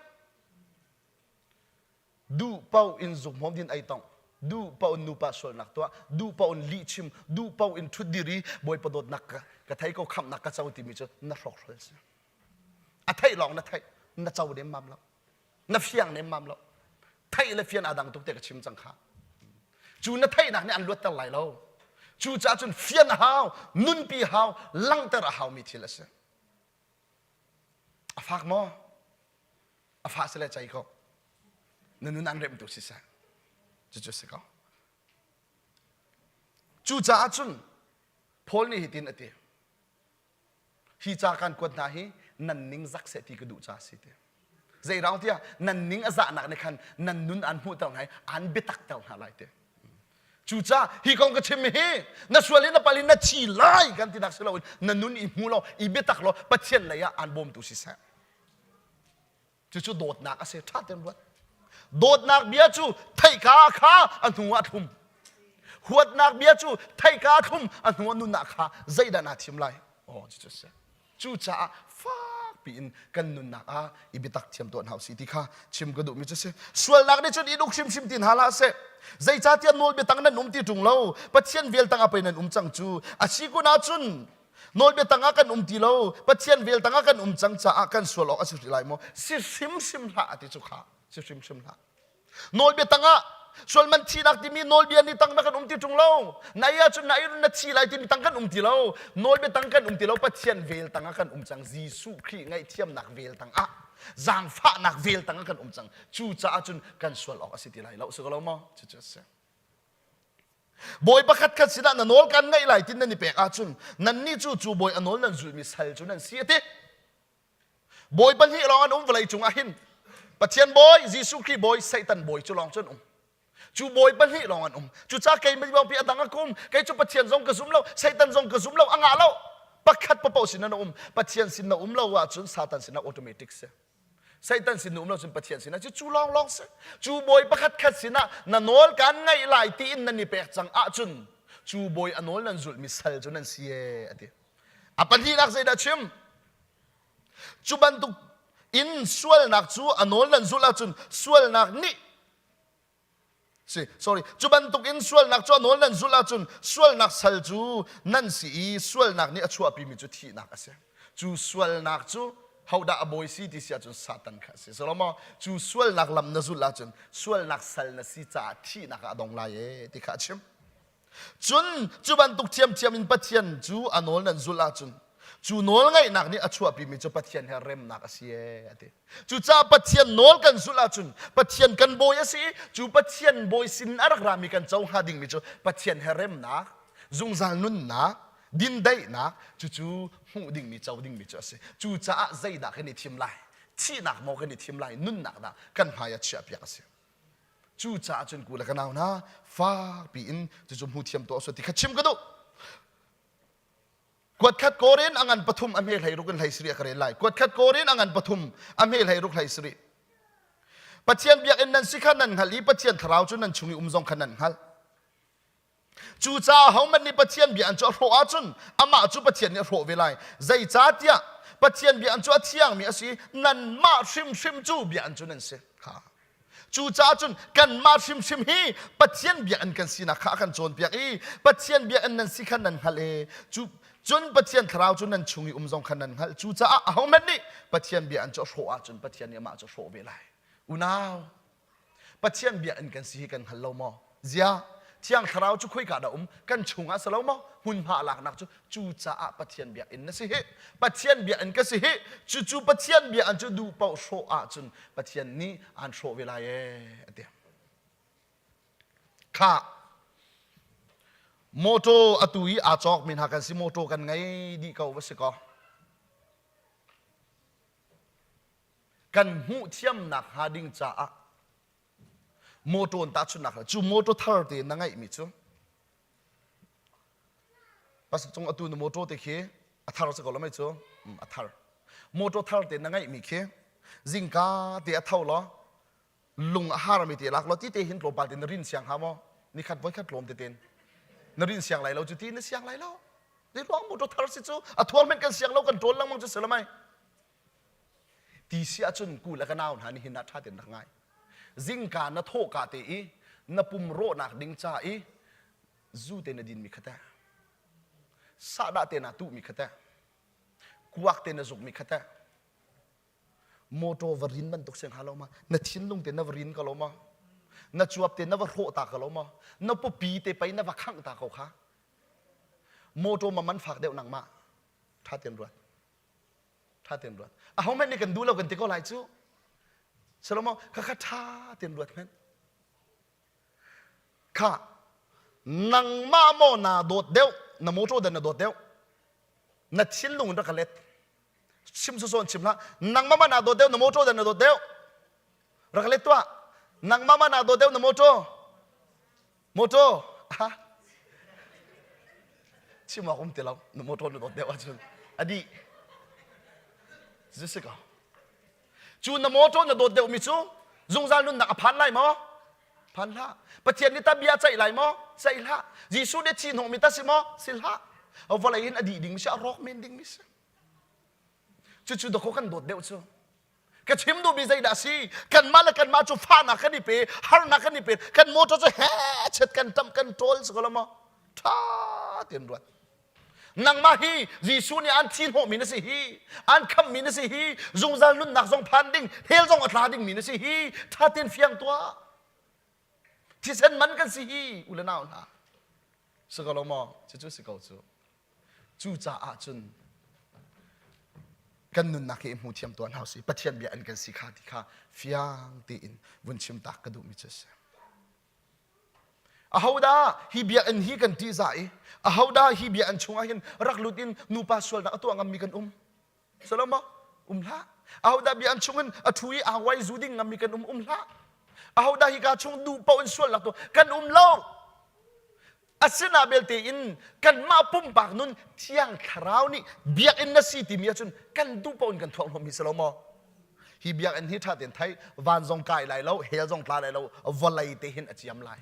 Duh paoh in zukhmawm din ei tong duh paoh in nupa sualnak tuah duh paoh in lih chim duh paoh in ṭhut dir i Bawipa dawtnak ka, ka thei ko khamhnak ka co timi cu na hrawkhrol si a theih lawng na theih na co nemmam lo na fiang nemmam lo theih le fian aa dang tuk te ka chim cang kha cu na theihnak nih an luatter lai lo cu caah cun fian a hau nunpi hau langhter a haumi thil a si A fak maw? A fah si le cei ko. Na nun an remtu siseh. Cucu si ko. Cucaah cun Paul nih hitin a ti. Hi ca kan kuat hna hi nan ning zak seh ti ka duh ca si ti. Zei raung tiah nan ning a zahnak nih khan nan nun an hmuhter hna i an biatakter hna lai ti. Cucaah hi kong ka chim hi na sual in na pal in na thi lai kan tinak si loin na nun i hmu law i biatak law Pathian lei ah aan bawmtu siseh. Cucu dawtnak a si ṭha tein ruat. Dawtnak bia cu theihka kha a hnu ah thlum. Huatnak bia cu theihka thlum a hnu ah nunnak kha zeidah naa thim lai? Oh, cucu si. Cucaah fakpi in kan nunnak ah i biatak thiam tuah hna usih ti kha chim ka duhmi cu si. Sualnak nih cun in uk hrimhrim ti hna hlah seh. Zeicahtiah nawlbia tang nan um ti ṭung lo, Pathian vel tangah pei nan um cang cu. A si kun ahcun nawlbia tangah kan um ti lo, Pathian vel tangah kan um cang caah kan sual awk a si lai maw? Si hrimhrim hlah a ti cu kha. Si hrimhrim hlah. Nawlbia tangah sualman thihnak timi nawlbia ni tang na kan um ti ṭung lo. Nai ahcun na na thi lai timi tang kan um ti lo. Nawlbia tang kan um ti lo. Pathian vel tangah kan um cang. Jesuh Khrih ngaihthiamnak vel tangah zaangfahnak vel tangah kan um cang. Cucaah cun kan sual awk a si ti lai lo. Si ko lo maw? Cucu a si. Bawi pakhat khat sinah na nawl kan ngaih lai tin nan i pek ahcun nannih cu cu bawi a nawl nan zulmi sal cu nan si a ti. Bawi pahnih lawng an um vawlei cungah hin. Pathian bawi, Jesuh Khrih bawi, Satan bawi cu lawng cu an um. Cu bawi pahnih lawng an um. Cucaah keimah bangpi a dang a kum. Kei cu Pathian zong ka zum lo, Satan zong ka zum lo, a ngah lo. Pakhat paoh sin na um. Pathian sin na um lo ahcun Satan sin ah automatic si. Satan sin na um lo cun Pathian sin ah cu cu lawng lawng si. Cu bawi pakhat khat sinah na nawl kan ngaih lai tiin nan i pek cang ahcun cu bawi a nawl nan zulhmi sal cu nan si ee a ti. A pahnihnak zeidah chim? Cu bantuk in sualnak cu a nawl nan zulh ahcun sualnak nih si sorry cu bantuk in sualnak cu a nawl nan zulh ahcun sualnak sal cu nan si i sualnak nih a chuahpimi cu thihnak a si. Cu sualnak cu hodah a bawi si ti si ahcun Satan kha a si. Salomo cu sualnak lam na zulh ahcun sualnak sal na si caah thihnak ah a dong lai ee ti kha a chim. Cun cu bantuk ṭhiamṭhiam in Pathian cu a nawl nan zulh ahcun cu nawl ngaihnak nih a chuahpimi cu Pathian he remnak a si ee a ti. Cucaah Pathian nawl kan zulh ahcun Pathian kan bawi a si i cu Pathian bawi sin a rak rami kan co hnga dingmi cu Pathian he remnak, zungzal nunnak, dindaihnak cucu hmuh dingmi co dingmi cu a si. Cucaah zeidah kan i thim lai? Thihnak maw kan i thim lai, nunnak dah kan hmai ah chiahpiak a si. Cucaah cun ku le ka nau hna fakpi in cucu hmu thiam tuah usih ti kha chim ka duh. Kuatkhat Korin a ngan pathum a hme hlei ruk in hlei sarih a ka rel lai. Kuatkhat Korin a ngan pathum a hme hlei ruk hlei sarih. Pathian biakinn nan si kha nan hngalh i Pathian thlarau cu nan chung i um zong kha nan hngalh. Cucaah hohmanh nih Pathian bia an cu a hrawh ahcun amah cu Pathian nih a hrawh ve lai. Zeicahtiah Pathian bia an cu a thiangmi a si, nanmah hrimhrim cu bia an cu nan si. Kha. Cucaah cun kanmah hrimhrim hi Pathian biakinn kan sinak kha a kan cawnpiak i Pathian biakinn nan si kha nan hngalh i cu cun Pathian thlarau cu nan chung i um zong kha nan hngalh. Cucaah ahohmanh nih Pathian bia an cu a hrawh ahcun Pathian nih amah cu a hrawh ve lai. Unau, Pathian biakinn kan si hi kan hngal lo maw? Ziah Thiang Thlarau cu khoika dah um? Kan chungah si lo maw? Hmunhma laknak cu cucaah Pathian biakinn na si hi. Pathian biakinn ka si hi. Cucu Pathian biakinn cu duh paoh hrawh ahcun Pathian nih aan hrawh ve lai ee a ti. Khah motor atu i aa cawkmi hna kan si motor kan ngei dih ko va si kaw kan hmuh thiamnak hnga ding caah motor in tahchunhnak cu motor thar te na ngeihmi cu pastor cung atu na motor te khi a thar si ko lo mei cu a thar motor thar te na ngeihmi khi zingka te a tho law lung a harmi te lak law ti te hin tlawmpal te na rin siang hnga maw nikhat voikhat tlawm te ten na rin siang lai lo cu ti na siang lai lo zei ruang motor thar si cu a thuar men kan siang lo kan ṭawl lengmang cu si lo mai Ti si ahcun ku le ka nau hna nih hin ah ṭha tein rak ngai. Zingka na thawhka te i na pum rawhnak ding ca i zu te na dinmi kha teh, sahdah te na tuhmi kha teh, kuak te na zukmi kha teh, motor va rin bantuk si hnga lo ma, na thinlung te na va rin ko lo ma, na cuap te na va hrawh ta ko lo ma, na pawpi te pei na va khangh ta ko kha. Motor ma man fak deuh nangmah. Ṭha tein ruat. Ṭha tein ruat. Ahohmanh nih kan duh lo kan ti ko lai cu. Salomo khakha ṭha tein ruat hmanh. Kha nangmah maw naa dawt deuh na motor dan na dawt deuh na thinlung in rak ka let chim sosawn chim hlah nangmah ma naa dawt deuh na motor dan na dawt deuh rak let tuah nangmah ma naa dawt deuh na motor Motor chim awk um ti lo na motor na dawt deuh ahcun a dih si ko cu na motor na dawt deuhmi cu zungzal nunnak a phan lai maw phan hlah pathian nih ta bia ceih lai maw ceih hlah jesuh nih thi hnawhmi ta si maw si hlah vawlei in a dih ding si a rawk men ding mi si cucu dakaw kan dawt deuh cu Ka chim duhmi zeidah a si? Kanmah le kanmah cu fahnak kan i pe, harnak kan i pe, kan motor cu he chet kan ṭamh kan ṭawl si ko lo maw? Ṭha tein ruat. Nangmah hi Jesuh nih aan thi hnawhmi na si hi, aan khamhmi na si hi, zungzal nunnak zong phan ding, hell zong a tla dingmi na si hi, ṭha tein fiang tuah. Thisen man kan si hi, u le nau hna. Si ko lo maw? Cucu si ko cu. Cucaah cun kan nunnak hi hmu thiam tuah hna usih. Pathian bia an kan si kha ti kha fiang tein vun chim tak ka duhmi cu a si. Ahodah hi biakinn hi kan ṭihzah i ahodah hi biakinn chungah hin rak lut in nupa sualnak a tuah ngammi kan um? Salomo um hlah. Ahodah bia an chungin a thu i aa wai zu ding ngammi kan um um hlah. Ahodah hika chung duh paoh in sualnak tu kan um lo. Asina belte in kanmah pumpak nun thiang thlarau nih biakinn na si timi ahcun kan duh paoh in kan thuak hlawm hi si lo maw? Hi biakinn hi ṭha tein thei van zong kai lai lo, hell zong tla lai lo, vawlei te hin a ciam lai.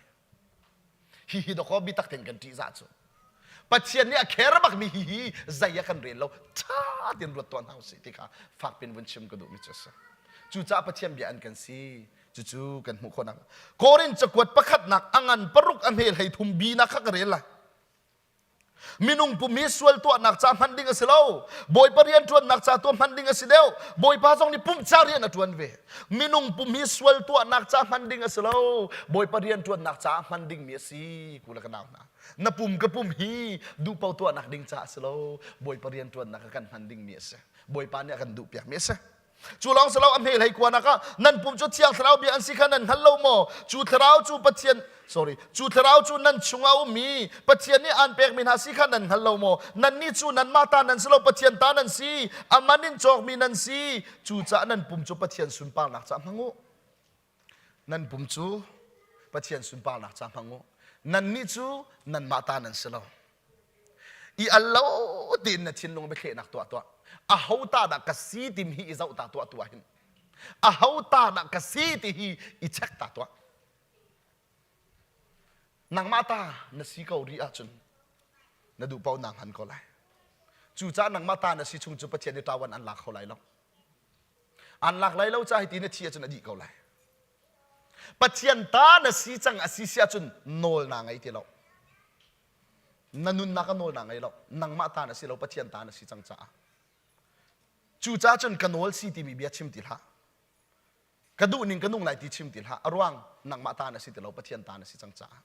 Hihi dawkaw biatak tein kan ṭihzah cu. Pathian nih a kher bakmi hihi zei ah kan rel lo ṭha tein ruat tuah hna usih ti kha fak pin vun chim ka duhmi cu a si. Cucaah Pathian bia an kan si. Cucu kan hmuh khawhnak. Korin cakuat pakhatnak a ngan paruk a hme hlei thum bi nak kha ka rel lai. Minung pum hi sual tuahnak ca hman ding a si lo. Bawipa rian ṭuannak ca tuah hman ding a si deuh. Bawipa zong nih pum ca rian a ṭuan ve. Minung pum hi sual tuahnak ca hman ding a si lo. Bawipa rian ṭuannak ca hman dingmi a si. Ku le ka nau hna. Na pum ka pum hi duhpo tuahnak ding ca a si lo. Bawipa rian ṭuannak ah kan hman dingmi a si. Bawipa nih a kan duhpiakmi a si. Cu lawng si lo a hme hlei kuanak ah nan pum cu Thiang Thlarau bia an si kha nan hngal lo maw? Cu Thlarau cu Pathian sorry cu Thlarau cu nan chungah a ummi Pathian nih aan pekmi hna si kha nan hngal lo maw? Nannih cu nanmah ta nan si lo Pathian ta nan si a man in cawkmi nan si cucaah nan pum cu Pathian sunparnak caah hmang u. Nan pum cu Pathian sunparnak ca hmang u. Nannih cu nanmah ta nan si lo. I al lo tein na thinlung biathlehnak tuah tuah. Aho ta dah ka si timi hi i zoh ta tuah tuah hin. Aho ta dah ka si ti hi i check ta tuah. Nangmah ta na si ko rih ahcun na duh paoh naa hman ko lai. Cucaah nangmah ta na si chung cu Pathian nih ṭawan an lak kho lai lo. An lak lai lo ca hi ti na thi ahcun a dih ko lai. Pathian ta na si cang a si si ahcun nawl naa ngei ti lo. Na nunnak a nawl naa ngei lo. Nangmah ta na si lo Pathian ta na si cang caah. Cucaah cun ka nawl si timi bia chim ti hlah. Ka duh ning ka nung lai ti chim ti hlah. A ruang nangmah ta na si ti lo Pathian ta na si cang caah.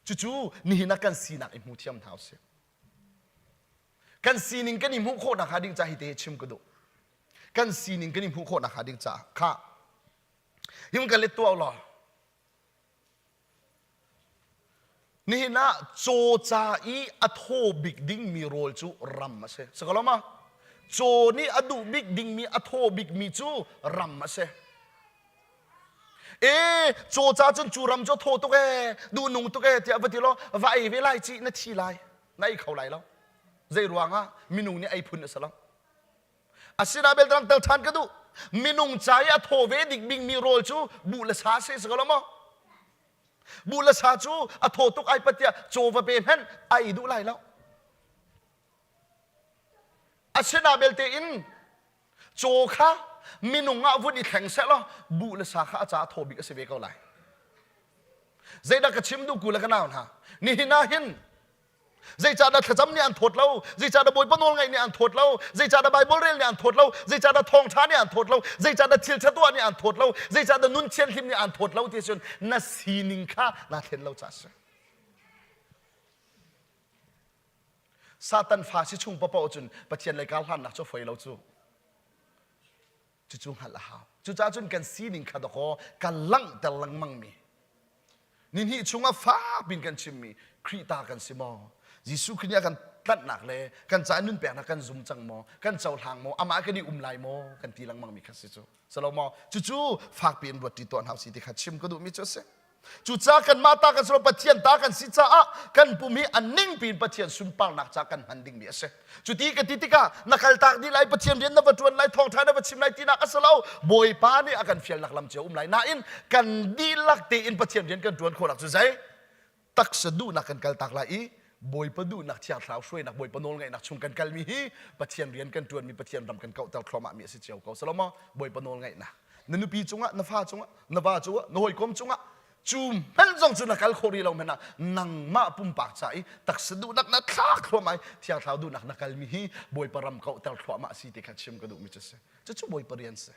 Cucu nihin ah kan sinak i hmu thiam hna usih. Kan sining kan i hmuh khawh nakhnga ding ca hi te chim ka duh. Kan sining kan i hmuh khawh nakhnga ding caah kha him ka let tuah law nihin ah caw ca i a thaw bik dingmi rawl cu ram a si. Sakalama caw nih a duh bik dingmi a thaw bikmi cu ram a si. E caw ca cun cu ram cu thaw tuk ee duh nung tuk ee tiah va ti law va ei ve lai ci na thi lai. Na ei kho lai lo. Zei ruangah minung nih ei phun a si lo. Asinain belte tel ṭhan ka duh. Minung ca i a thaw ve dik bingmi rawl cu buh le sa si si ko lo maw? Buh le sa cu a thaw tuk ai pat tiah caw va pe hmanh a ei duh lai lo. Asinain belte in caw kha minung ah vun i thleng seh law buh le sa kha a ca a thaw bik a si ve ko lai. Zeidah ka chim duh ku le ka nau hna? Nihin ah hin Zeicahdah thlacam nih an thawt lo? Zeicahdah Bawipa nawl ngaih nih an thawt lo? Zeicahdah Baibal rel nih an thawt lo? Zeicahdah thawngṭha nih an thawt lo? Zeicahdah thil ṭha tuah nih an thawt lo? Zeicahdah nun thianhlim nih an thawt lo ti cun na sining kha naa thlen lo caah a si. Satan fa si chung paoh cun Pathian lei kar hlannak cu foi lo cu. Cucu hngalh a hau. Cucaah cun kan sining kha dakaw kan langhter lengmang mi. Nihnih chungah fak bin kan chimmi Khrih ta kan si maw? Jesuh Khrih nih a kan tlanhnak le kan caah nun peknak kan zum cang maw? Kan cohlang maw? Amah kan i um lai maw? Kan ti lengmang mi kha si cu. Salo maw? Cucu fakpi in ruat ṭi tuah hna usih ti kha chim ka duhmi cu a si. Cucaah kanmah ta kan si lo Pathian ta kan si caah kan pum hi a ningpi in Pathian sunparnak caah kan hman dingmi a si. Cuti ka ti tikah na kaltak dih lai Pathian rian na va ṭuan lai thawngṭha na va chim lai tinak a si lo. Bawipa nih a kan fialnak lam cio um lai. Nain kan dihlak tein Pathian rian kan ṭuan khawhnak cu zei? Taksa duhnak kan kaltak lai i Bawipa duhnak Thiang Thlarau hruainak Bawipa nawlngaihnak chung kan kalmi hi Pathian rian kan ṭuanmi Pathian ram kan kauhter thluahmahmi a si cio ko. Salomo Bawipa nawlngaihnak na nupi cungah na fa cungah na va cungah na hawikom cungah cu hmanh zong cu na kal khawh rih lo hmanh ah nangmah pumpak ca i taksa duhnak na thlak thluahmah i thiang thlarau duhnak na kalmi hi Bawipa ram kauhter thluahmah a si ti kha chim ka duhmi cu si cucu Bawipa rian si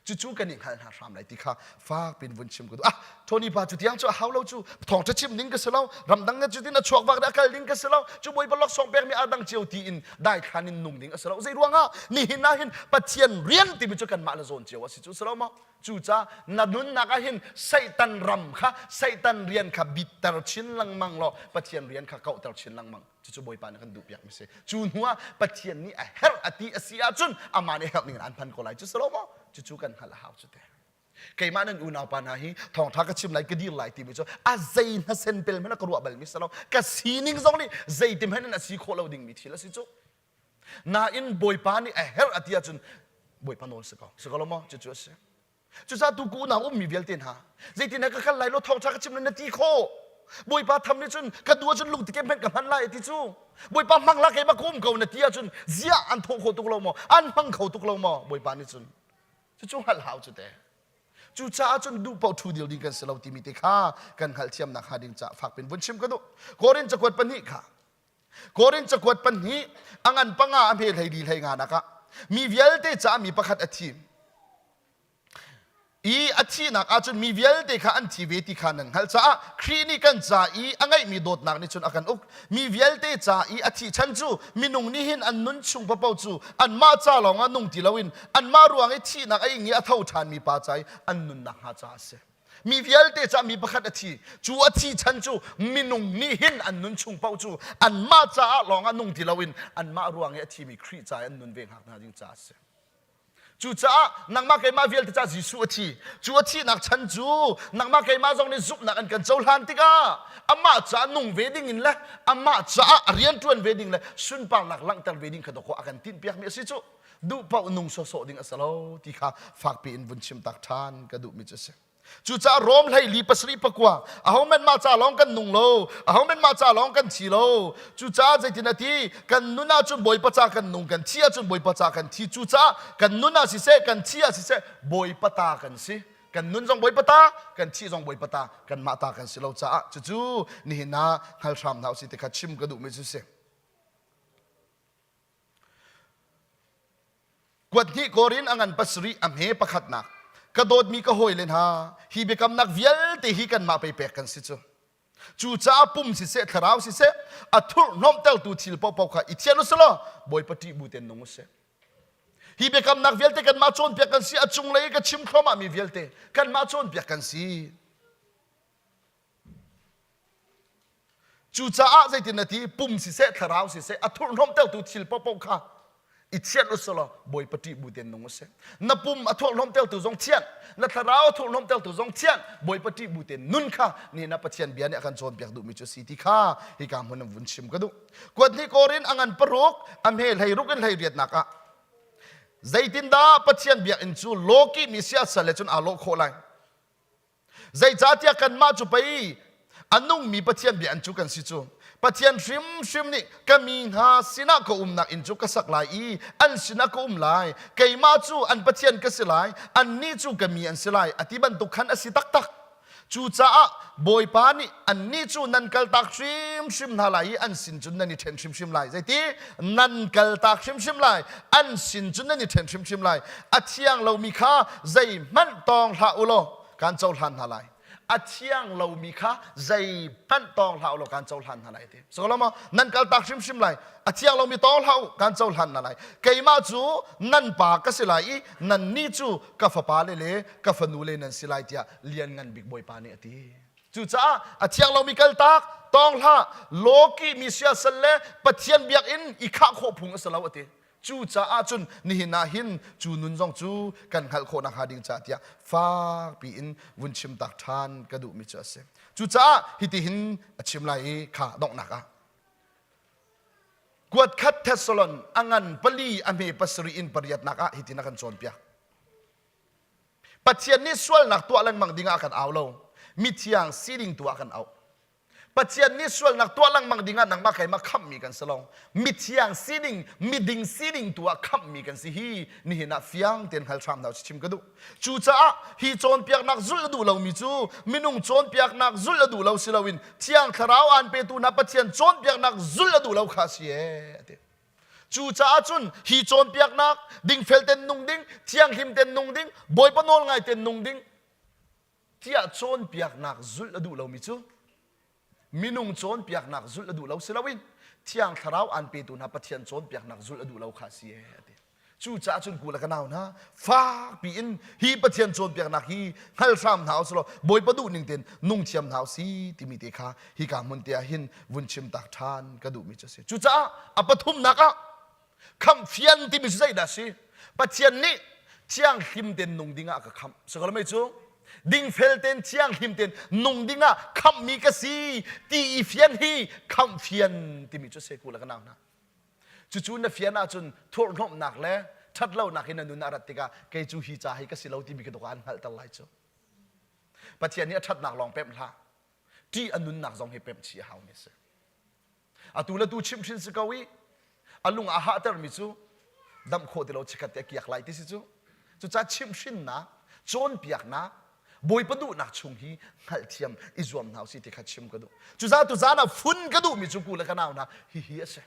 cucu kan i hngal hna hram lai ti kha fak pin vun chim ka duh ah Tony pa cu tiang cu a hau lo cu thawngṭha chim ding ka si lo ramdang na cutin a chuak vak a kal ding ka si lo cu Bawipa laksawng pekmi a dang cio ti in daithlan in nung ding a si lo zei ruangah nihin ah hin Pathian rian timi cu kanmah le zawn cio a si cu si lo maw cucaah na nunnak ah hin Satan ram kha Satan rian kha bitter chin lengmang law Pathian rian kha kauhter chin lengmang cucu Bawipa nih kan duhpiak mi si cu hnu ah Pathian nih a herh a ti a si ahcun amah nih herh ning in an hman ko lai cu si lo maw cucu kan hngalh a hau cu te keimah nan unau pa hna hi thawngtha ka chim lai ka dir lai timi cu a zei hna sen pel hmanh ka ruah bal mi si lo ka sining zong nih zeiti hmanh in a si khawh lo ding mi thil a si cu nain bawipa nih a herh a ti ahcun bawipa nawl si ko si ko lo maw cucu a si cucaah tu ku unau ummi vialte hna zeitin ka kal lai lo thawngtha ka chim na ti khawh bawipa tham nih cun ka du ahcun lungtike hmanh ka hman lai ti cu bawipa hmang la keimah ka um ko na ti ahcun ziah an thawh khawh tuk lo maw an hmang kho tuk lo maw bawipa nih cun Cucu hngalh hau cu te. Cucaah cun duh paoh ṭhu dil ding kan si lo timi te kha kan hngalhthiamnak hnga ding caah fak pin vun chim ka duh. Korin cakuat pahnih kha Korin cakuat pahnih a ngan panga a hme hlei li hlei nga nak ah mi vialte caah mi pakhat a thi. I a thihnak ahcun mi vialte kha an thi ve ti kha nan hngalh caah Khrih nih kan ca i a ngeihmi dawtnak nih cun a kan uk. Mi vialte ca i a thih chan cu minung nih hin an nun chung paohpaoh cu anmah ca lawngah nung ti loin anmah ruang i thihnak a ing i a tho ṭhanmi pa ca i an nunnak hnga caah a si. Mi vialte caah mi pakhat a thi. Cu a thi chan cu minung nih hin an nun chung paoh cu anmah caah lawngah nung ti loin anmah ruang i a thimi Khrih ca i an nun ve hngak ding caah a si. Cucaah nangmah keimah vialte caah Jesuh a thi. Cu a thihnak chan cu nangmah keimah zong nih zumhnak an kan cohlan tikah amah caah nung ve ding in le amah caah a rian ṭuan ve ding le sunparnak langhter ve ding kha dawkaw a kan tinhpiakmi a si cu. Duh paoh nung sawsawh ding a si lo ti kha fakpi in vun chim tak ṭhan ka duhmi cu a si. Cucaah Rom hleili pasarih pakua ahohmanh mah ca lawng kan nung lo ahohmanh mah ca lawng kan thi lo cucaah zeitin a ti kan nun ahcun Bawipa ca kan nung kan thi ahcun Bawipa ca kan thi cucaah kan nun ah siseh kan thi ah siseh Bawipa ta kan si kan nun zong Bawipa ta kan thi zong Bawipa ta kanmah ta kan si lo caah cucu nihin ah hngal hram hna usih ti kha chim ka duhmi cu si. Kuat hnih Korin a ngan pasarih a hme pakhatnak ka dawtmi ka hawile hna hi biakamnak vialte hi kanmah pei pek kan si cu cucaah pum siseh thlarau siseh a thurhhnawmhtertu thil paohpaoh kha i thian usih law Bawipa ṭih bu tein nung usih hi biakamnak vialte kanmah cawnpiak kan si a cunglei i ka chim thluahmah mi vialte kanmah cawnpiak kan si Cucaah zeitin na ti pum siseh thlarau siseh a thurhhnawmhtertu thil paohpaoh kha i thianh usih law Bawipa ṭih bu tein nung usih. Na pum a thurhhnawmhtertu zong thianh, na thlarau a thurhhnawmhtertu zong thianh, Bawipa ṭih bu tein nun kha nihin ah Pathian bia nih a kan cawnpiak duhmi cu a si ti kha hika hmun in vun chim ka duh. Kuat hnih Korin a ngan paruk, a hme hleiruk in hleiriatnak ah zeitindah Pathian biakinn cu lawkihmi siasal le cun aa lawh khawh lai? Zeicahtiah kanmah cu pei a nungmi Pathian bia an cu kan si cu. Pathian hrimhrim nih ka mi hna sinah ka umnak inn cu ka sak lai i an sinah ka um lai. Keimah cu an Pathian ka si lai, annih cu ka mi an si lai, a ti bantuk khan a si taktak. Cucaah Bawipa nih annih cu nan kaltak hrimhrim hna lai i an sin cun nan i ṭhen hrimhrim lai. Zeiti? Nan kaltak hrimhrim lai, an sin cun nan i ṭhen hrimhrim lai. A thiang lomi kha zeihmanh tawng hlah u law kan cohlan hna lai. A thiang lomi kha zeihmanh tawng hlah u law kan cohlan hna lai ti. So lo maw? Nan kaltak hrimhrim lai. A thiang lomi tawng hlah u, kan cohlan hna lai. Keimah cu nan pa ka si lai i nannih cu ka fapale le ka fanule nan si lai tiah lianngan bik Bawipa nih a ti. Cucaah a thiang lomi kaltak, tawng hlah, lawki mi siasal le Pathian biakinn i khah khawh phung a si lo a ti. Cucaah cun nihin ah hin cu nun zong cu kan hngalh khawh nakhnga ding caah tiah fakpi in vun chim tak ṭhan ka duhmi cu a si. Cucaah hitihin a chim lai i kha donghnak ah kuat khat Thessalon a ngan pali a hme pasarih in pariatnak ah hitin a kan cawnpiak. Pathian nih sualnak tuah lengmang dingah a kan au lo. Mithiang sining tu ah kan auh. Pathian nih sualnak tuah lengmang dingah nangmah keimah khamhmi kan si lo. Mithiang sining, miding sining tu ah khamhmi kan si hi nihin ah fiang tein hngal hram hna chim ka duh. Cucaah hi cawnpiaknak zulh a duh lomi cu minung cawnpiaknak zulh a duh lo si loin Thiang Thlarau aan petu hna Pathian cawnpiaknak zulh a duh lo kha a si ee a ti. Cucaah cun hi cawnpiaknak dingfel ten nung ding, thianghlim ten nung ding, Bawipa nawl ngai ten nung ding tiah cawnpiaknak zulh a duh lomi cu minung cawnpiaknak zulh a duh lo si loin Thiang Thlarau aan petu hna Pathian cawnpiaknak zulh a duh lo kha a si ee a ti. Cucaah cun ku le ka nau hna fakpi in hi Pathian cawnpiaknak hi hngal hram hna usih law Bawipa duh ning tein nung thiam hna usih timi te kha hika hmun te ah hin vun chim tak ṭhan ka duhmi cu a si. Cucaah a pathumnak ah khamhfian timi cu zeidah a si? Pathian nih thianghlim tein nung dingah a ka khamh. Sikaw cu dingfel tein thianghlim tein nung dingah khamhmi ka si ti i fian hi khamhfian timi cu a si ku le ka nau hna. Cucu na fian ahcun thurhhnawmhnak le ṭhatlonak in na nun a rat tikah kei cu hi ca hi ka si lo timi khi an hngalhter lai cu. Pathian nih a ṭhatnak lawng pemh hlah. Ṭih a nunnak zong hi pemh chih a haumi a si. Atu le tu chimhhrin si ko i a lung a hahtermi cu damh khawh ti lo chikkhat te a kiak lai ti si cu. Cucaah chimhhrinnak, cawnpiaknak, Bawipa duhnak chung hi hngalhthiam i zuam hna usih ti kha chim ka duh. Cucaah tuzaan ah fun ka duhmi cu ku le ka nau hna hihi a si.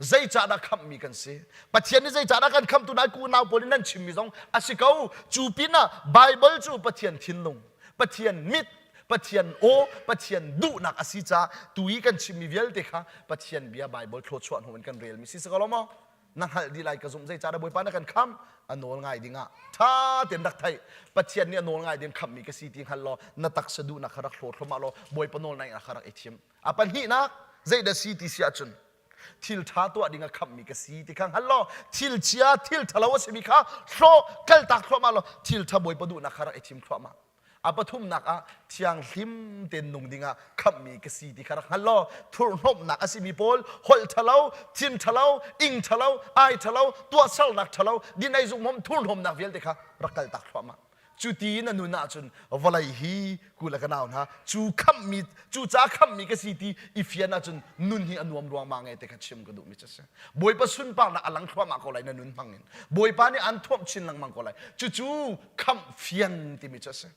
Zeicahdah khamhmi kan si? Pathian nih zeicahdah kan khamhtu nai unau pawl nih nan chimmi zong a si ko. Cu pinah Baibal cu Pathian thinlung, Pathian mit, Pathian aw, Pathian duhnak a si caah tu i kan chimmi vialte kha Pathian bia Baibal thluachuah hnu in kan relmi si si ko lo maw? Na hngalh dih lai ka zumh zeicahdah Bawipa na kan khamh a nawl ngai dingah ṭha tein rak theih Pathian nih a nawl ngai ding khamhmi ka si ti hngal law na taksa duhnak kha rak hlaw thluahmah law Bawipa nawl ngai kha rak i thim a pahnihnak zeidah si ti si ahcun thil ṭha tuah ding a khamhmi ka si ti kha hngal law thil chia thil ṭhalo a simi kha hlaw kaltak thluahmah law thil ṭha Bawipa duhnak kha rak i thim thluahmah a pathumnak ah thianghlim tein nung dingah khamhmi ka si ti kha rak hngal law thurhnomhnak a simi pawl holh ṭhalo thin ṭhalo ing ṭhalo ai ṭhalo tuahsernak ṭhalo din ei zumhom thurhnomnak vialte kha rak kaltak thluahmah cu ti na nun ahcun vawlei hi ku le ka nau hna cu khamhmi cu ca khamhmi ka si ti i fian ahcun nun hi a nuam ruangmang e te kha chim ka duhmi cu si Bawipa sunparnak a lang thluahmah ko lai na nun hmang in Bawipa nih an thuamh chin lengmang ko lai cucu khamh fian timi cu a si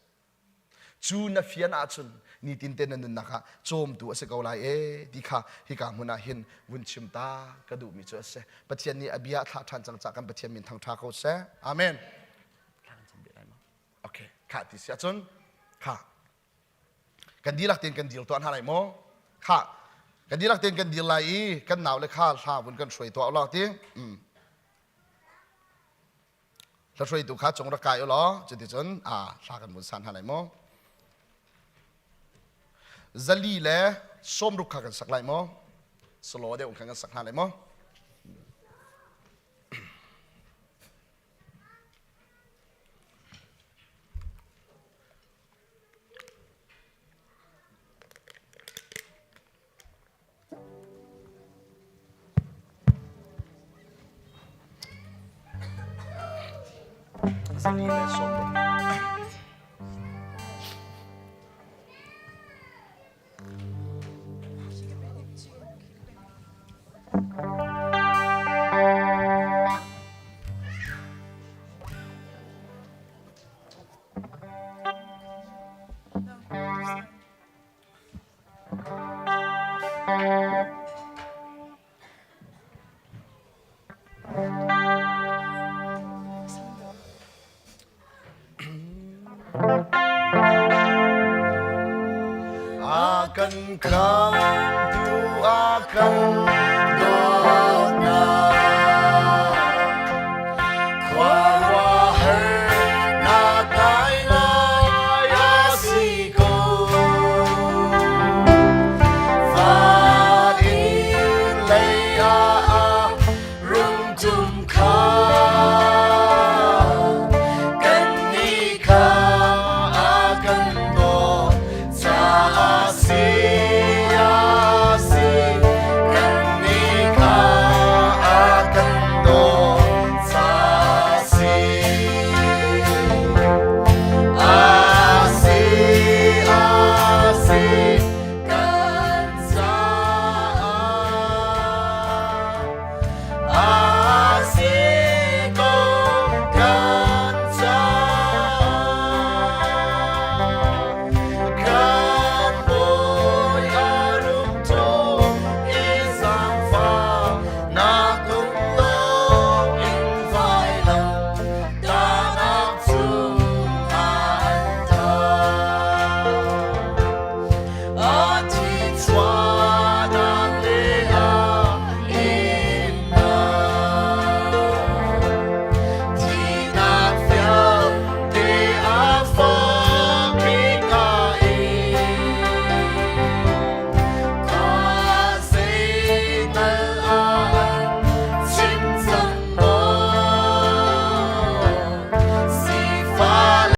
cu na fian ahcun nitin te na nunnak ah cawmtu a si ko lai e ti kha hika hmun ah hin vun chim ta ka duhmi cu a si Pathian nih a bia a thlah ṭhan cang caah kan Pathian min thangṭha ko seh amen okay kha ti si ahcun kha kan dihlak tein kan dir tuah hna lai maw kha kan dihlak tein kan dir lai i kan nau le kha hla vun kan hruai tuah law ti hla hruaitu kha cung rak kai u law cuticun a hla kan vun san hna lai maw zali le sawmruk kha kan sak lai maw salo deuh khan kan sak hna lai maw Zali le 60. A kan khamtu a kan.